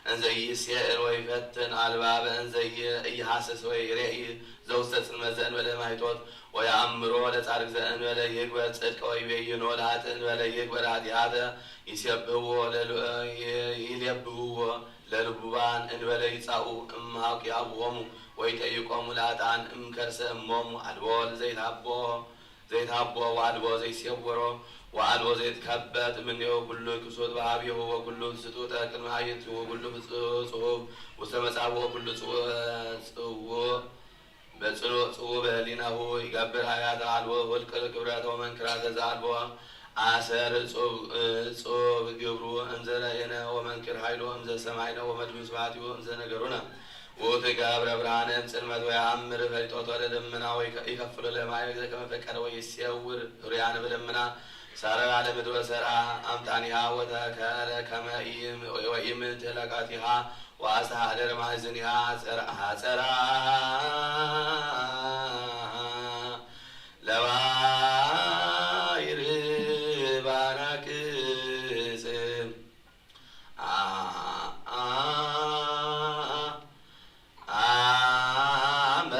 እንዘ ኢይሴእል ወይፈትን አልባበ እንዘ ኢይሃስስ ወይሬኢ ዘውስተ ጽልመት ዘእንበለ ማይቶት ወየአምሮ ለጻድቅ ዘእንበለ ይግበር ጽድቀ ወይቤይኖ ለኃጥእ እንበለ ይግበር ኃጢአተ ይሴብህዎ ለሉ-፣ ይሌብህዎ ለልቡባን እንበለ ይጻኡ እምሃቁ ያብሆሙ ወይጠይቆሙ ለአጣን እምከርሰ እሞሙ አልቦ ዘይታቦ ዘይታቦ ወአልቦ ዘይሴወሮ ወአልቦ ዘይትከበጥ እምኔሁ ኩሉ ክሱት በሀቤሁ ወኩሉ ስጡጠ ቅድመ አዕይንቲሁ ኩሉ ፍጹ-፣ ጽሑፍ ውስተ መጻብኦ ኩሉ ጽው-፣ ጽውእ በጽኑዕ ጽውእ በህሊናሁ ይገብር ኃጢአተ አልቦ ሁልቅ ክብረተ ወመንክራተ ዘአልቦ አሰር እጹብ፣ እጹብ ግብሩ እንዘ ረኤነ ወመንክር ኃይሉ እንዘ ሰማይነ ወመድምጽዋቲሁ እንዘ ነገሩነ። ውእቱ ይገብረ ብርሃነ እምጽልመት ወየአምር ፈሊጦቶ ለደመና ወይከ-፣ ይከፍሎ ለማይ ዘከመ ፈቀደ ወይሴውር ርያነ በደመና ሳረራ ለምድር ወሰርአ አምጣኒሃ ወተከለ ከመ ኢም-፣ ወኢምትለቃቲሃ ወአስተሐደረ ማእዝኒሃ ጸርአ ጸርአ ለባይር ባራቅጽ አ-፣ አ-፣ አመ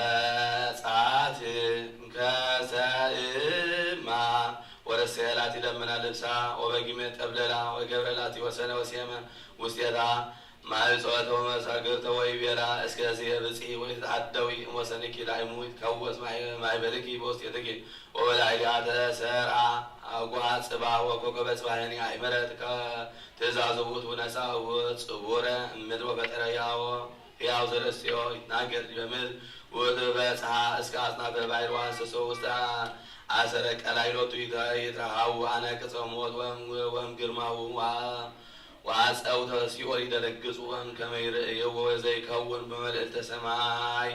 ወጻት ከሰእማ ወረሰየላቲ ደመና ልብሳ ወበጊመ ጠብለላ ወገብረ ላቲ ወሰነ ወሴመ ውስቴታ ማይጾተ ወመሳግርተ ወይቤላ እስከ እዝየ ብጽሒ ወይትትዓደዊ እምወሰንኪ ዳይሙ ይትከወስ ማይ-፣ ማይበልኪ በውስቴትኪ ወበላዕሊሃ ተሰርአ አጓ ጽባ ወኮከበ ጽባህኒ አይመረት ከ-፣ ትእዛዙ ውእቱ ነሳ ጽቡረ እምድር ወፈጠረ ያዎ ሕያው ዘርእስዮ ይትናገር ዲበ ምድር ውእቱ በጽሐ እስከ አጽናፈ ባሕር ወአንሰሶ ውስተ አሰረ ቀላይ ሎቱ ይተ-፣ ይትረሃው አነ ቅጸ ሞት ወም-፣ ወም ግርማው ዋ-፣ ወአጸውተ ሲኦል ይደነግጹ እምከመ ይርእይዎ ዘይከውን በመልእልተ ሰማይ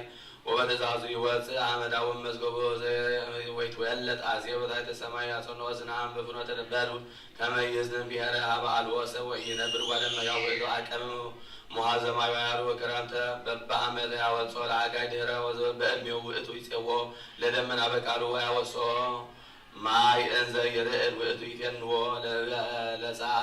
ወበትእዛዙ ይወፅእ አመዳዊ መዝገቦ ዘ-፣ ወይትወለጥ አዜብ በታሕተ ሰማይ ያጸንኦ ዝናም በፍኖተ በዱ ከመ ይዝንም ብሔረ ሀበ አልቦ ሰብ ወኢይነብር ጓለ እመሕያው ውእቱ አቀብም ሙሃዘ ማይ ወያሩ ክረምተ በበአመተ ያወፅኦ ለአጋይ ድህረ ወዘ-፣ በዕድሜው ውእቱ ይጼዎ ለደመና በቃሉ ወያወፅኦ ማይ እንዘ ይርዕድ ውእቱ ይፌንዎ ለበ-፣ ለጸአ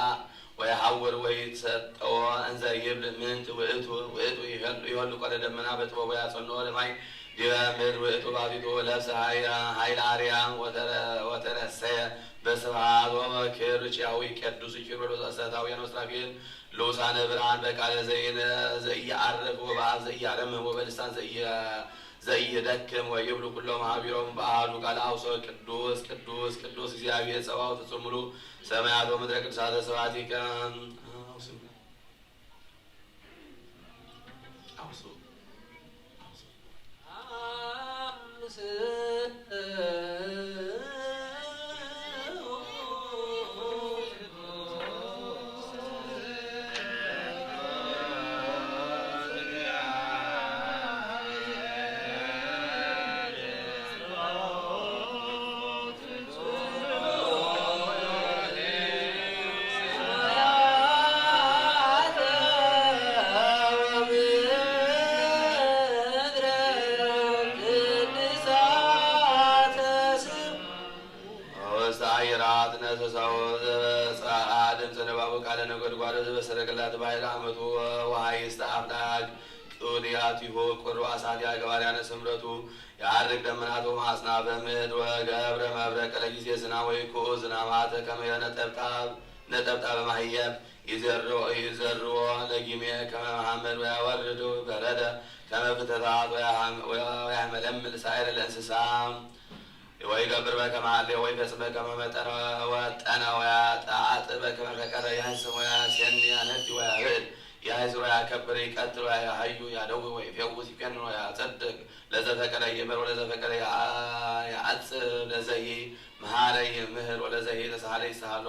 ወየሐውር ወይትሰጠዎ እንዘ ይብል ምንት ውእቱ ውእቱ ይፈል-፣ ይወልቆ ለደመና በጥበቡ ያጸንኦ ለማይ ዲበ ምድር ውእቱ ባቲቱ ለብሰ ኃይለ፣ ኃይለ አርያም ወተረ-፣ ወተረሰየ በስብሐት ወበክብር ኪያዊ ቅዱስ ኪሩቤል ወዘእሳታውያን ወሱራፌል ልውሳነ ብርሃን በቃለ ዘይነ-፣ ዘይአርፍ ወበአፍ ዘይአረምም ወበልሳን ዘይ-፣ ዘይደክም ወይብሉ ኩሎም ሀቢሮም በአሐዱ ቃል አውሶ ቅዱስ ቅዱስ ቅዱስ እግዚአብሔር ጸባኦት ፍጹም ምሉእ ሰማያት ወምድረ ቅዱሳተ ስብሐቲከ። አውሱ። አውሱ። አውሱ። ባዶ ዘበሰረገላ ተባሂላ ዓመቱ ወሃይስተ ኣፍላግ ቅንያቲሁ ቁሩብ ኣሳት ያገባርያነ ስምረቱ የዐርግ ደመናቱ አጽናፈ ምድር ወገብረ መብረቀ ለጊዜ ዝናም ወይኩኡ ዝናማተ ከመ ነጠብጣብ ነጠብጣበ ማህየብ ይዘርዎ ይዘርዎ ለጊሜ ከመ መሐመድ ወያወርዱ በረደ ከመ ፍተታት ወያሐም- ወያሕመለምል ሳይረ ለእንስሳ። ወይገብር በከመ ሀሌ ወይፈጽም በከመ መጠነ ወጠነ ወያጠዓጥ በከመ ፈቀደ ያህስም ወያሴኒ ያነዲ ወያብዕድ ያህዝር ወያከብር ይቀትል ወያሀዩ ያደዊ ወይፌውስ ይፌንን ወያጸድቅ ለዘፈቀደ ይእምር ወለዘፈቀደ ያዐጽብ ለዘሂ መሃረ ይምህር ወለዘሂ ተሳሃለ ይሳሃሎ።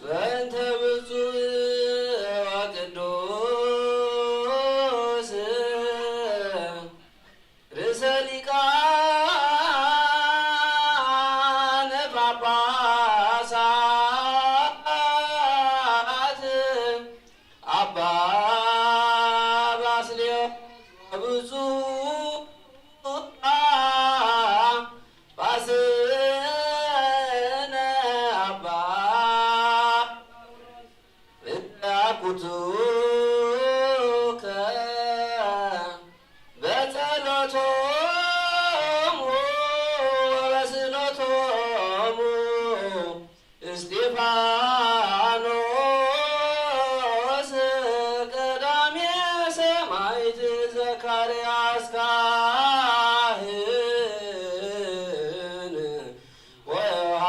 በእንተ ብፁዕ ወቅዱስ ርእሰ ሊቃነ ጳጳሳት አባ ባስልዮስ ወብፁዕ ጳጳስነ አባ አኩቱከ በጸሎቶሙ ወበስእለቶሙ እስጢፋኖስ ቀዳሜ ሰማዕት ዘካርያስ ካህን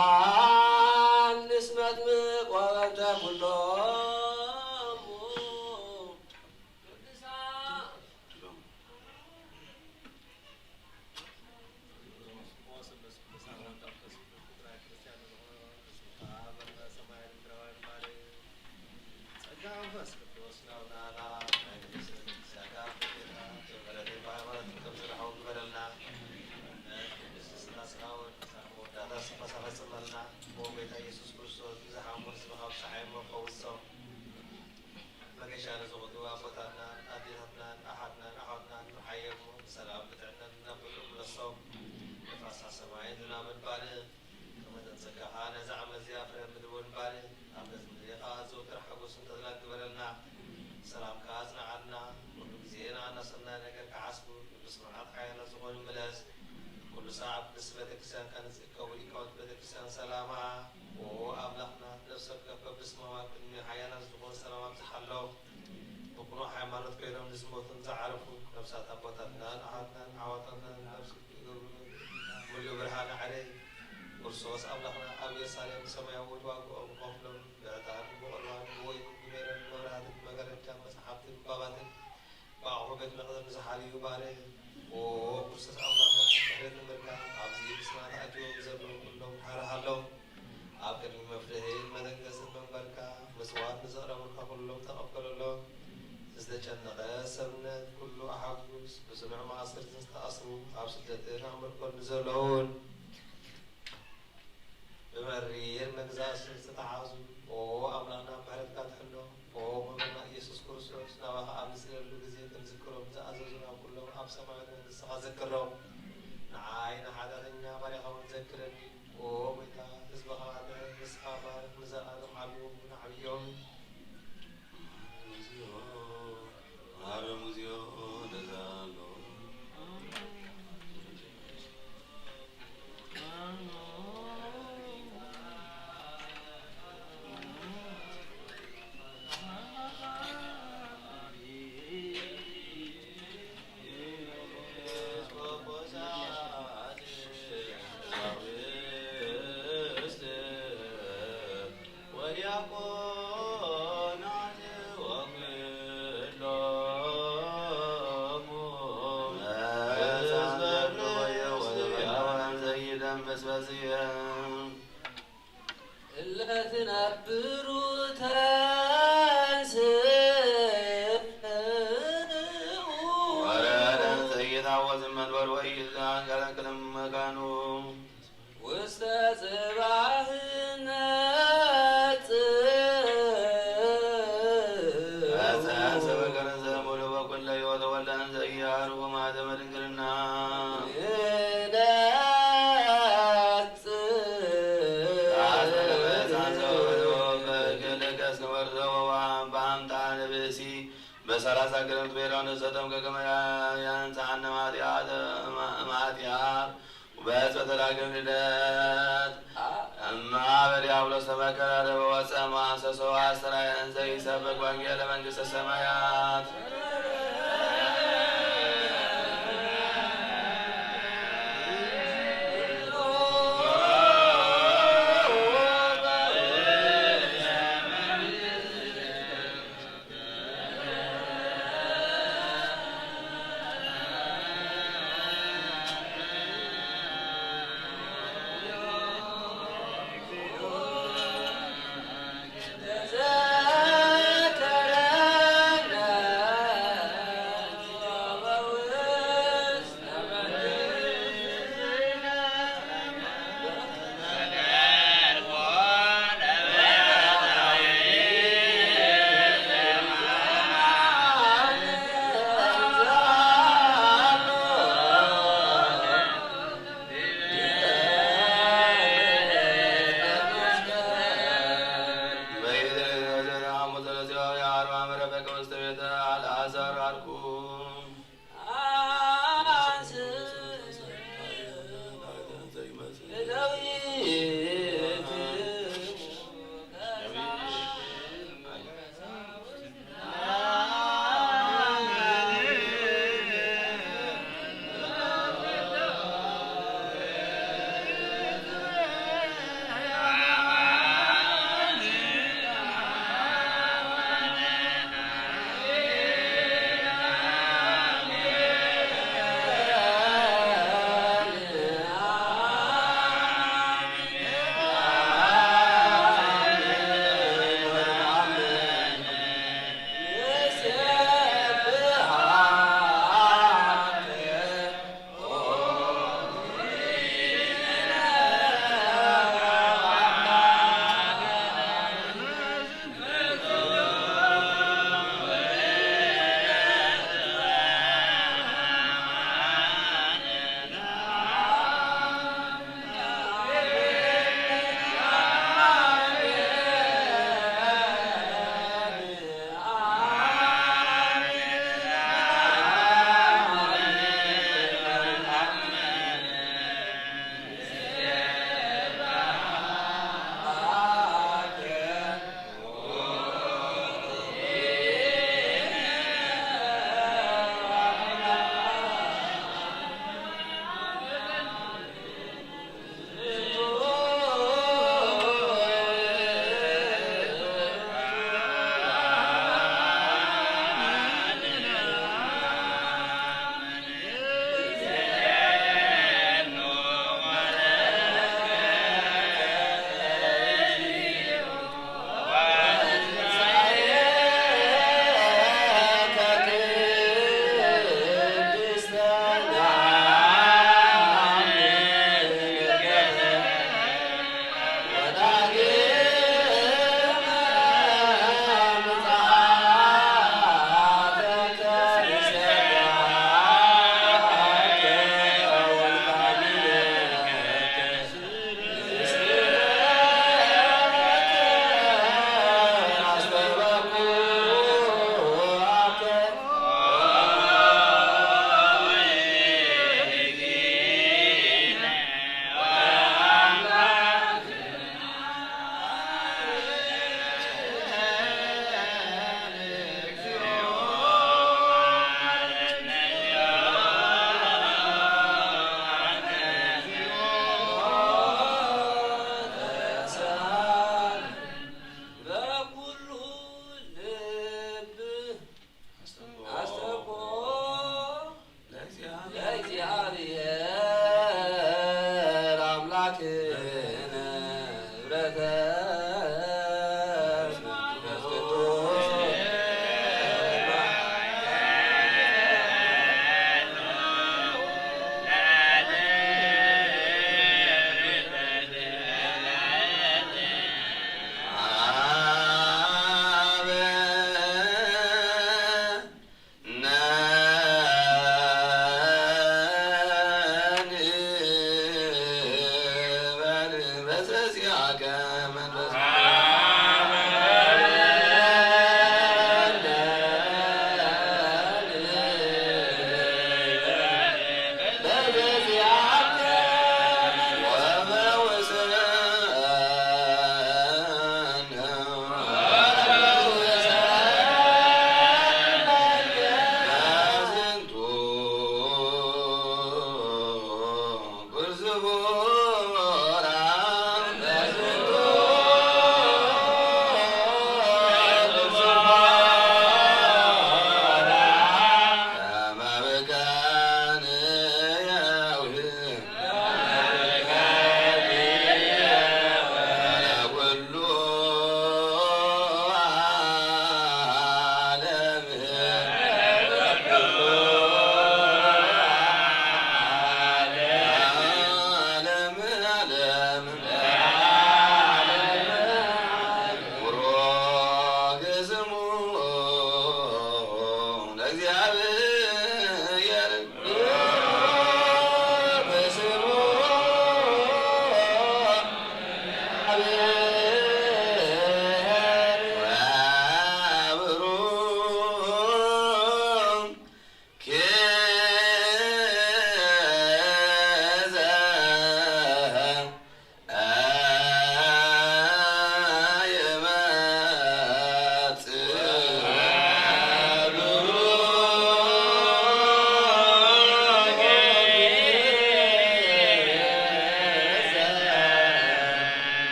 ወዮሐንስ መጥምቅ ወበንተ ኩሎሙ ቅዱሳን ጸጋ መንፈስ ቅዱስ ናብናና ናይ ቅድስት ቤተክርስቲያንካ ፍቅርና፣ ምሕረትን ብሃይማኖትን ከም ዝረኸቡ ግበረልና። ቅድስት ስላሴ ወልድ መወዳእታ ስፋሳ ፈጽመልና። ኦ ጎይታ ኢየሱስ ክርስቶስ፣ ብዝሓሙን ዝመኻብ ጸሓይ መፈውሶም መገሻ ንዝቕዱ ኣቦታትናን ኣዴታትናን ኣሓትናን ኣሕዋትናን ንሓየሙ ብሰላም ብጥዕናን ናብ ኩሉ ምለሶም። ንፋሳ ሰማይን ዝናብን ባርኽ። ከመ ተንሰካኻ ነዛ ዓመት እዚኣ ፍረ ምድሪ እውን ባርኽ። ኣብ ገጽ ምድሪ ኸኣ ዘውትር ሓጎስን ተድላን ግበረልና። ሰላምካ ኣጽንዓልና። ኩሉ ግዜ ንኣና ሰናይ ነገር ክሓስቡ፣ ቅዱስ መዓት ሓያላት ዝኾኑ ምለስ። ኩሉ ሳዕ ኣብ ቅድስቲ ቤተክርስትያንካ ንዝእከቡ ሊቃውንቲ ቤተክርስትያን ሰላማ። ኦ ኣምላኽና፣ ነፍሲ ወከፍ በብስሞም ኣብ ቅድሚ ሓያላት ዝኾኑ ሰላም ኣብዝሓሎም። ብቕኑዕ ሃይማኖት ኮይኖም ንዝሞቱን ዝዓረፉን ነፍሳት ኣቦታትናን ኣሓትናን ኣሕዋታትናን ነፍሲ ይገብሩሉ። ሙሉእ ብርሃን ኣዕረይ። ክርስቶስ ኣምላኽና ኣብ ኢየሩሳሌም ብሰማያዊ ዋግኦም ብኸፍሎም ብዕጣን ብቑርባን ብወይኒ ብሜሮን ብመብራህትን ብመጋረጃን መጽሓፍትን ባባትን ብኣቑሑ ቤት መቕደስ ንዝሓልዩ ባርኽ። ኦ ክርስቶስ ኣምላኽና፣ ምሕረትን ምርካን ኣብዚ ምስና ተኣኪቦም ዘለዉ ኩሎም ሓርሃሎም። ኣብ ቅድሚ መፍትሒ መደንገጽን መንበርካ ምጽዋት ንዘቕረቡልካ ኩሎም ተቐበለሎም። ዝተጨነቐ ሰብነት ኩሉ ኣሓጉስ። ብጽኑዕ ማእሰርትን ዝተኣስሩ፣ ኣብ ስደትን ኣብ ምርኮን ንዘለዉን ብመሪር መግዛእቲ ዝተታሕዙ፣ ኦ ኣምላኽና፣ ምሕረትካ ትሕሎ። ኦ መምህርና ኢየሱስ ክርስቶስ፣ ናባኻ ኣብ ንጽለሉ ግዜ ክንዝክሮም ዝኣዘዙና ኩሎም ኣብ ሰማያዊት መንግስትኻ ዘክሮም። ንዓይ ንሓጢኣተኛ ባርያኻ እውን ዘክረኒ። ኦ ጎይታ፣ ህዝብኻ ንስኻ ባርኽ፣ ንዘለኣለም ዓብዮም እውን ዓብዮም። እለ ትነብሩ ተንስኡ። ወረደ ዘይታወ ዝመንበር ወይ ይዛንገረክልም መካኑ። ውስተ ጽባሕ ነጽእ። ፈጸም ሰበከረ ዘሙሉ በኩለ ሕይወት ወለ እንዘ ኢያሩ ማተመ ድንግልና። ነጽእ። አስተገበሳን ዘውሎ በግል ከስመር ዘወዋ በአምጣ ንብእሲ በሰላሳ ግርምት ቤራን ዘተም ከገመ ያንጻን ማጥያት ማጥያት በሕጽበተ ዳግም ልደት እማ በዲያብሎስ ተመከረ ወፀ መዋሰሶ አስተራየ እንዘ ይሰብክ ወንጌለ መንግስተ ሰማያት።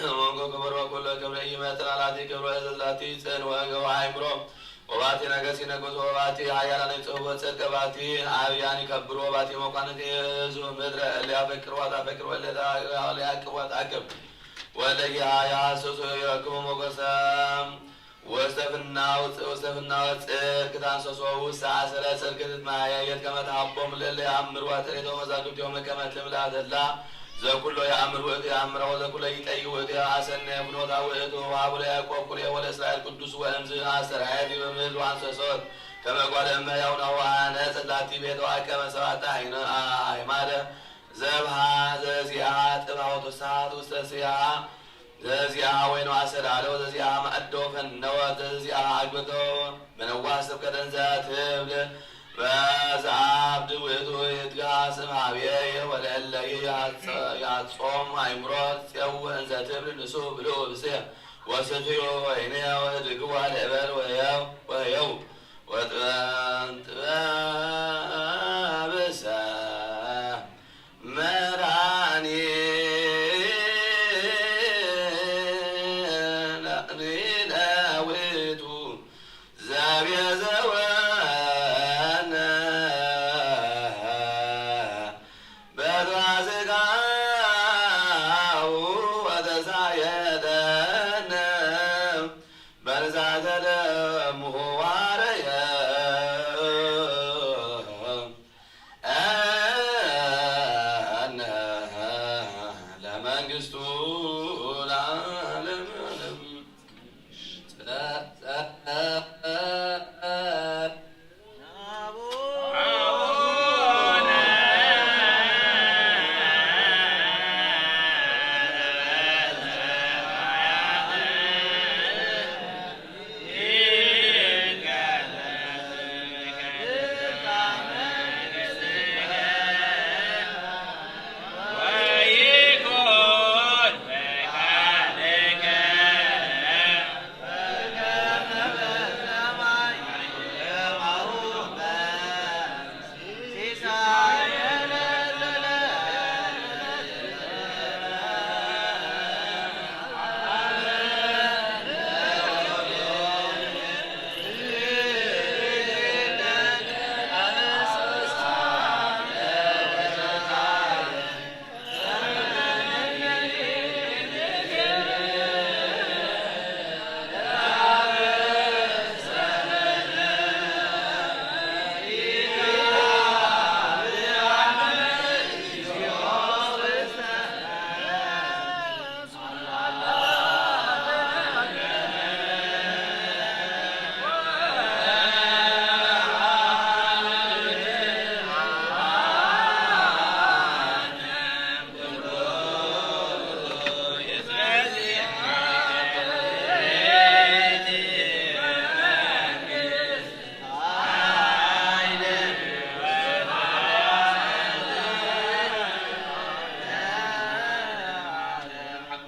እምኩ ክብር ወኩሎ ክብር ኢይመጥን ላቲ ክብር ወእዘዝ ላቲ ጽን ወእገው አእምሮ። ወባቲ ነገስ ይነግሱ ወባቲ ኃያላን ይጽሕፉ ጽድቅ ባቲ አብያን ይከብሩ ወባቲ መኳንንት ይእዙ ምድረ እለ ያፈቅር ወታፈቅር ወለ ያቅብ ወታቅብ ወለ ያሐስሱ ይረክቡ ሞገሰ። ውስተ ፍናው ጽ-፣ ውስተ ፍናው ጽድቅ ታንሰሶ ውስተ አሰረ ጽድቅ ትትመያየጥ ከመ ተሃቦም ለእለ የአምር ወጥሬቶ መዛግብቲሆም ከመ ትምላ ተድላ ዘኩሎ የአምር ውእቱ የአምረ ወዘኩሎ ይጠይ ውእቱ አሰነ ፍኖታ ውእቱ ወሀቡ ለያዕቆብ ኩሬ ወለእስራኤል ቅዱስ ወእምዝ አስተርአየት ይበምህል ወአንሰሶት ከመ ጓለ እመ ሕያው ናሁ አነ ጽላቲ ቤተ አቀመ ሰባተ አይነ አእማደ ዘብሃ ዘዚአ ጥባው ተሳት ውስተ ስያ ዘዚአ ወይኑ አሰዳደው ዘዚአ ማዕዶ ፈነወት ዘዚአ አግብቶ በነዋ ስብከተን ዘትብል በዘአብድ ውእቱ ይትጋ ስም ሀብየ ወለእለ ያጾም አይምሮ ጼው እንዘ ትብል ንሱ ብልኡ ብስየ ወስትዮ ወይነ ወህድግዋ ለእበል ወህየው ወህየው ወጥበብ ጥበብሰ መድኃኒነ ውእቱ ዘቤዘወነ በትዋ ሥጋሁ ወተሳየጠነ በንዛተ ደሙ ዋረየ ለመንግስቱ ለዓለም ዓለም።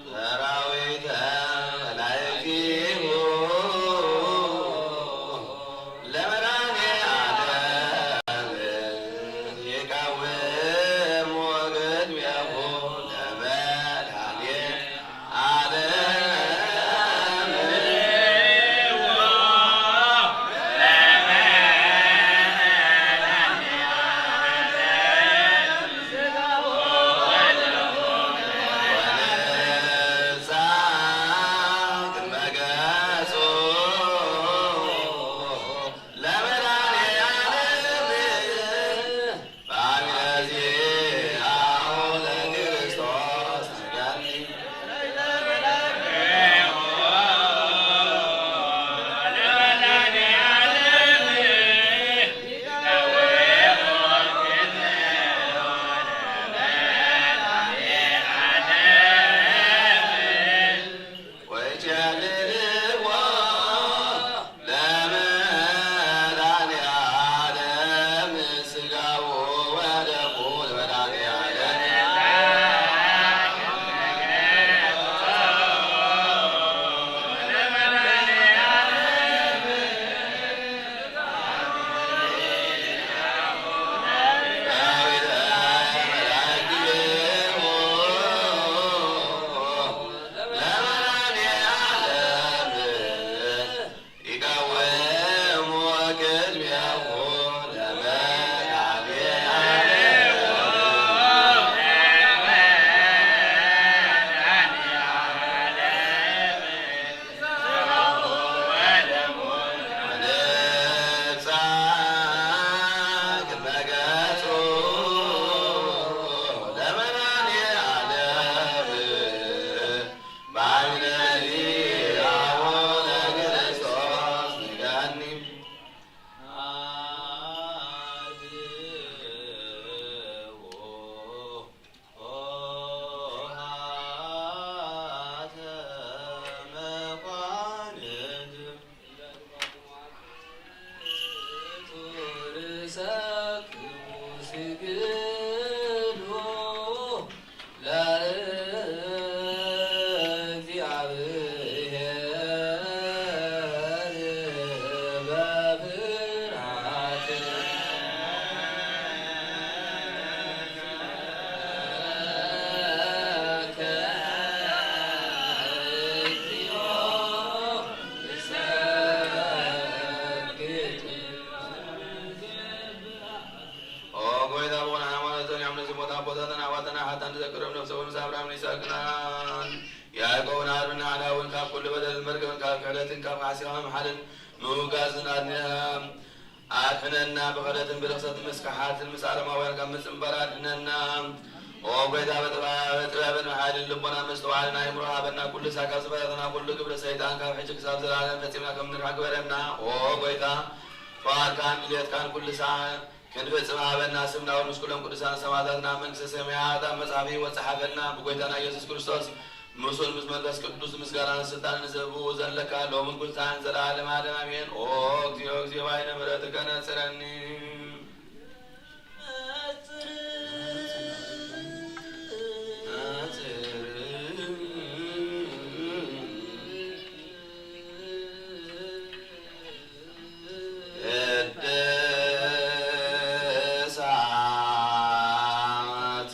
ሰራዊተ መላእክቲሁ ለመድኃኔ ዓለም ይቀውም ወግድሜሁ ለመድኃኔ ዓለም። ሓታ ንዘክሮም ነፍሰ ወንስ ኣብርሃምን ይስሐቅን ያዕቆብን ኣርምና፣ ንሕና እውን ካብ ኩሉ በደልን መርገምን ካብ ክሕደትን ካብ ካሕሲኻ ምምሓልን ምውጋዝን ኣድንና። ኣድሕነና። ብኸደትን ብርኽሰትን ምስ ከሓድትን ምስ ኣረማውያን ካብ ምጽንባር ኣድሕነና። ኦ ጎይታ፣ በጥበ-፣ በጥበብን ብሓይልን ልቦና መስተውዓልን ኣእምሮ ሃበና። ኩሉ ሳዕ ካብ ዝፈታተና ኩሉ ግብረ ሰይጣን ካብ ሕጂ ክሳብ ዘላለም ፈጺምና ከም ንርሓ ግበረና። ኦ ጎይታ፣ ፍቓድካን ድሌትካን ኩሉ ሳዕ ክንፍጽም ሃበና። ስምና እውን ምስ ኩሎም ቅዱሳን ሰማዕታትና ኣብ መንግስተ ሰማያት ኣብ መጽሓፍ ህይወት ጸሓፈልና። ብጎይታና ኢየሱስ ክርስቶስ ምስኡን ምስ መንፈስ ቅዱስ ምስጋናን ስልጣንን ዝህብኡ ዘለካ ሎምን ኩልታን ዘለዓለም ዓለም ኣሜን። ኦ እግዚኦ፣ እግዚኦ፣ ባይነ ምሕረትከ ነጽረኒ። ቅድሳት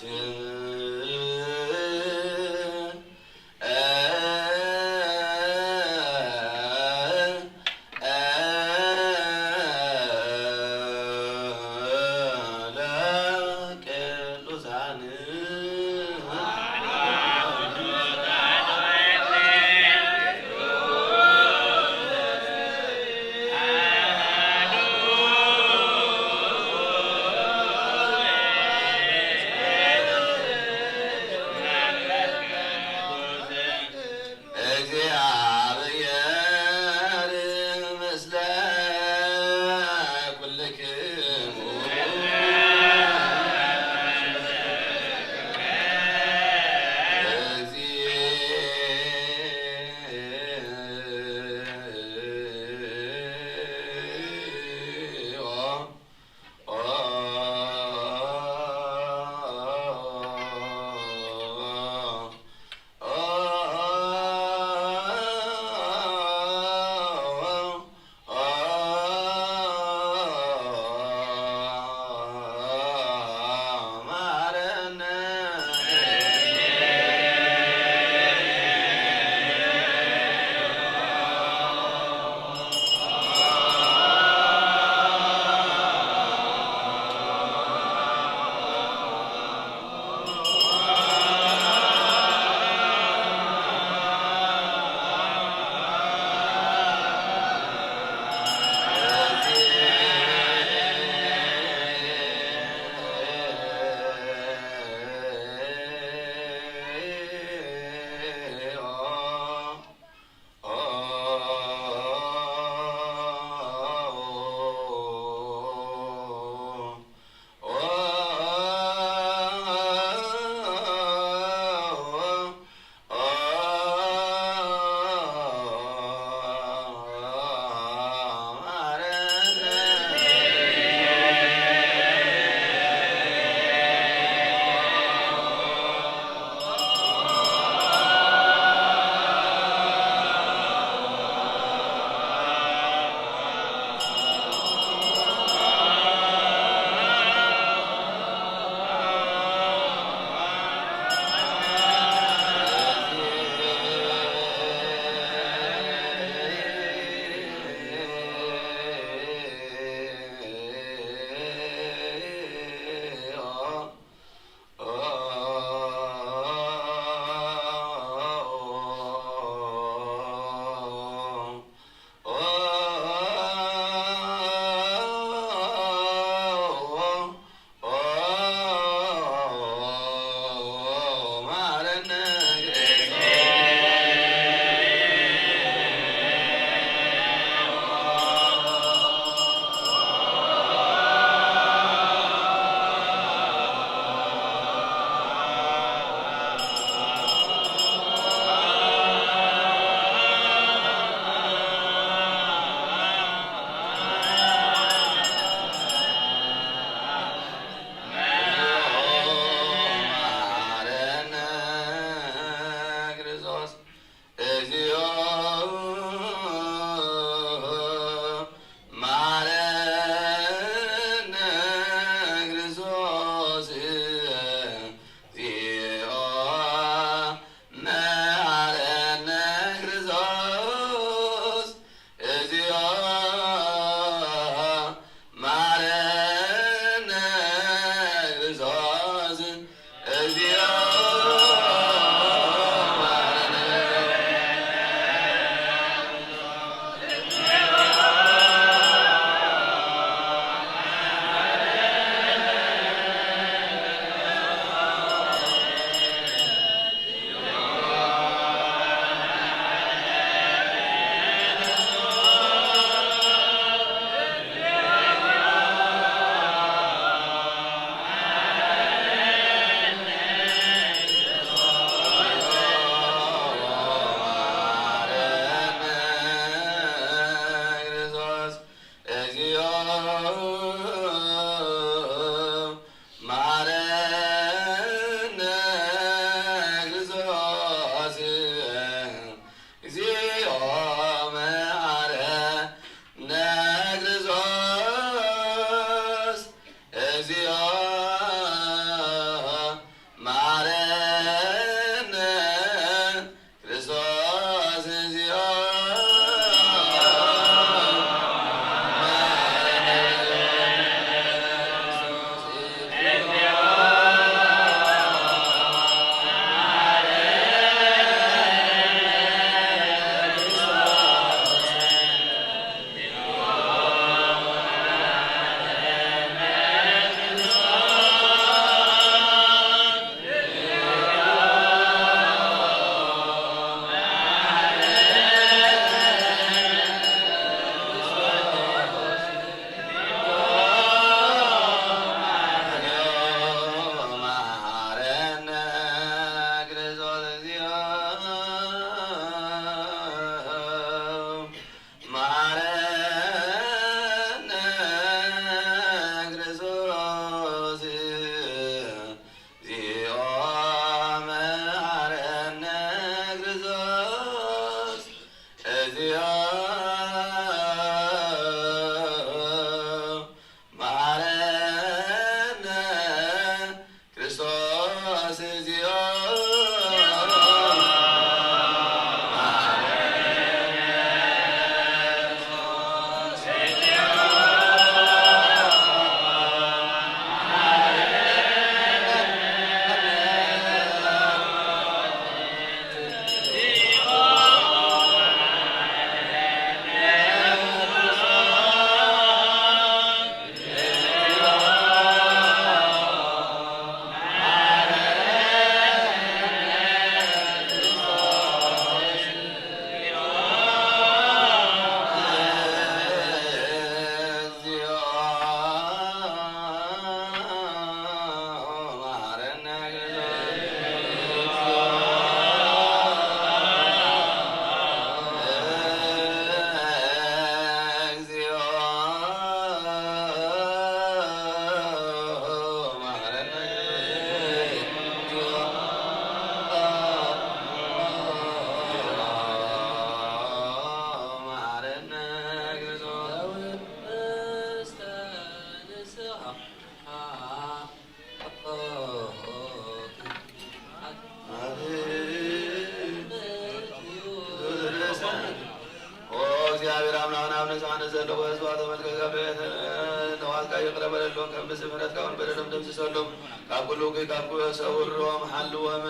ይቕረ በለሎም፣ ከም ብዝሒ ምሕረትካ እውን በደሎም ደምስሰሎም፣ ካብ ኩሉ እኩይ ካብ ክፉእ ሰውሮም ሓልዎም።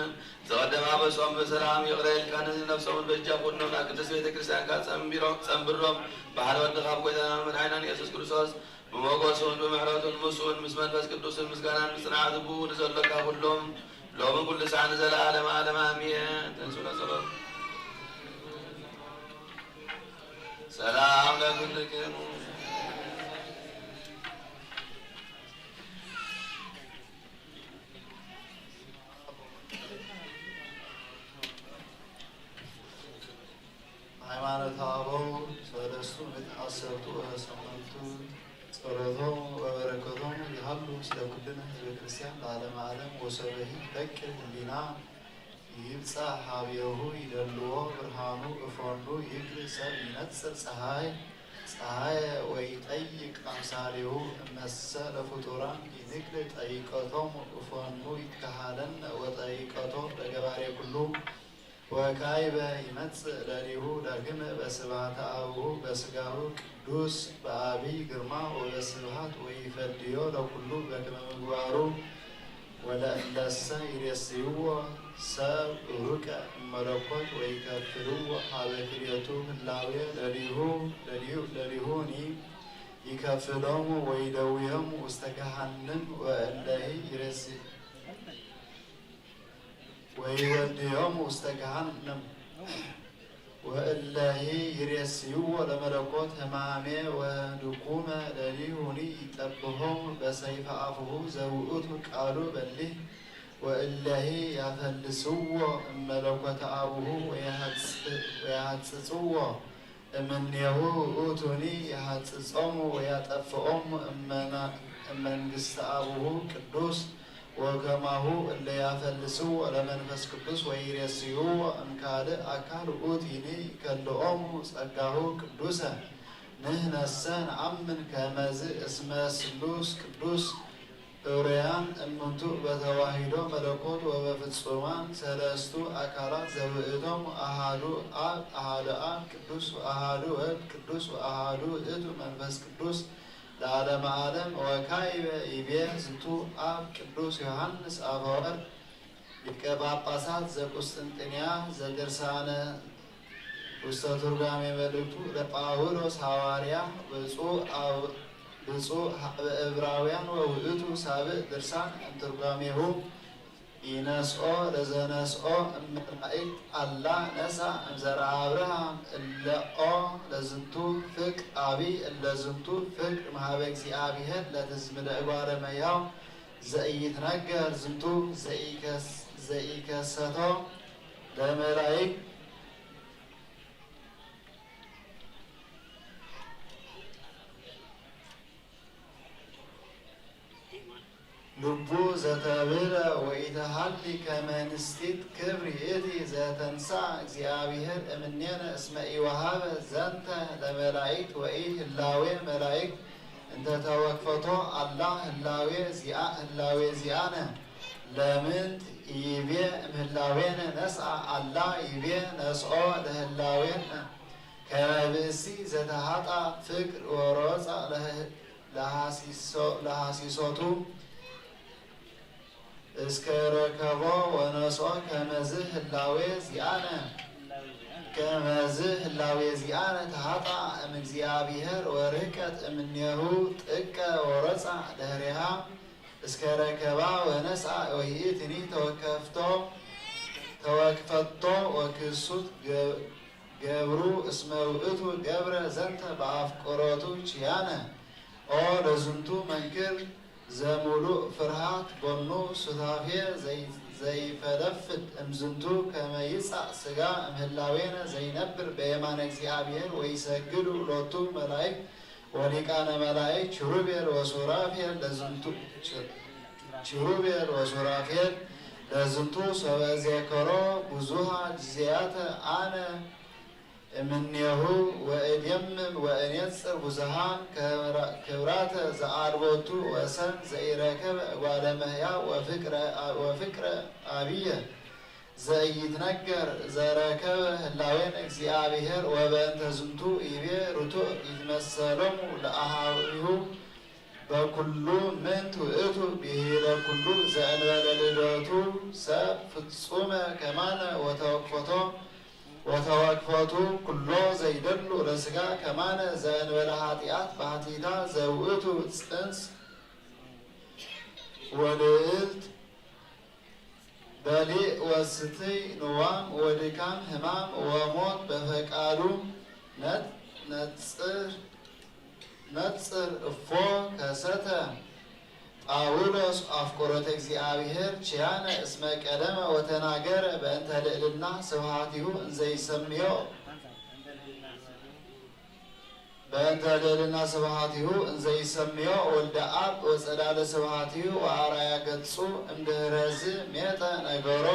ዘቐደመ ኣበሶም ብሰላም ይቕረ ኢልካ ነዚ ነፍሶምን በጃ ኩኖም ናብ ቅድስት ቤተ ክርስቲያንካ ጸንቢሮም ጸንብሮም። ብሓደ ወድኻ ብጎይታና መድሓኒናን ኢየሱስ ክርስቶስ ብሞገሱን ብምሕረቱን ምስኡን ምስ መንፈስ ቅዱስን ምስጋናን ምጽንዓት ብኡ ንዘሎካ ኩሎም ሎምን ኩሉ ሳዕ ንዘለዓለመ ዓለም ኣሜን። ተንሥኡ ለጸሎት። ሰላም ለኩልክሙ። ሃይማኖተ ኣበው ሰለስቱ ምእቲ ዓሰርቱ ወሰመንቱ ጸሎቶም ወበረከቶም ይሃሉ ምስለ ኩልነ ህዝበ ክርስቲያን ለዓለመ ዓለም። ወሶበሂ ይፈቅድ ህሊና ይብጻሕ ሀቤሁ ይደልዎ ብርሃኑ እፎኑ ይብል ሰብ ይነጽር ጸሃይ ጸሃየ ወይጠይቅ ኣምሳሌሁ እመሰ ለፍጡራን ይንቅል ጠይቀቶም እፎኑ ይትከሃለነ ወጠይቀቶ ለገባሬ ኩሉ ወካይበ ይመጽእ ለሊሁ ዳግም በስብሐተ አቡሁ በስጋሁ ቅዱስ በአቢይ ግርማ ወበስብሐት ወይፈድዮ ለኩሉ በክመ ምግባሩ ወለእለሰ ይሬስይዎ ሰብ ሩቀ እመለኮት ወይከፍልዎ ሀበ ክልኤቱ ህላዌ ለሊሁ ለሊሁ ለሊሁኒ ይከፍሎሙ ወይደውዮሙ ውስተ ገሃንም ወእለሂ ይሬስ ወይወድዮም ውስተ ገሃነም ወእለሂ ይሬስይዎ ለመለኮት ህማሜ ወድኩመ ለሊሁኒ ይጠብሆም በሰይፈ አፉሁ ዘውእቱ ቃሉ በሊህ ወእለሂ ያፈልስዎ እመለኮተ አቡሁ ወያሐጽጽዎ እምኔሁ ውእቱኒ ይሃጽጾሙ ወያጠፍኦሙ እመና-፣ እመንግስተ አቡሁ ቅዱስ ወከማሁ እለ ያፈልስዎ ለመንፈስ ቅዱስ ወይሬስይዎ እምካልእ አካል ውእቱኒ ይከልኦሙ ጸጋሁ ቅዱሰ። ንሕነሰ ነአምን ከመዝ እስመ ስሉስ ቅዱስ እሩያን እምንቱ በተዋሂዶ መለኮት ወበፍጹማን ሰለስቱ አካላት ዘውእቶም አሃዱ አብ አሃዱ አብ ቅዱስ ወአሃዱ ወልድ ቅዱስ ወአሃዱ ውእቱ መንፈስ ቅዱስ ለዓለመ ዓለም። ወካዕበ ይቤ ዝንቱ አብ ቅዱስ ዮሐንስ አፈወርቅ ሊቀ ጳጳሳት ዘቁስጥንጥንያ ዘድርሳነ ውስተ ትርጓሜ መልእክቱ ለጳውሎስ ሐዋርያ ብፁዕ አው-፣ ብፁዕ ሀበ ዕብራውያን ወውእቱ ሳብዕ ድርሳን እምትርጓሜሁ ኢነስኦ ለዘነስኦ እመላእክት አላ ነሳ እምዘርአ አብርሃም እለኦ ለዝንቱ ፍቅር አብይ እለዝንቱ ፍቅር መሀበ እግዚአብሔር ለትዝምደ እጓለ መያው ዘኢይትነገር ዝንቱ ዘኢከስ-፣ ዘኢከሰቶ ለመላእክት ልቡ ዘተብህለ ወኢተሃሊ ከመ ንስቲት ክብር ይእቲ ዘተንሳ እግዚአብሔር እምኔነ እስመ ኢወሃበ ዘንተ ለመላእክት ወኢ ህላዌ መላእክት እንተ ተወክፈቶ አላ ህላዌ ዚአ-፣ ህላዌ ዚአነ ለምንት ይቤ እምህላዌነ ነስአ አላ ይቤ ነስኦ ለህላዌነ ከመ ብእሲ ዘተሃጣ ፍቅር ወሮጻ ለህ-፣ ለሃሲሶ-፣ ለሃሲሶቱ እስከ ረከቦ ወነስኦ ከመዝ ህላዌ ዚአነ ከመዝ ህላዌ ዚአነ ተሃጣ እምእግዚአብሔር ወርህቀት እምኔሁ ጥቀ ወሮጻ ድህሬሃ እስከ ረከባ ወነስአ ወይእትኒ ተወከፍቶ ተወክፈቶ ወክሱት ገ-፣ ገብሩ እስመ ውእቱ ገብረ ዘንተ በአፍቅሮቱ ኪያነ። ኦ ለዝንቱ መንክር ዘሙሉእ ፍርሃት ቦኑ ሱታፌ ዘይ-፣ ዘይፈለፍል እምዝንቱ ከመ ይጻእ ስጋ እምህላዌነ ዘይነብር በየማነ እግዚአብሔር ወይሰግዱ ሎቱ መላእክት ወሊቃነ መላእክት ኪሩቤል ወሱራፌል ለዝንቱ ኪሩቤል ወሱራፌል ለዝንቱ ሶበ ዜከሮ ብዙሃ ጊዜያተ አነ እምኔሁ ወእዴምም ወእኔጽር ብዙሃን ክብራተ ዘአልቦቱ ወሰን ዘኢረከበ እጓለ እመሕያው ወፍቅረ፣ ወፍቅረ አብየ ዘኢይትነገር ዘረከበ ህላዌን እግዚአብሔር ወበእንተ ዝንቱ ይቤ ርቱዕ ይትመሰሎሙ ለአሃዊሁ በኩሉ ምንት ውእቱ ብሂለ ኩሉ ዘእንበለ ልደቱ ሰብ ፍጹመ ከማነ ወተወክፈቶ ወተወክፈቱ ኩሎ ዘይደሉ ለስጋ ከማነ ዘእንበለ ኃጢአት ባህቲታ ዘውእቱ ጽንስ ወልዕልት በሊዕ ወስትይ ንዋም ወድካም ሕማም ወሞት በፈቃዱ ነጽር ነጽር እፎ ከሰተ ጳውሎስ አፍቆሮተ እግዚአብሔር ችያነ እስመ ቀደመ ወተናገረ በእንተ ልዕልና ስብሐቲሁ እንዘይሰምዮ በእንተ ልዕልና ስብሐቲሁ እንዘይሰምዮ ወልደ አብ ወጸዳለ ስብሐቲሁ ወአርአያ ገጹ እምድህረዝ ሜጠ ነገሮ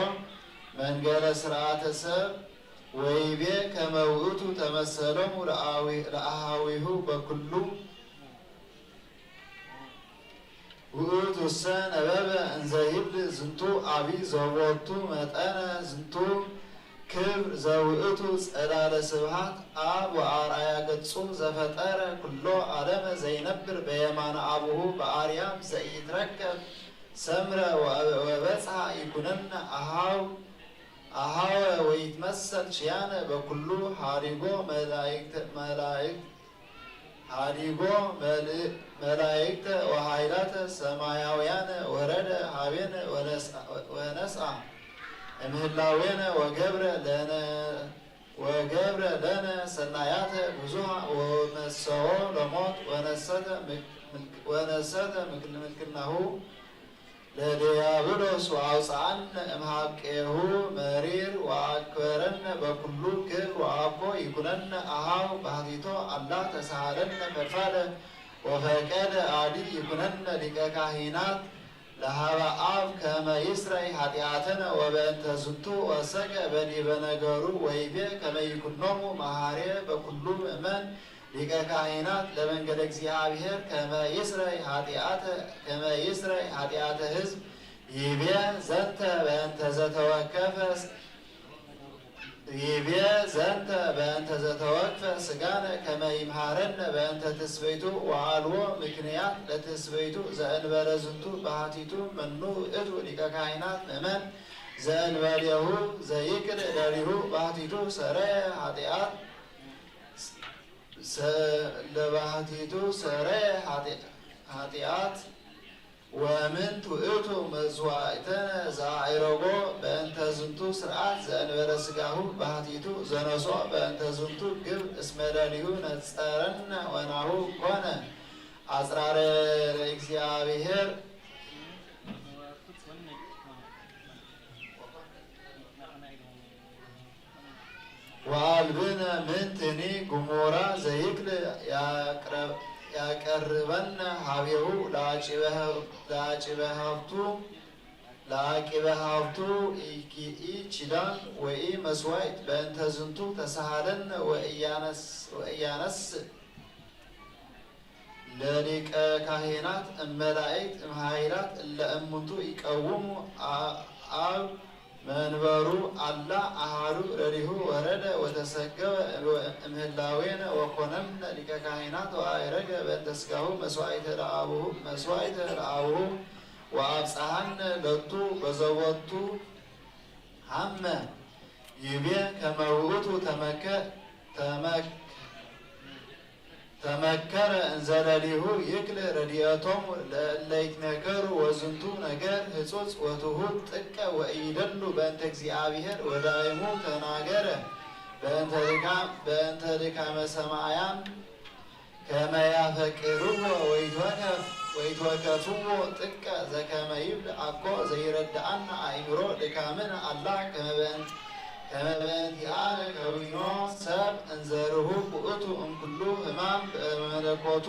መንገለ ስርዓተ ሰብ ወይቤ ከመ ውእቱ ተመሰሎሙ ለአዊ- ለአሃዊሁ በኩሉ ውእቱሰ ነበበ እንዘ ይብል ዝንቱ አቢ ዘቦቱ መጠነ ዝንቱ ክብር ዘውእቱ ጸዳለ ስብሐት አብ ወአርአያ ገጹ ዘፈጠረ ኩሎ ዓለመ ዘይነብር በየማነ አቡሁ በአርያም ዘኢትረከብ ሰምረ ወበጽሐ ይኩነነ አሃው አሃወ ወይትመሰል ችያነ በኩሉ ሀዲጎ መላእክት መላእክት ሀዲጎ መላእክተ ወኃይላተ ሰማያውያነ ወረደ ሀቤነ ወነስአ እምህላዌነ ወገብረ ለነ ወገብረ ለነ ሰናያተ ብዙሃ ወመሰዎ ለሞት ወነሰተ ምልክናሁ ለዲያብሎስ ወአውፅአነ እምሃቄሁ መሪር ወአክበረነ በኩሉ ክብር ወአኮ ይኩነነ አሃው ባህቲቶ አላ ተሳሃለነ ፈድፋደ ወፈቀደ አዲ ይኩነነ ሊቀ ካህናት ለሃበ አብ ከመ ይስረይ ኃጢአተነ ወበእንተ ዝንቱ ወሰቀ በዲበ ነገሩ ወይቤ ከመ ይኩኖሙ መሃሬ በኩሉ ምእመን ሊቀ ካህናት ለመንገደ እግዚአብሔር ከመ ይስረይ ኃጢአተ ከመ ይስረይ ኃጢአተ ሕዝብ ይቤ ዘንተ በእንተ ዘተወከፈ ይቤ ዘንተ በእንተ ዘተወክፈ ስጋነ ከመ ይምሃረነ በእንተ ትስብእቱ ወአልቦ ምክንያት ለትስብእቱ ዘእንበለ ዝንቱ ባህቲቱ መኑ ውእቱ ሊቀ ካህናት ምእመን ዘእንበሌሁ ዘይክል ደሪሁ ባህቲቱ ሰረየ ኃጢአት ለባህቲቱ ሰረየ ኃጢአት ወምንት ውእቱ መስዋዕትነ ዘአዕረጎ በእንተ ዝንቱ ስርዓት ዘእንበለ ስጋሁ ባህቲቱ ዘነሶ በእንተ ዝንቱ ግብር እስመ ለሊሁ ነጸረነ ወናሁ ኮነ አጽራረ ለእግዚአብሔር ወአልብነ ምንትኒ ግሙራ ዘይክል ያቀርበነ ሀቤሁ ለአቂበ ሀብቱ ለአቂበ ሀብቱ ኢኪኢ ኪዳን ወኢ መስዋዕት በእንተ ዝንቱ ተሳሃለነ ወእያነስእ ለሊቀ ካህናት እመላእክት እምኃይላት እለ እሙንቱ ይቀውሙ አብ መንበሩ አላ አሃዱ ረዲሁ ወረደ ወተሰገወ እምህላዌነ ወኮነነ ሊቀ ካህናት ወአይረገ በእንተ ስጋሁ መስዋዕተ ለአቡሁ መስዋዕተ ለአቡሁ ወአብጽሐነ ለቱ በዘወቱ ሀመ ይቤ ከመ ውእቱ ተመከ ተመክ ተመከረ እንዘ ለሊሁ ይክል ረድኤቶሙ ለእለ ይትመከሩ ወዝንቱ ነገር ህጹጽ ወትሑት ጥቀ ወኢይደሉ በእንተ እግዚአብሔር ወዳይሙ ተናገረ በእንተ ድካ በእንተ ድካመ ሰማያን ከመ ያፈቅርዎ ወይትወከፍዎ ጥቀ ዘከመ ይብል አኮ ዘይረድአነ አእምሮ ድካምነ አላ ከመ በእንቲአነ ከዊኖ ሰብ እንዘ ርሁቅ ውእቱ እምኩሉ ሕማም በመለኮቱ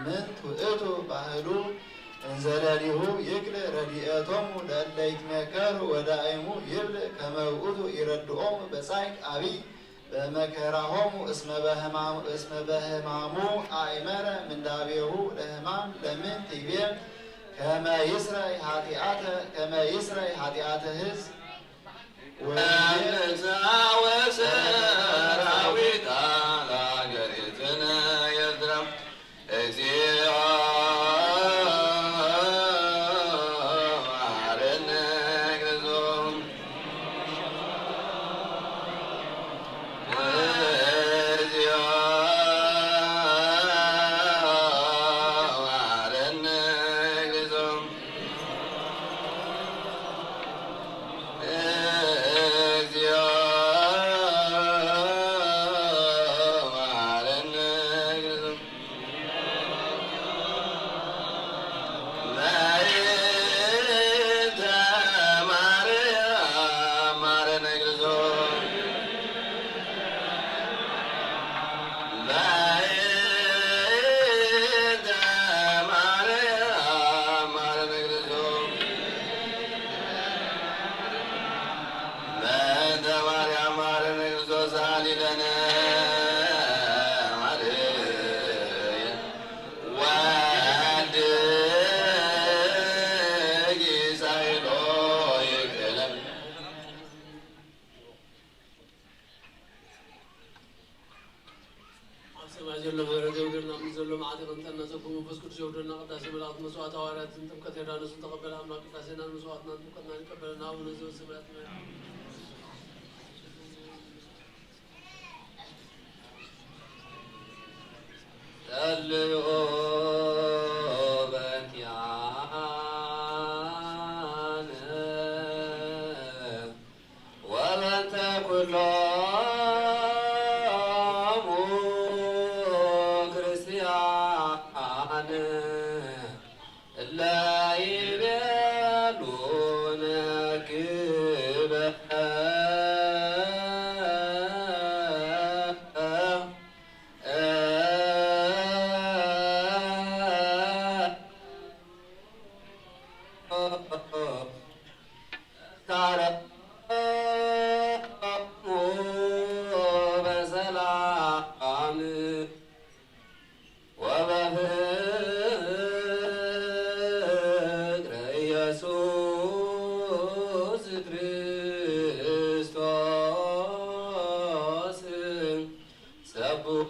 ምንት ውእቱ ባህሉ እንዘ ለሊሁ ይክል ረድኤቶሙ ለእለ ይትመከሩ ወዳእሙ ይብል ከመ ውእቱ ይረድኦሙ በጻይቅ አቢይ በመከራሆሙ እስመ በህማሙ እስመ በህማሙ አእመረ ምንዳቤሁ ለህማም ለምን ትቤ ከመ ይስረይ ኃጢአተ ከመ ይስረይ ኃጢአተ ህዝብ ወይቤ ወሰራዊታ ለሀገሪትነ ኤርትራ እግዚኦ ቅዳሴ መላእክት፣ መስዋዕተ ሃዋርያትን ጥምቀት ዮርዳኖስን ተቐበለ ኣምላክ ቅዳሴናን መስዋዕትናን ጥምቀትናን ይቀበለና። አቡነ ዘበሰማያት ጸልዩ በኪያነ ወበንተ ኩሎሙ ክርስቲያን እለ ይቤሉ ነግበ ካረሙ በሰላም ወበፍቅር ኢየሱስ ክርስቶስ ሰብሖ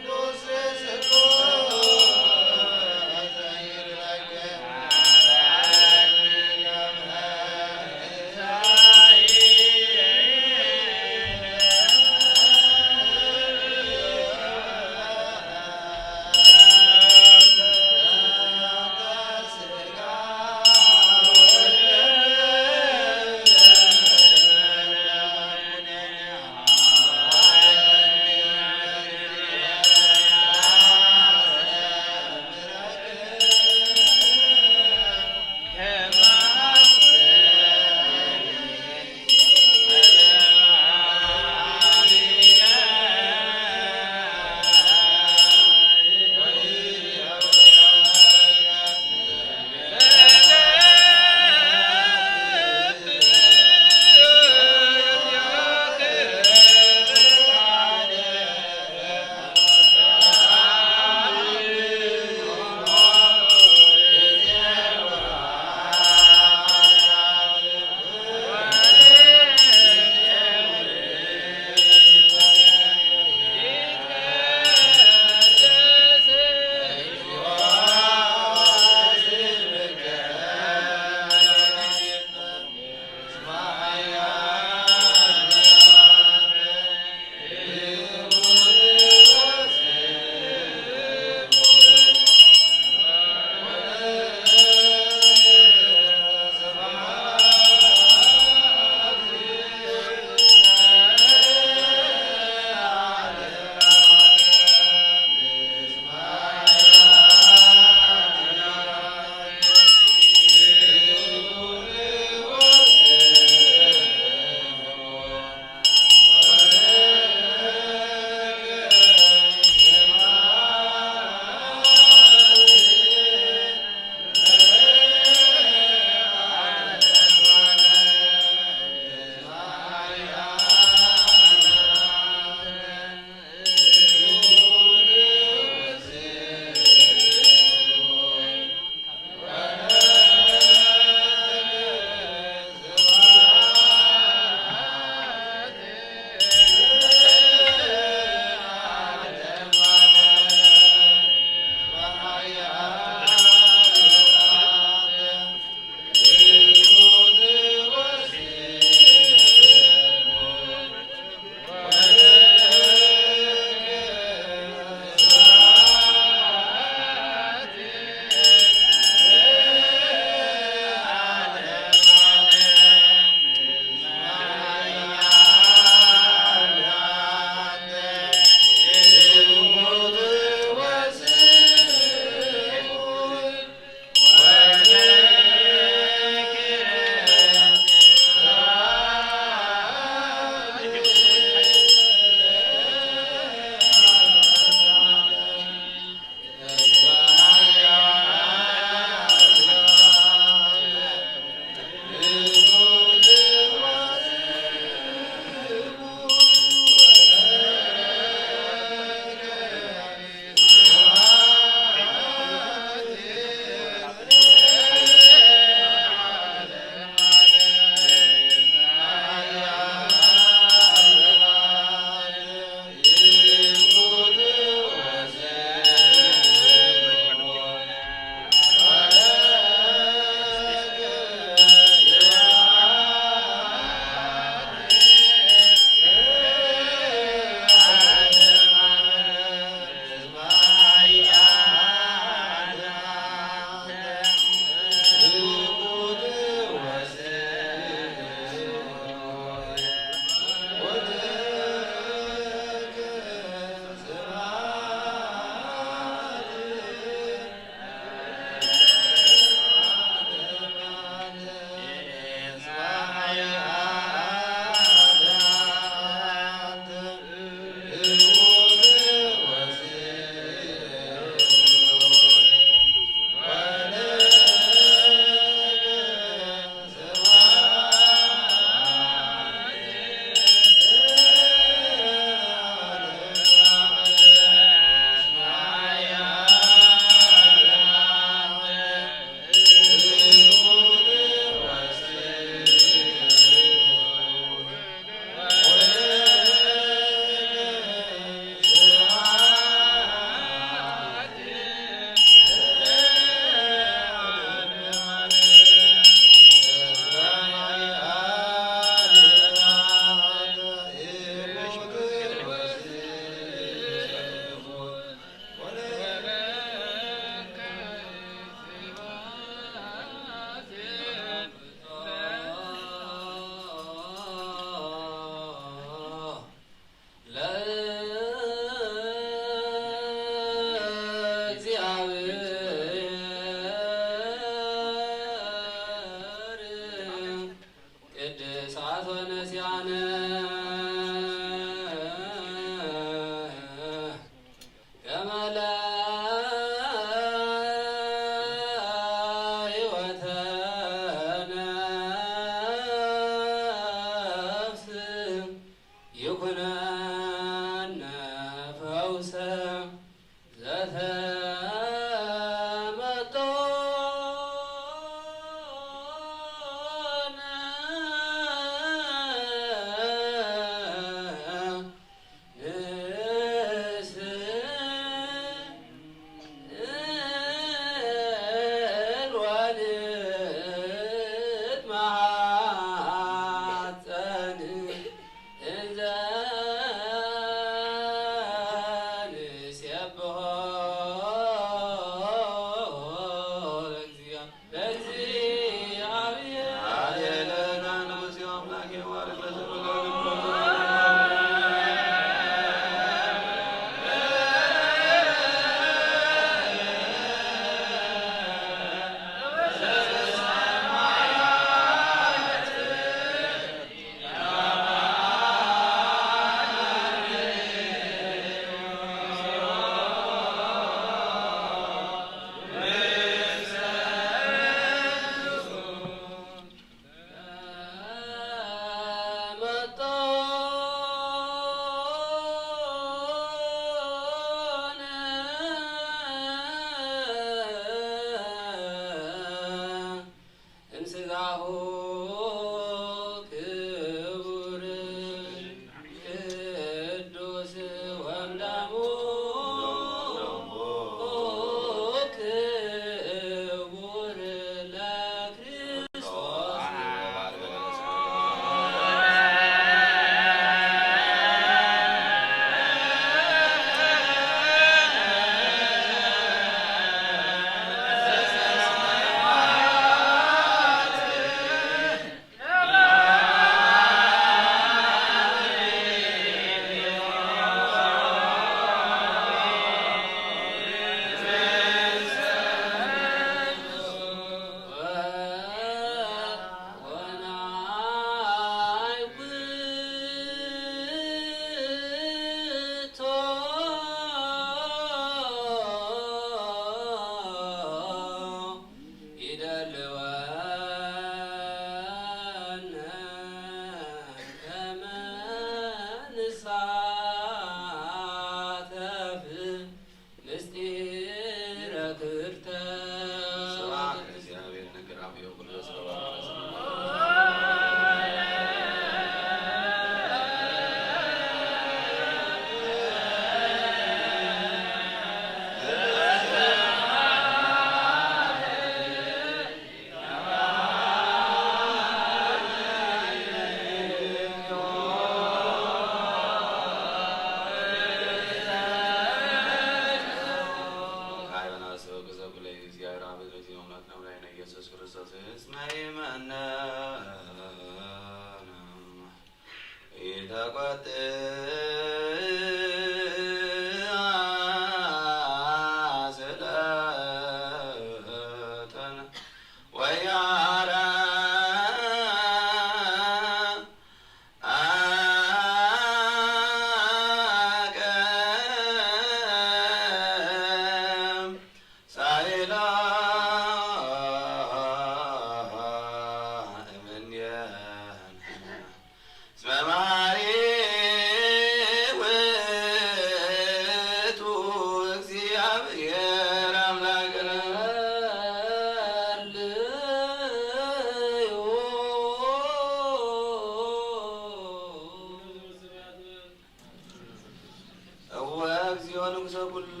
እግዚኦ ንጉሰ ኩሉ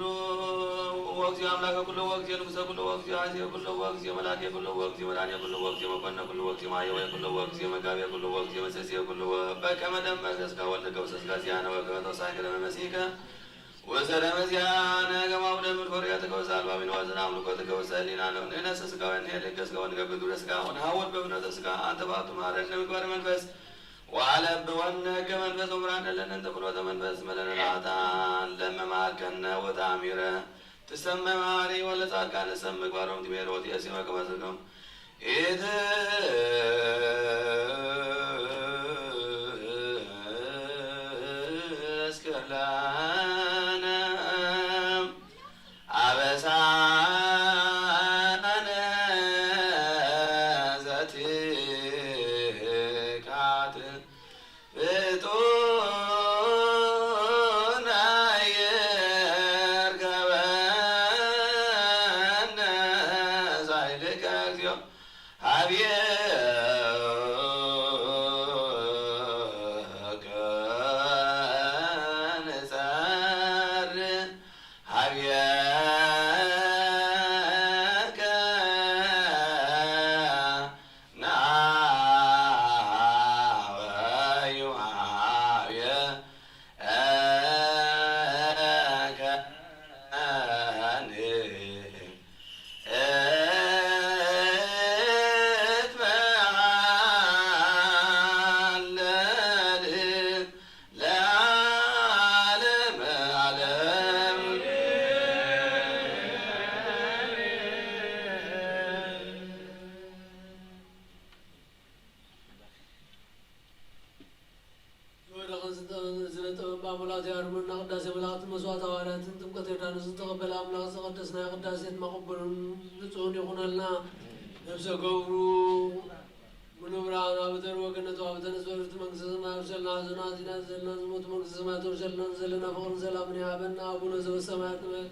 ወእግዚኦ ኣምላከ ኩሉ ወእግዚኦ ንጉሰ ኩሉ ወእግዚኦ ኃይሌ ኩሉ ወእግዚኦ መልአኬ ኩሉ ወእግዚኦ መድኃኔ ኩሉ ወእግዚኦ መኮንነ ኩሉ ወእግዚኦ ማየወ ኩሉ ወእግዚኦ መጋቤ ኩሉ ወእግዚኦ መሰስየ ኩሉ በከመ ደመ ዘስጋ ወልድከ ውስተ ስጋ ዚአነ ወከመ ተወሳእከ ደመ መሲሕከ ውስተ ደመ ዚአነ ከማሁ ደምር ኮሪያትከ ውስተ አልባቢነ ወዘነ አምልኮትከ ውስተ ህሊናነ ንሕነሰ ስጋውያን ንሄልከ ስጋ ወንገብር ግብረ ስጋ ወንሐውር በፍኖተ ስጋ አንተ ባቱ መሐረነ ምግባረ መንፈስ ወአለብወነ ከመንፈስ ወምራነ ለነንተ ፍኖተ መንፈስ መለነ ለኃጥኣን ለመ መሃርከነ ወተአሚረ ትሰመ መሐሪ ወለጻድቃን ሰም ምግባሮም ትሜር ወትየሲመ ከመ ዝርግም ኢት እስክር ለነ አበሳነ ዘትካት ፍጡነ ይርከበነ ዛይልከ እግዚኦ ሀብየከ ንጸር ሀብየከ ነአወዩ ሀብየ ዝወደቐን ዝጠመመን ዝነጠበን ብኣምቡላት ያርሙና ቅዳሴ መላእክትን መስዋዕት ሃዋርያትን ጥምቀት ዮርዳኖስን ዝተቐበለ ኣምላኽ ዘቐደስናዮ ቅዳሴ ድማ ቅቡልን ንጹሕን ይኹነልና። ነፍሰ ገብሩ ሙሉ ብርሃን ኣብ ተርወ ገነት ኣብ ተነጽወ ርት መንግስተ ሰማይ ውሰልና። ሐዘና ዚና ዘለና ዝሞት መንግስተ ሰማይ ተወሰልና። ዘለና ፍቕርን ሰላምን ይሃበና። ኣቡነ ዘበሰማያት ንበል።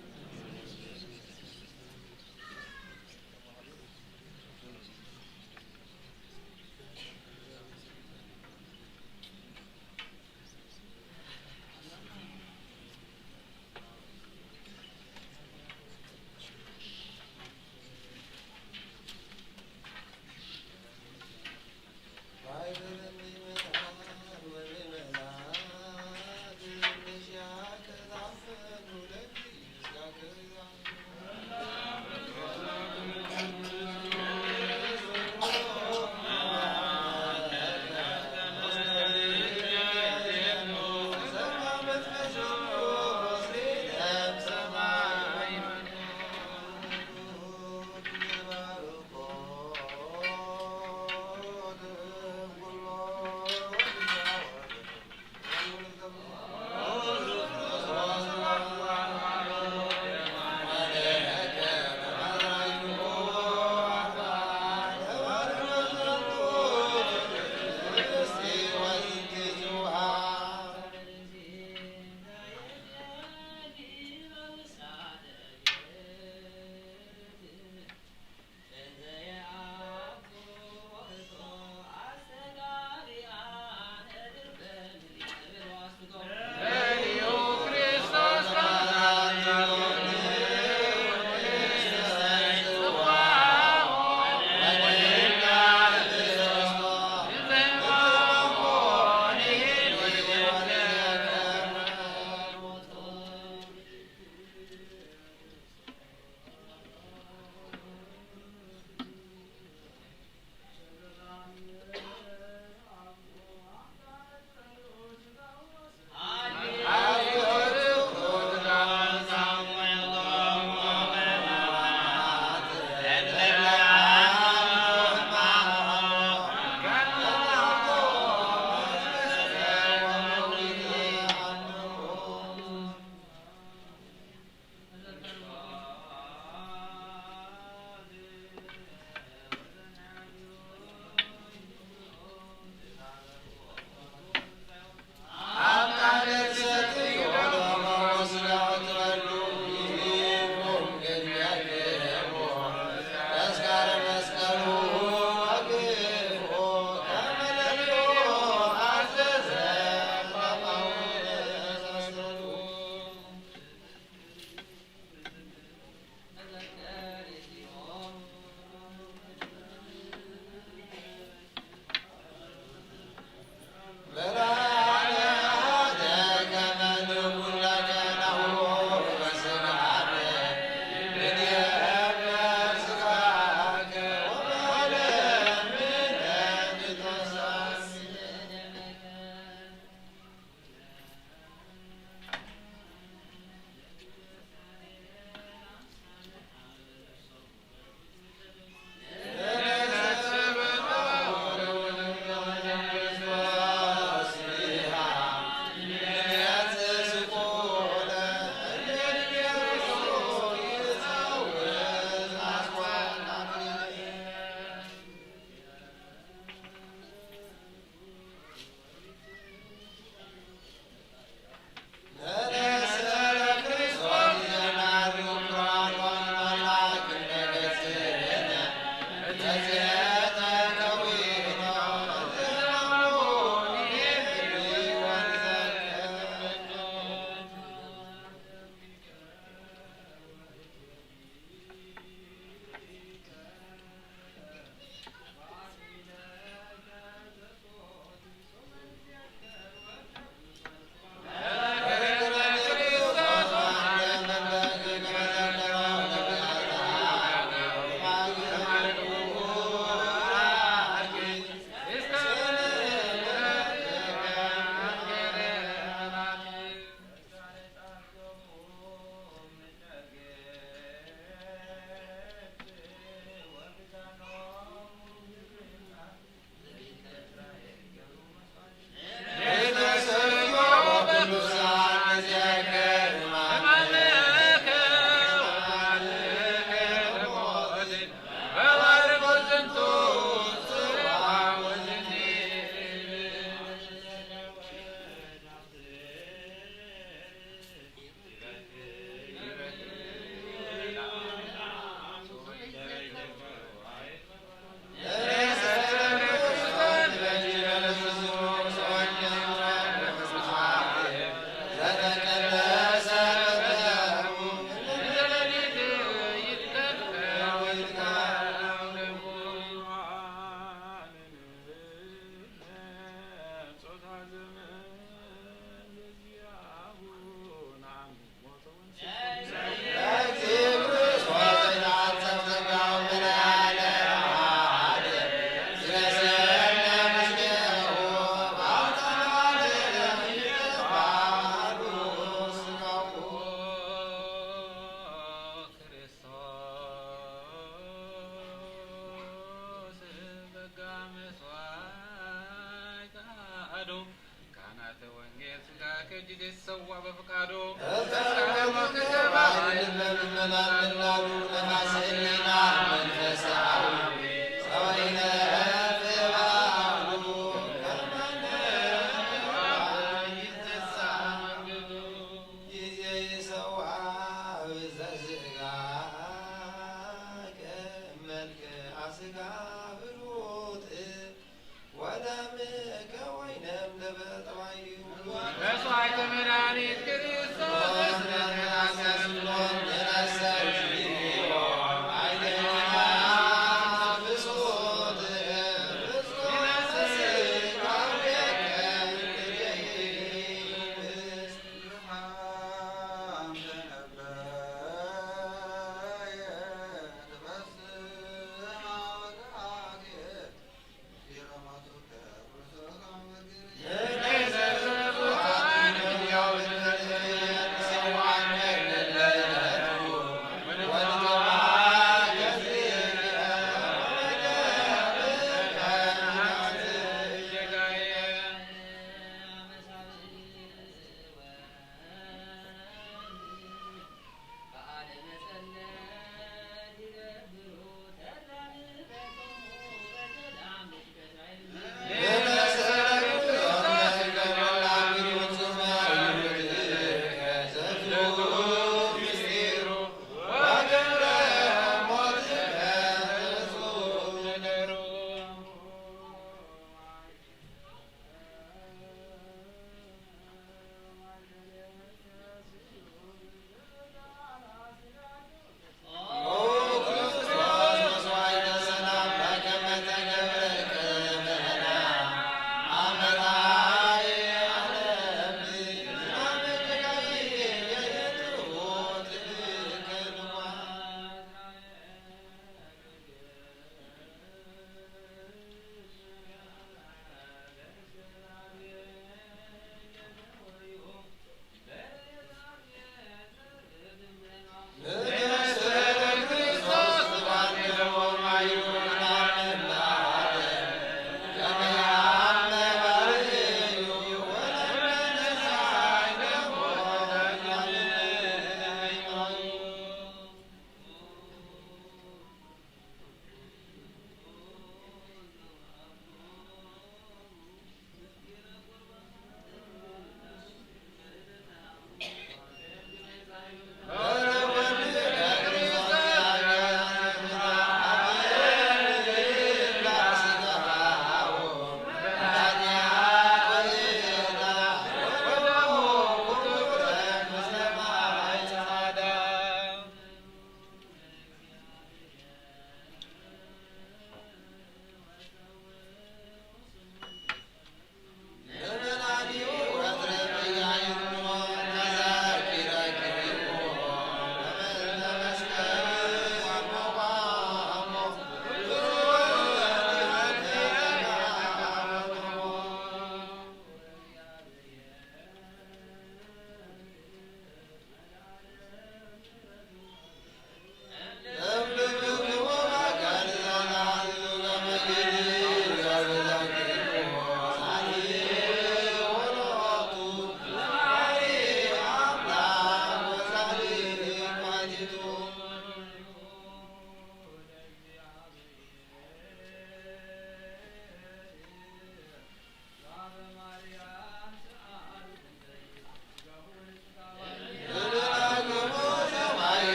ይሰዋ በፍቃዱ። እስከ ሞት ይገባል። በምመናን ምላሉ ነፋስ ህሊና መንፈሳዊ ሰው ይነፍባሉ። ከመነ ይነሳ መንገዱ። ጊዜ ይሰዋ ብዘዝእጋ ከመልክ ኣስጋ ብሉጥ ወደም ከወይንም ለበጠባዩ መስዋዕተ መድኃኒት ክርስቶስ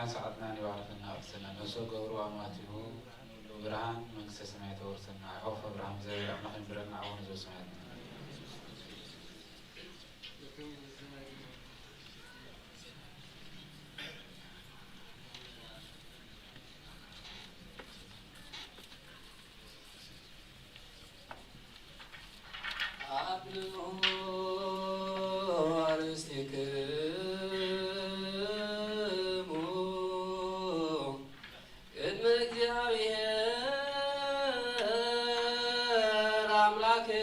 ሰዓትና ንባዕልና ኣፍስና ነፍሰ ገብሩ ኣማቲሁ ብርሃን መንግስተ ሰማይ ተወርሰና። ኣዕሩኽ ብርሃን እግዚኣብሔር ኣምላኽ ይንብረልና። ኣቡነ ዘበሰማያት። አብልዑ አርእስቲክሙ ቅድመ እግዚአብሔር አምላክነ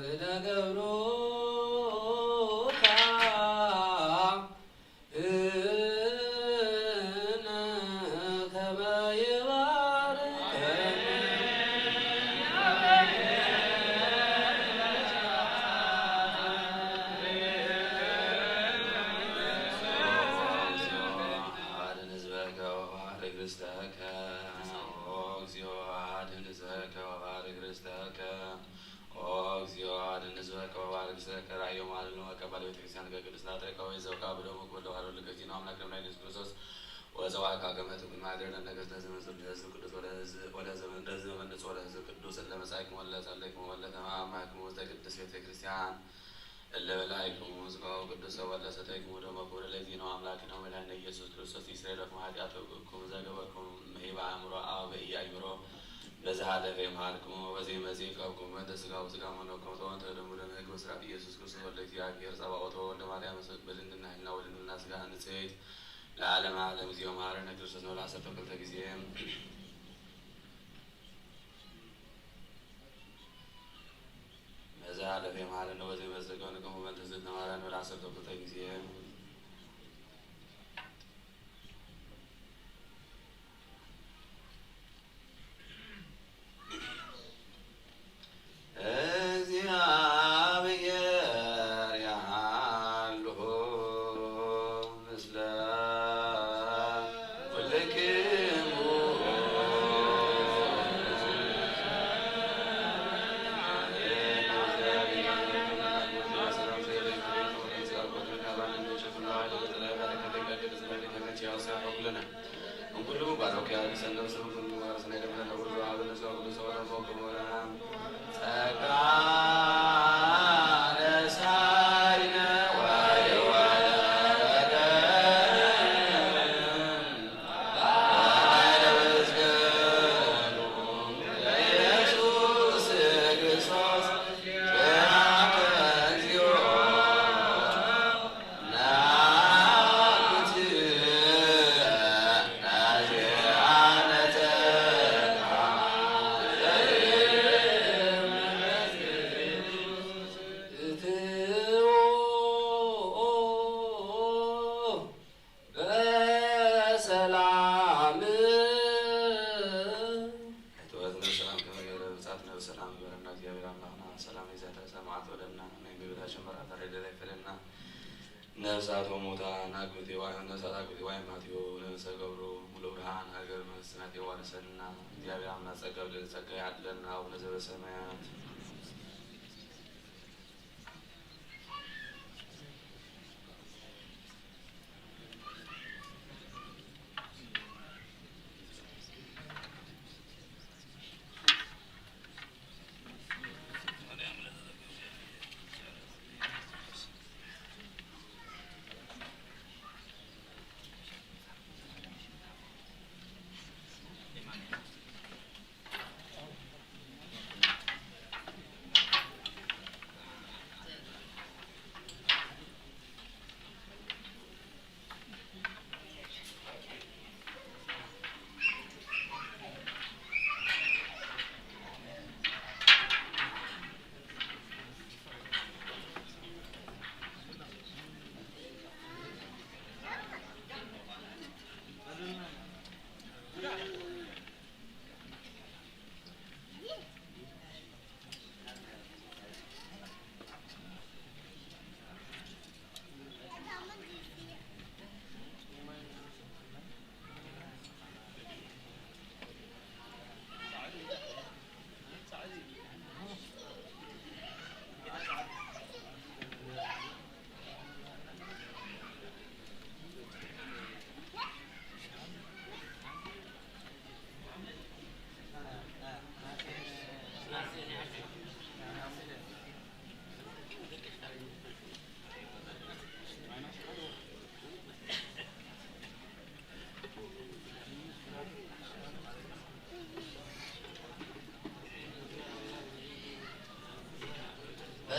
ብደገብሩካ እነ ከመ ይባርከነ። አድን ህዝበከ ወባርክ ርስተከ። ኦ እግዚኦ አድን ህዝበከ ወባርክ ርስተከ። ኦ እግዚኦ አድን ህዝበከ ወባርክ ርስተከ። ራእዮ ማልሎ መቀባል ቤተ ክርስቲያን ከቅዱስ ናትሪካ ወይ ዘውካ ብደሙ ክብር ለዋሉ ልቀ ኪኖ አምላክ ለምና ኢየሱስ ክርስቶስ ወዘዋካ ከመ ትኩን ማደር ለነገስተ ዘመንጽር ለህዝብ ቅዱስ ወለህዝብ ወለዘመን ለህዝብ መንጽ ወለህዝብ ቅዱስ ለመጻይክም ወለጸለይክም ወለተማማክም ውስተ ቅድስት ቤተ ክርስቲያን እለ በላይክሙ ስጋሁ ቅዱስ ወለ ሰተይክሙ ደሞ ክቡር ለእግዚእነ አምላክነ ወመድኃኒነ ኢየሱስ ክርስቶስ ይስረይ ለክሙ ኃጢአትኩም ዘገበርኩም መሂብ አእምሮ አብ በኢ አእምሮ በዘሃለፈ ይምሃርክሙ በዘይመጽእ ይቀብኩም በእንተ ስጋሁ ስጋ መኖ ከመ ተወንተ ደሙ ደመ ህግ በስራት ኢየሱስ ክርስቶስ ወልደ እግዚአብሔር ጸባኦት ወወልደ ማርያም በድንግልና ህልና ወድንግልና ስጋ ንጽሕት ለዓለመ ዓለም እግዚኦ መሐረነ ክርስቶስ ነውል ዓሰርተ ክልተ ጊዜ በዘሃለፈ ይምሃረነ ወዘይመጽእ ከውንክሙ በእንተ ዝእዝነ ማርያም ወደ ዓሰርተ ክልተ ጊዜ። እግዚአብሔር ያሉ ምስለ ኩልክሙ። እንኩሉ ባሮኪያ ሰንደው ስም ኩሉ ዋርስ ናይ ደምለ ኩሉ ዘዋብ ነስዋ ኩሉ ሰው ደሞ ክቡረ ጸጋ ነሳይነ ዋይ ወለደ በሰላም እትወት ነሰላም ከመ ገብረ ብጻት ነበሰላም ይበረና እግዚአብሔር አምላክና ሰላም ይዛተ ሰማዕት ወደና ናይ ምግብታ ሸመራ ታረደ ላይ ፈለና ነፍሳት ወሙታን አግብቴ ዋይ ነፍሳት አግብቴ ዋይ ማቴዎ ነፍሰ ገብሩ ሙሉ ብርሃን ሀገር መንግስት ናት የዋርሰልና እግዚአብሔር አምላክ ጸጋ ብለን ጸጋ ያድለና አቡነ ዘበሰማያት።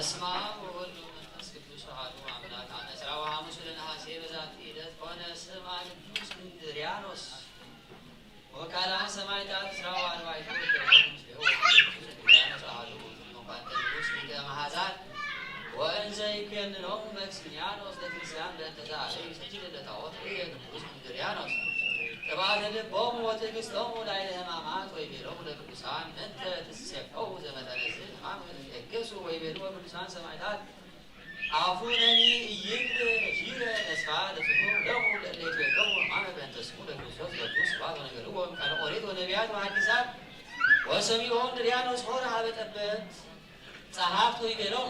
በስመ አብ ወወልድ ወመንፈስ ቅዱስ አሐዱ አምላክ። አመ ዕስራ ወሐሙስ ለነሐሴ በዛቲ ዕለት ኮነ ስማ ቅዱስ እንድርያኖስ ወካልአን ሰማዕታት ዕስራ ወአርባዕቱ ወደሆሙ ምስሌሁ ወቅዱስ እንድርያኖስ አሐዱ ውእቱ እምኳንተ ንጉሥ ሊቀ መሐዛት ወእንዘ ይኩነኖሙ መክሲምያኖስ ለክርስቲያን በእንተ ዘአበዩ ሰጅድ ለጣዖት ርእየ ቅዱስ እንድርያኖስ ቅብአተ ልቦሙ ወትዕግስቶሙ ላዕለ ሕማማት ወይቤሎሙ ለቅዱሳን ምንተ ትሴፈው ዘመጠነዝ ሕማም ትዔገሱ ወይቤልዎ ቅዱሳን ሰማዕታት አፉነኒ ኢይክል ነሺረ ተስፋ ለጽፉ ለሙ ለእለ ይትዌከቡ ሕማመ በእንተ ስሙ ለክርስቶስ ለቱ ስብሐት ወነገርዎ እምቃለ ኦሪት ወነቢያት ወሐዲሳት ወሰሚዖ እንድርያኖስ ሆረ ሀበ ጠበብት ጸሐፍት ወይቤሎሙ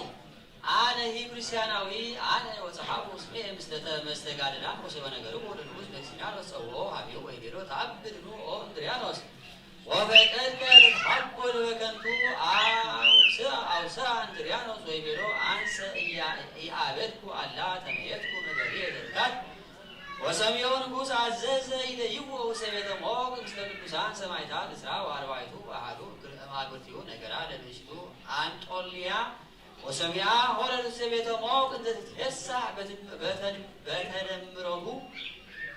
አነ ሂ ክርስቲያናዊ አነ ወጸሐፉ ስሜ ምስለ መስተጋድላን ወሰበ ነገርዎ ለንጉሥ መክሲምያኖስ ጸውዖ ሀቤሁ ወይቤሎ ተአብድኑ ኦ እንድርያኖስ ወፈቀድከ ልትሐጎል በከንቱ አውስአ አውስአ እንድርያኖስ ወይቤሎ አንሰ ኢአበድኩ አላ ተመየጥኩ እምነ በርየ ለርካት ወሰምዮ ንጉሥ አዘዘ ኢደይዎ ውስተ ቤተ ሞቅ ምስለ ቅዱሳን ሰማዕታት ዕስራ ወአርባዕቱ ወአሐዱ እምአግብርቲሁ ነገራ ለብእሲቱ አንጦልያ ወሰሚዓ ሆረ ውስተ ቤተ ሞቅ እንዘ ትትፌሳህ በተደምረቡ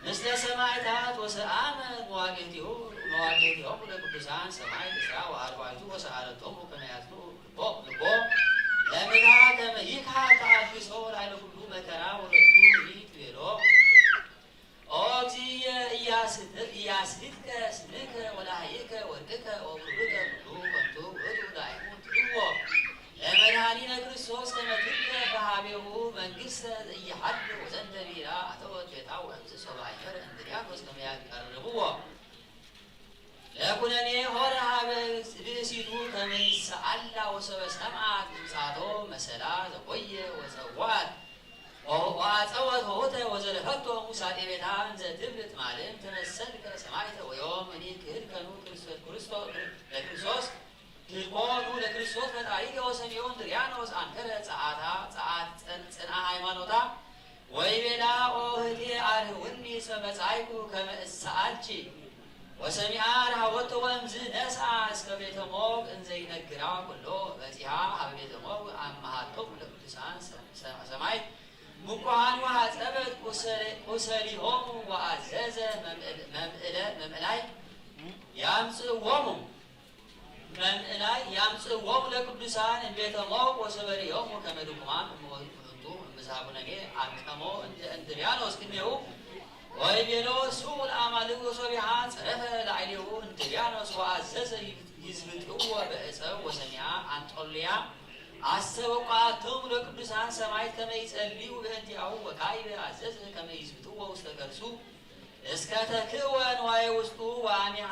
ምስለ ሰማዕታት ወሰአመ መዋቅህቲሁ መዋቅህቲሆሙ ለቅዱሳን ሰማዕት ዕስራ ወአርባዕቱ ወሰአለቶሙ ከመ ያጽንዑ ልቦ ልቦ ለምድሃ ከመ ይክሃል ተአግሶ ላዕለ ኩሉ መከራ ወለቱ ይትቤሎ ኦ እግዚእየ ኢያስህትከ ስምከ ወለሃይከ ወርቅከ ወብሩርከ ኩሉ ከንቱ ውእቱ ዳይሙ ትልዎ ለመድኃኒነ ክርስቶስ ከመ ትርከ በሃቤሁ መንግሥተ ዘኢይሃሉ ወዘንተ ብሂላ አተወት ቤታ ወእምዝ ሶባይር እንድርያኖስ ከመ ያቀርብዎ ለኩነኔ ሆረ ሀበ ብእሲቱ ከመ ይሰአላ ወሰበ ሰምዓት ድምጻቶ መሰላ ዘቆየ ወጸዋት ወአጸወት ሆተ ወዘለፈቶ ሙሳጤ ቤታ እንዘ ትብል ትማልን ተመሰልከ ሰማይተ ወዮም እኒ ክህልከኑ ክርስቶስ ለክርስቶስ ክልኮኑ ለክርስቶስ ፈጣሪ ወሰሚዮን ድርያኖስ አንከረ ጸአታ ጸአት ጽንአ ሃይማኖታ ወይቤላ ኦ ህቴ አርህውኒ እስመ መጻይኩ ከመ እሰአልኪ ወሰሚዓ ረሃወቶ ወእምዝ ነስአ እስከ ቤተ ሞቅ እንዘ ይነግራ ኩሎ በጺሃ ሀበ ቤተ ሞቅ አመሃቶም ለቅዱሳን ሰማይት ምቁሃን ወሐጸበት ቁሰሊሆሙ ወአዘዘ መምእለ መምእላይ ያምጽእዎሙ መምእላይ ያምጽእዎሙ ለቅዱሳን እምቤተ ሞቅ ወሰበርዮሙ ከመ ድኩማን እምውእቱ እምዝሃቡነኔ አቀሞ እንድርያኖስ ቅኔሁ ወይቤሎ ስኡ ለአማልክ ወሶቢሃ ጸረፈ ላዕሌሁ እንድርያኖስ ወአዘዘ ይዝብጥዎ በእፀው ወሰሚያ አንጦልያ አስተበቋቶም ለቅዱሳን ሰማይት ከመ ይጸልዩ በእንቲአሁ ወካይበ አዘዘ ከመ ይዝብጥዎ ውስተ ከርሱ እስከ ተክእወ ንዋየ ውስጡ ወአሚሃ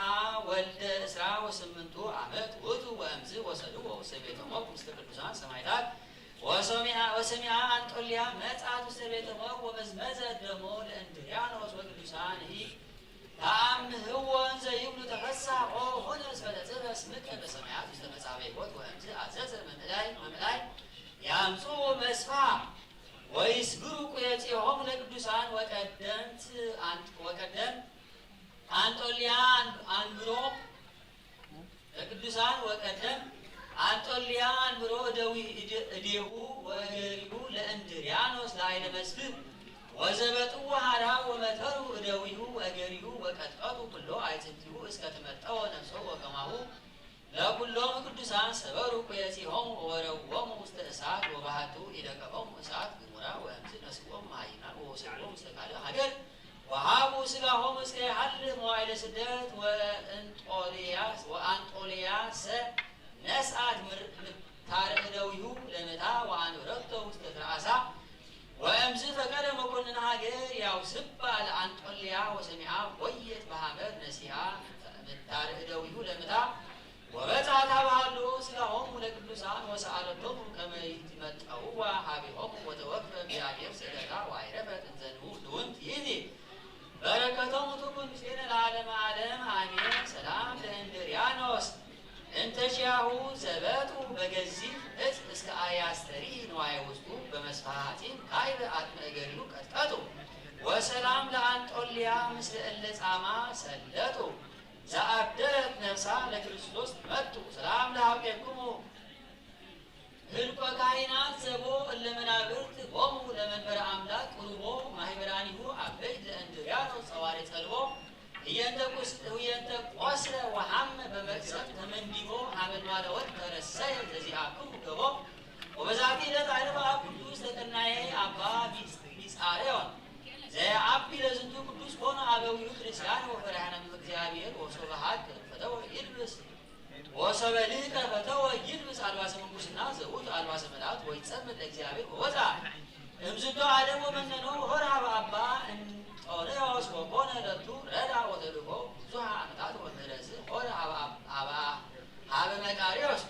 ወልደ እስራ ወስምንቱ ዓመት ውእቱ ወእምዝ ወሰድዎ ውስተ ቤተ ሞቅ ውስተ ቅዱሳን ሰማይታት ወሰሚዓ ወሰሚዓ አንጦልያ መጻት ውስተ ቤተ ሞቅ ወመዝመዘ ደሞ ለእንድርያኖስ ወቅዱሳንሂ ተአምህዎ እንዘ ይብሉ ተፈሳህ ኦ ሆነ እስመ ተጽሕፈ ስምከ በሰማያት ውስተ መጻሕፈ ሕይወት ወእምዝ አዘዘ መምእላይ መምእላይ ያምጽኡ መስፋ ወይስብሩ ቁየጽሆሙ ለቅዱሳን ወቀደምት ወቀደም አንጦልያ አንብሮ ለቅዱሳን ወቀደም አንጦልያ አንብሮ እደዊ እዴሁ ወእገሪሁ ለእንድርያኖስ ለአይለ መስፍን ወዘበጥዎ ሀራ ወመተሩ እደዊሁ ወእገሪሁ ወቀጥቀጡ ኩሎ አይጽንቲሁ እስከ ትመጠወ ነፍሶ ወከማሁ ለኩሎም ቅዱሳን ሰበሩ ቁየጺሆሙ ወወረውዎሙ ውስተ እሳት ወባህቱ ኢደቀቦሙ እሳት ግሙራ ወእምዝ ነስዎም መሃይማን ወወሰድዎም ውስተ ካልእ ሀገር ወሃቡ ስጋሆሙ እስከ ይሃልፍ መዋዕለ ስደት ወእንጦልያስ ወአንጦልያሰ ነስአት ምታርዕደዊሁ ለምታ ወአንብረቶ ውስተ ትርአሳ ወእምዝ ፈቀደ መኮንን ሀገር ያውስባ ለአንጦልያ ወሰሚዓ ወየት በሐመር ነሲአ ምታርዕደዊሁ ለምታ ወበጽሐት ሀበሃሉ ስጋሆሙ ለቅዱሳን ወሰአለቶሙ ከመ ይትመጠውዋ ሀቢሆሙ ወተወክፈ እግዚአብሔር ስእለታ ወአይረፈት እንዘ ንውንት ይእቲ በረከቶሙ ትኩን ምስሌነ ለዓለመ ዓለም አሜን። ሰላም ለእንድርያኖስ እንተ ሺያሁ ዘበጡ በገዚፍ እጽ እስከ አያስተሪ ንዋየ ውስጡ በመስፋ ሐጺን ካይበ አቅመ እገሪሁ ቀጥቀጡ ወሰላም ለአንጦልያ ምስለ እለ ጻማ ሰለጡ ዘአደረት ነፍሳ ለክርስቶስ መጡ ሰላም ለሀብኤክሙ ህልቆ ካህናት ሰብ ተመንዲቦ ሀበ ልማደ ወርቅ ተረሰየ ዘዚአክሙ ገቦ። ወበዛቲ ዕለት አይረፈ አብ ቅዱስ ተቀናየ አባ ቢጻርዮን ዘየአቢ ለዝንቱ ቅዱስ ኮነ አበዊሁ ክርስቲያን ወፈሪሃነ እግዚአብሔር ወሶበ ሀቅ ፈተወ ይልብስ ወሶበ ልህቀ ፈተወ ይልብስ አልባሰ ምንኩስና ዘውቱ አልባሰ መልአት ወይጸምድ ለእግዚአብሔር ወወፃ እምዝቶ ዓለም ወመነኖ ሆረ ሀበ አባ እንጦንዮስ ወኮነ ለቱ ረዳ ወተልእኮ ብዙሃ ዓመታት ወምህረዝ ሆረ ሀበ አብ- ሀበ ሀበ መቃርዮስ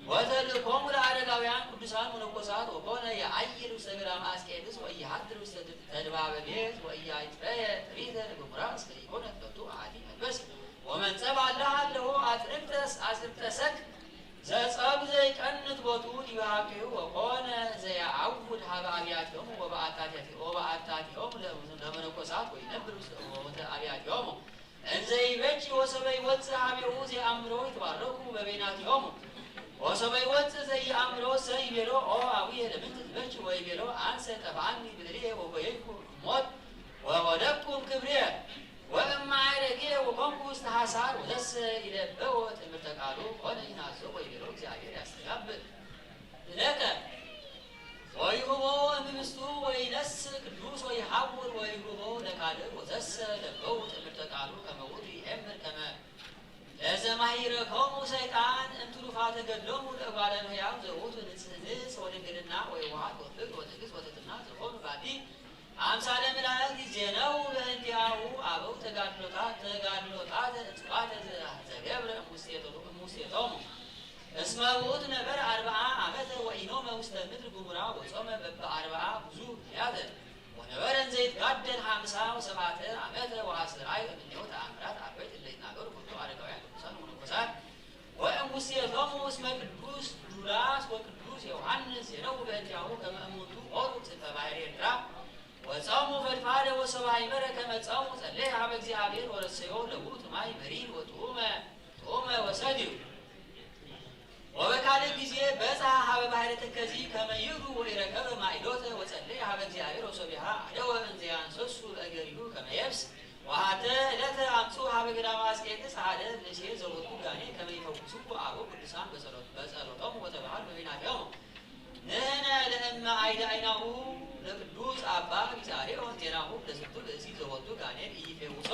ወተልእኮሙ ለአረጋውያን ቅዱሳን መነኮሳት ወኮነ የአይር ውስተ ገዳመ አስቄጥስ ወኢይሃድር ውስተ ተድባበ ቤት ወኢያይጥረየ ጥሪተ ለገሙራ እስከ ኢኮነት ለቱ አሐቲ መልበስ ወመንጸብ አላ አለዎ አጽርቅተ አጽርቅተ ሰክ ዘጸጉ ዘይቀንት ቦቱ ዲበ ሀቂሁ ወኮነ ዘየዐውድ ሀበ አብያቲሆሙ ወበአታቲሆሙ ለመነኮሳት ወይነብር ውስተ አብያቲሆሙ እንዘ ይበኪ ወሰበ ይወፅእ ሀቤሁ ዘይአምሮ ይትባረኩ በበይናቲሆሙ ወሰበ ይወፅእ ዘይአምሮ ሰ ይቤሎ ኦ አቡየ ለምን ትትበኪ ወይቤሎ አንሰ ጠፍአኒ ብዕልየ ወጎየይኩ ሞት ወወደቅኩም ክብርየ ወእማዕረግየ ወኮንኩ ውስተ ሐሳር ወዘሰ ይለበወ ትምህርተ ቃሉ ኮነ ይናዞ ወይቤሎ እግዚአብሔር ያስተጋብእ እለከ ወይሁቦ እምብስቱ ወይነስ ቅዱስ ወይሐውር ወይሁቦ ለካልእ ወዘሰ ለበው ትምህርተ ቃሉ ከመ ውእቱ ይኤምር ከመ ለዘማሂረኮሙ ሰይጣን እምትሩፋተ ገድሎሙ ለእጓለ እመሕያው ዘውቱ ንጽህንስ ወድንግልና ወይዋሃት ወፍቅር ወትዕግስት ወትሕትና ዘኮኑ ባቲ አምሳለ መላእክት ይዜነው በእንቲአሁ አበው ተጋድሎታት ተጋድሎታት እጽዋተ ዘገብረ እሙስቴቶሙ እስመ ውእቱ ነበረ አርብዓ ዓመተ ወኢኖመ ውስተ ምድር ግሙራ ወጾመ በበአርብዓ ብዙ ጊያተ ወነበረ እንዘ ይትጋደል ሐምሳ ወሰብዓተ ዓመተ ወአስተርአዩ እምኔሁ ተአምራት አበይት እለ ይትናገሩ ኩሉ አረጋውያን ቅዱሳን ወመነኮሳት ወእምውስቴቶሙ እስመ ቅዱስ ሉዳስ ወቅዱስ ዮሐንስ ዜነው በእንቲአሁ ከመ እሙንቱ ሆሩ ጽንፈ ባሕር ኤርትራ ወጾሙ ፈድፋደ ወሰባ ይመረ ከመ ጾሙ ጸለየ ሀበ እግዚአብሔር ወረሰዮ ለውእቱ ማይ መሪር ወጥዑመ ጥዑመ ወሰትዩ። ወበካልእ ጊዜ በጽሐ ሀበ ባሕረ ተከዚ ከመ ይእቱ ወኢረከበ ማይዶተ ወጸለየ ሀበ እግዚአብሔር ወሶቢሃ አደወ እንዘ ያንሰሱ በእገሪሁ ከመ የብስ ወሀተ ዕለተ አምጽኡ ሀበ ገዳመ አስቄጥስ አሐደ ብእሴ ዘወቱ ጋኔ ከመ ይፈውስዎ አበው ቅዱሳን በጸሎት- በጸሎቶም ወተባህል በበይናቲሆሙ ንሕነ ለእመ አይዳይናሁ ለቅዱስ አባ ቢጻርዮን ዜናሁ ለዝንቱ ብእሲ ዘወቱ ጋኔን ኢይፌውሶ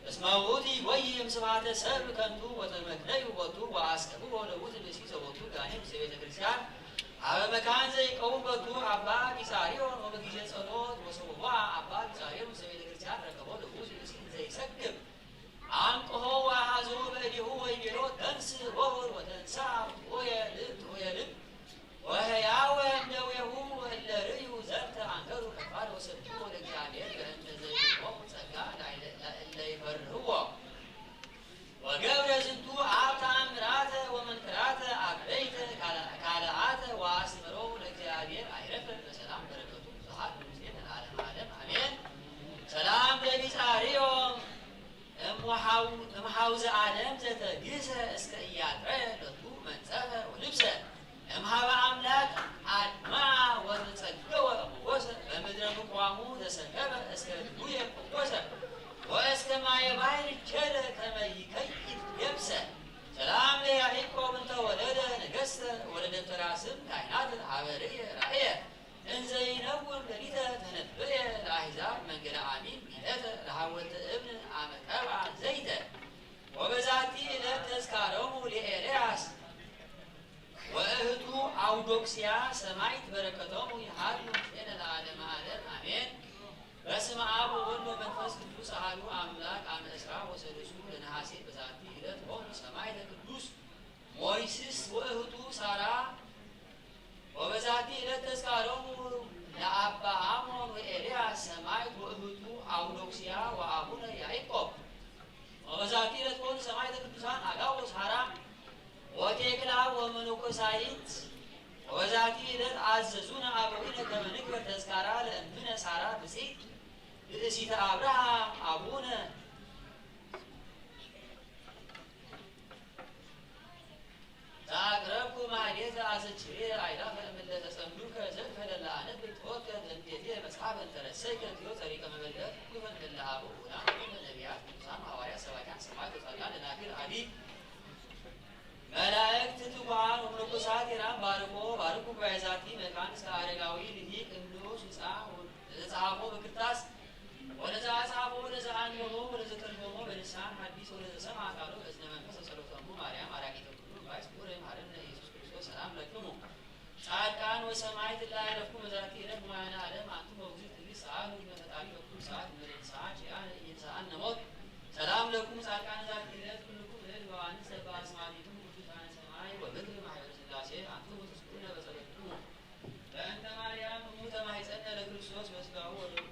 እስመ ውእቱ ይጎይ እምስብሐተ ሰብ ከንቱ ወተመክነዩ ቦቱ ወአስቀብዎ ለውእቱ ብእሲ ዘወቱ ጋኔን ውስተ ቤተ ክርስቲያን አበ መካን ዘይቀውም በቱ አባ ቢጻርዮን ወበጊዜ ጸሎት ወሰውዋ አባ ቢጻርዮን ውስተ ቤተ ክርስቲያን ረከቦ ለውእቱ ብእሲ ዘይሰክብ አንቅሆ ወአሐዞ በእዴሁ ወይቤሎ ተንስ ወሁር ወተንሳ ጥዑየ ልብ ጥዑየ ልብ ወሕያወ እምደዌሁ እለ ርእዩ ዘንተ አንከሩ ከፋር ወሰብሕዎ ለእግዚአብሔር በእንተ ዘይብሎሙ ጸጋ ለእለ ይፈርህዎ ወገብረ ዝንቱ አብ ተአምራተ ወመንክራተ አበይተ ካልአተ ወአስመሮ ለእግዚአብሔር አይረፈ በሰላም በረከቱ ብዙሃት ምስሌነ ለዓለመ ዓለም አሜን። ሰላም ለቢጻርዮ እምወሓው- እምሓውዘ ዓለም ዘተግህሰ እስከ ኢያጥረ ለቱ መንጸፈ ወልብሰ እምሃበ አምላክ አድማ ወተጸገወ ሞገሰ በምድረ ምቅዋሙ ዘሰከበ እስከ ድቡየ ቆቆሰ ወእስከ ማየ ባሕር ቸለ ከመ ይከይድ የብሰ። ሰላም ለያዕቆብ እንተ ወለደ ነገሥተ ወለደብተራ ስም ካህናት ሀበርየ ራእየ እንዘ ይነውር ሌሊተ ተነብየ ለአሕዛብ መንገለ አሚን ሚለተ ለሐወልተ እብን አመቀባ ዘይተ። ወበዛቲ ዕለት ተዝካሮሙ ለኤልያስ ወእህቱ አውዶክስያ ሰማዕት በረከቶሙ ይሃሉ ምስሌነ ለዓለመ ዓለም አሜን። በስመ አብ ወወልድ ወመንፈስ ቅዱስ አሐዱ አምላክ አመ ዕስራ ወሰሉሱ ለነሐሴ በዛቲ ዕለት ሆሙ ሰማዕተ ቅዱስ ሞይስስ ወእህቱ ሳራ ወበዛቲ ዕለት ተዝካሮሙ ለአባ አሞን ወኤልያስ ሰማዕት ወእህቱ አውዶክስያ ወአቡነ ያዕቆብ። ወበዛቲ ዕለት ኮኑ ሰማዕተ ቅዱሳን አጋቦስ ሐራ ወቴክላ ወመነኮሳይት። ወበዛቲ ዕለት አዘዙነ አበዊነ ከመ ንግበር ተዝካራ ለእምነ ሳራ ብፅዕት ብእሲተ አብርሃም አቡነ። ዘአቅረብኩ ማሕሌተ አዘኪሬ አእላፈ እምእለ ተጸምዱከ ዘልፈ ለለ አነብብ ተወከፍ ዘንዴቴ መጽሐፈ እንተ ረሰይከ እግዚኦ ጸሪቀ መበለት ኩፈ እምእለ አበው ውላን ወነቢያት ቅዱሳን ሐዋርያት ሰባኪያን ሰማዕት ወጻድቃን ደናግል አዲ መላእክት ትጉሃን ወመነኮሳት ሄራን ባርኮ፣ ባርኩ ጉባኤ ዛቲ መካን እስከ አረጋዊ ልሂቅ ንዑስ ሕፃን ዘጸሓፎ በክርታስ ወለዘ አጽሓፎ ወለዘ አንበቦ ወለዘ ተርጎሞ በልሳን ሐዲስ ወለዘ ሰምዐ ቃሎ በእዝነ መንፈስ ጸሎተሙ ማርያም አራቂተ ኩሉ ባይስ ቁረ ማረነ ኢየሱስ ክርስቶስ ሰላም ለክሙ ጻድቃን ወሰማዕት እለ አዕረፍኩም በዛቲ ዕለት መዋዕለ ዓለም አንትሙ በውእቱ ትንቢት ሰአሉ እምነ ፈጣሪ በኩሉ ሰዓት እምነ ሰዓት ኪያነ ኢይንሳአነ ሞት። ሰላም ለኩም ጻድቃን ዛቲ ዕለት ኩልኩም እድ በዋንስ በአስማቲክሙ ቅዱሳነ ሰማይ ወምድር ማሕበረ ሥላሴ አንትሙ ትስኩነ በጸሎትክሙ። በእንተ ማርያም እሙ ተማሂፀነ ለክርስቶስ በስጋሁ ወደሙ።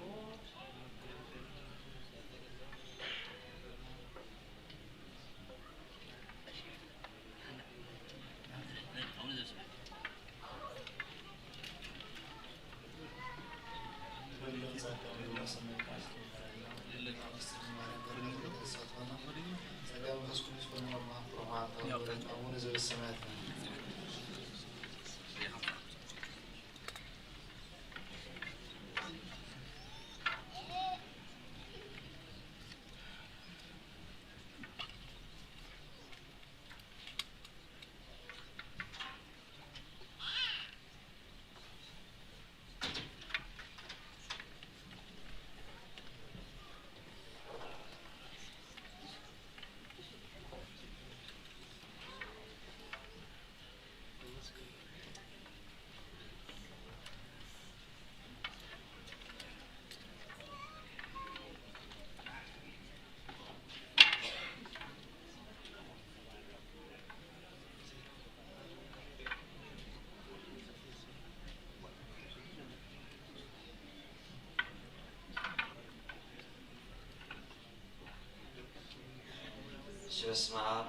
እሺ፣ በስመ አብ፣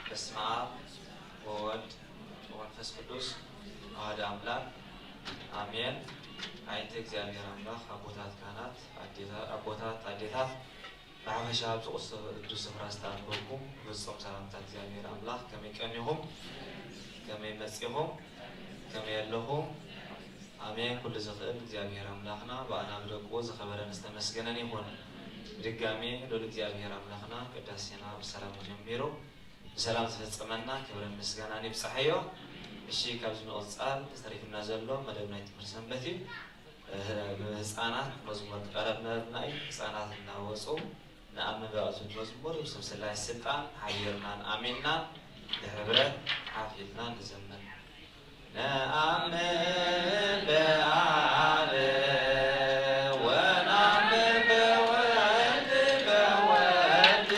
በስመ አብ ወወልድ ወመንፈስ ቅዱስ አሐዱ አምላክ አሜን። አይንተ እግዚኣብሔር አምላክ፣ አቦታት ካህናት፣ አዴታ-፣ አቦታት፣ አዴታት፣ ብሓፈሻ ኣብዚ ቅዱስ ስፍራ ዝተኣከብኩም ፍጹም ሰላምታ እግዚኣብሔር ኣምላኽ ከመይ ቀኒኹም? ከመይ መጺኹም? ከመይ ኣለኹም? ኣሜን። ኩሉ ዝኽእል እግዚኣብሔር ኣምላኽና ብኣና ብደቁ ዝኸበረን ዝተመስገነን ይኹን። ብድጋሜ ልዑል እግዚኣብሔር ኣምላኽና ቅዳሴና ብሰላም ጀሚሩ ብሰላም ዝፈጸመና ክብርን ምስጋናን ይብጻሓዮ። እሺ፣ ካብዚ ምቕጻል ተሪፍና ዘሎ መደብ ናይ ትምህርቲ ሰንበት እዩ። ህፃናት መዝሙር ቀረብ መደብና እዩ። ህፃናት እናወፁ ንኣምን በኣቱን መዝሙር ስም ስላሴ ስልጣን ሓቢርናን ኣሚንናን ብሕብረት ሓፍ ኢልና ንዘምር። ነኣምን በኣብ ወነኣምን በወልድ በወልድ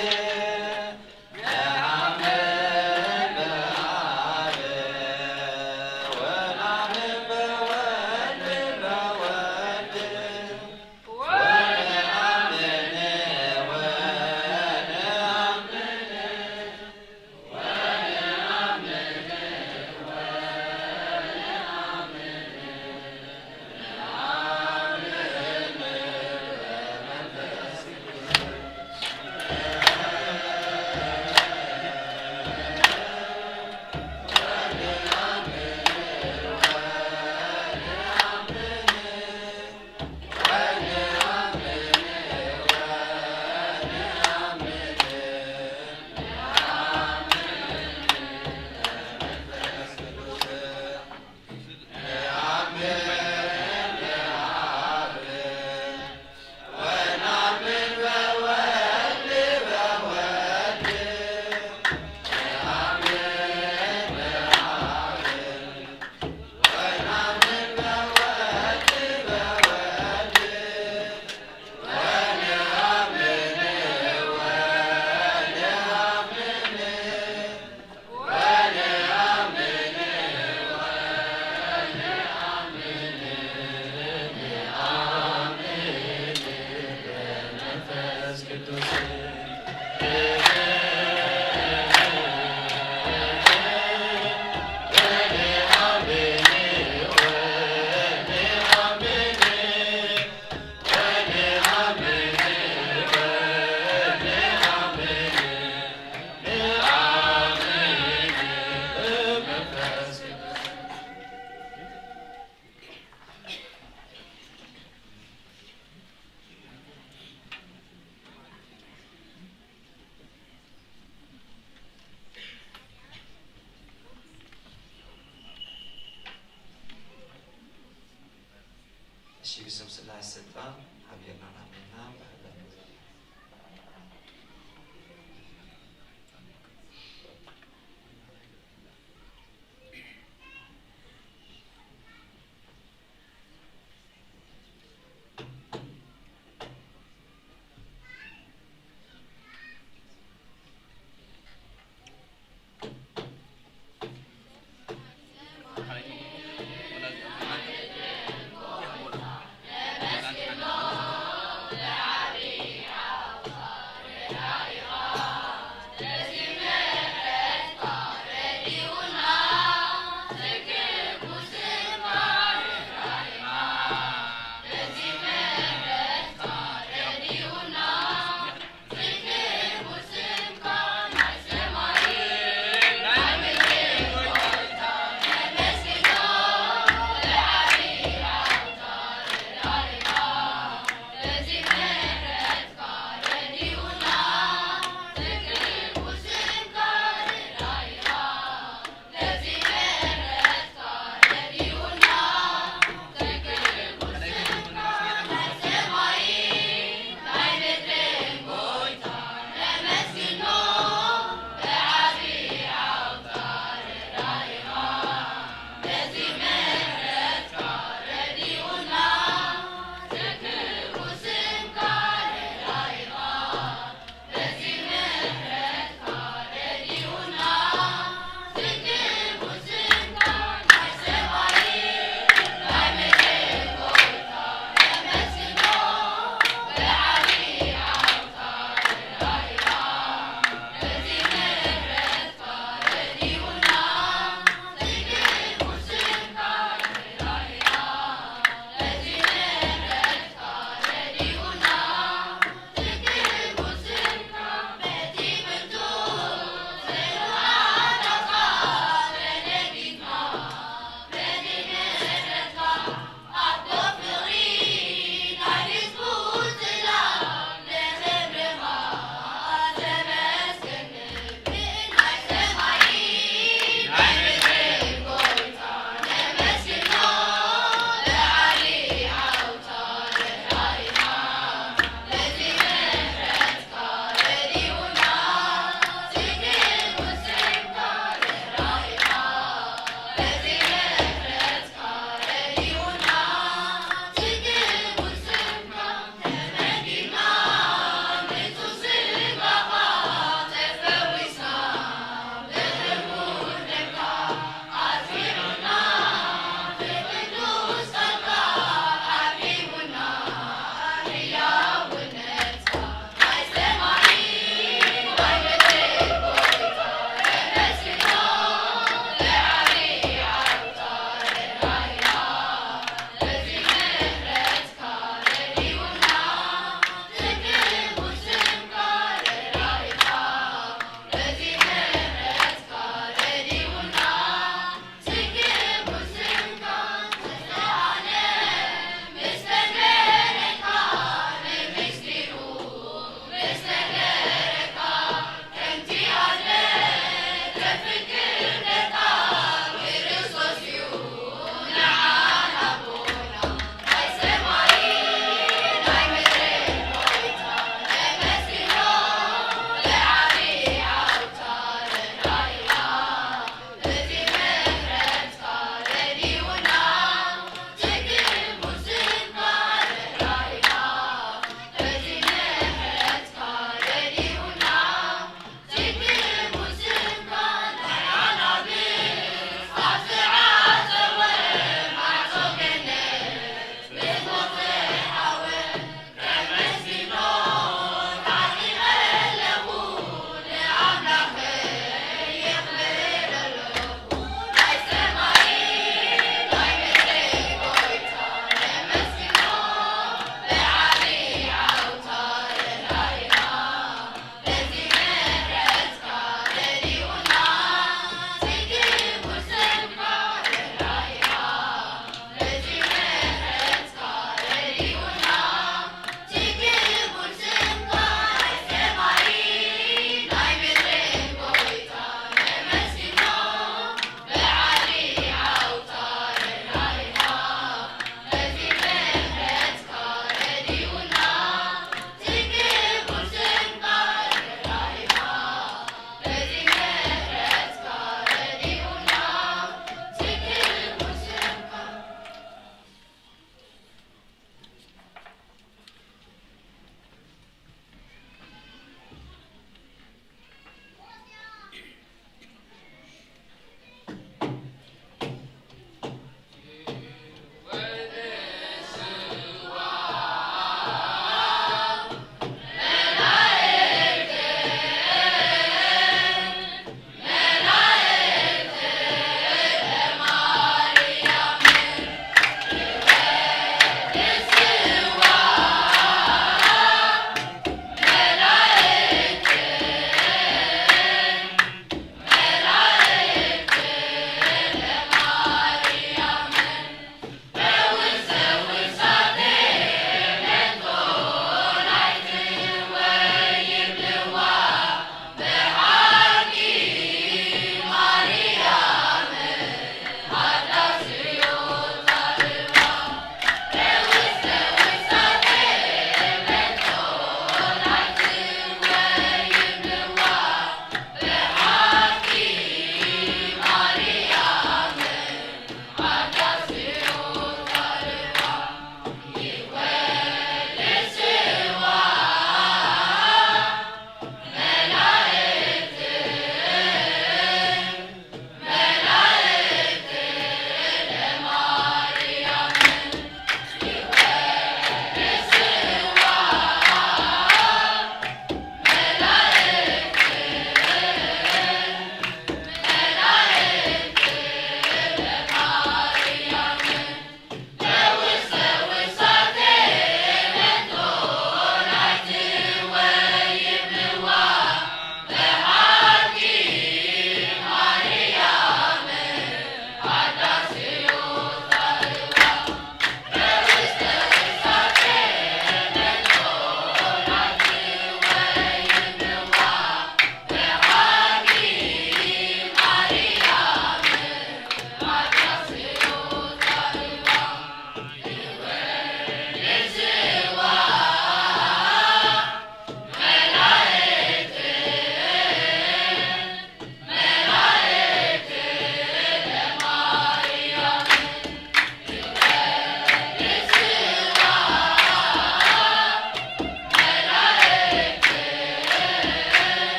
እሺ፣ ብስም ስላሴ ስልጣን ሓቢርና ናመና ብሕብረት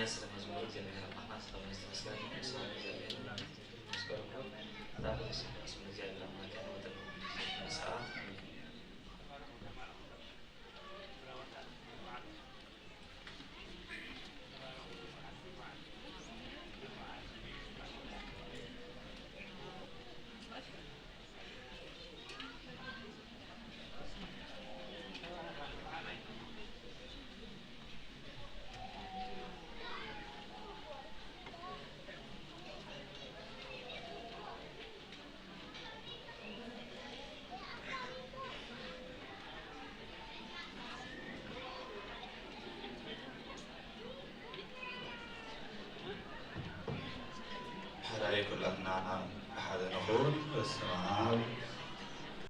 ስለ መዝሙር እግዚኣብሔር ኣምላኽና ዝተመስገነ ይኹን። ስለ እግዚኣብሔር ይመስገን። ዳግም ስለ ስም እግዚኣብሔር ኣምላኽና ወደን ሰዓት ሕራይ ኩላትና ብሓደ ንኹን። በስመ ኣብ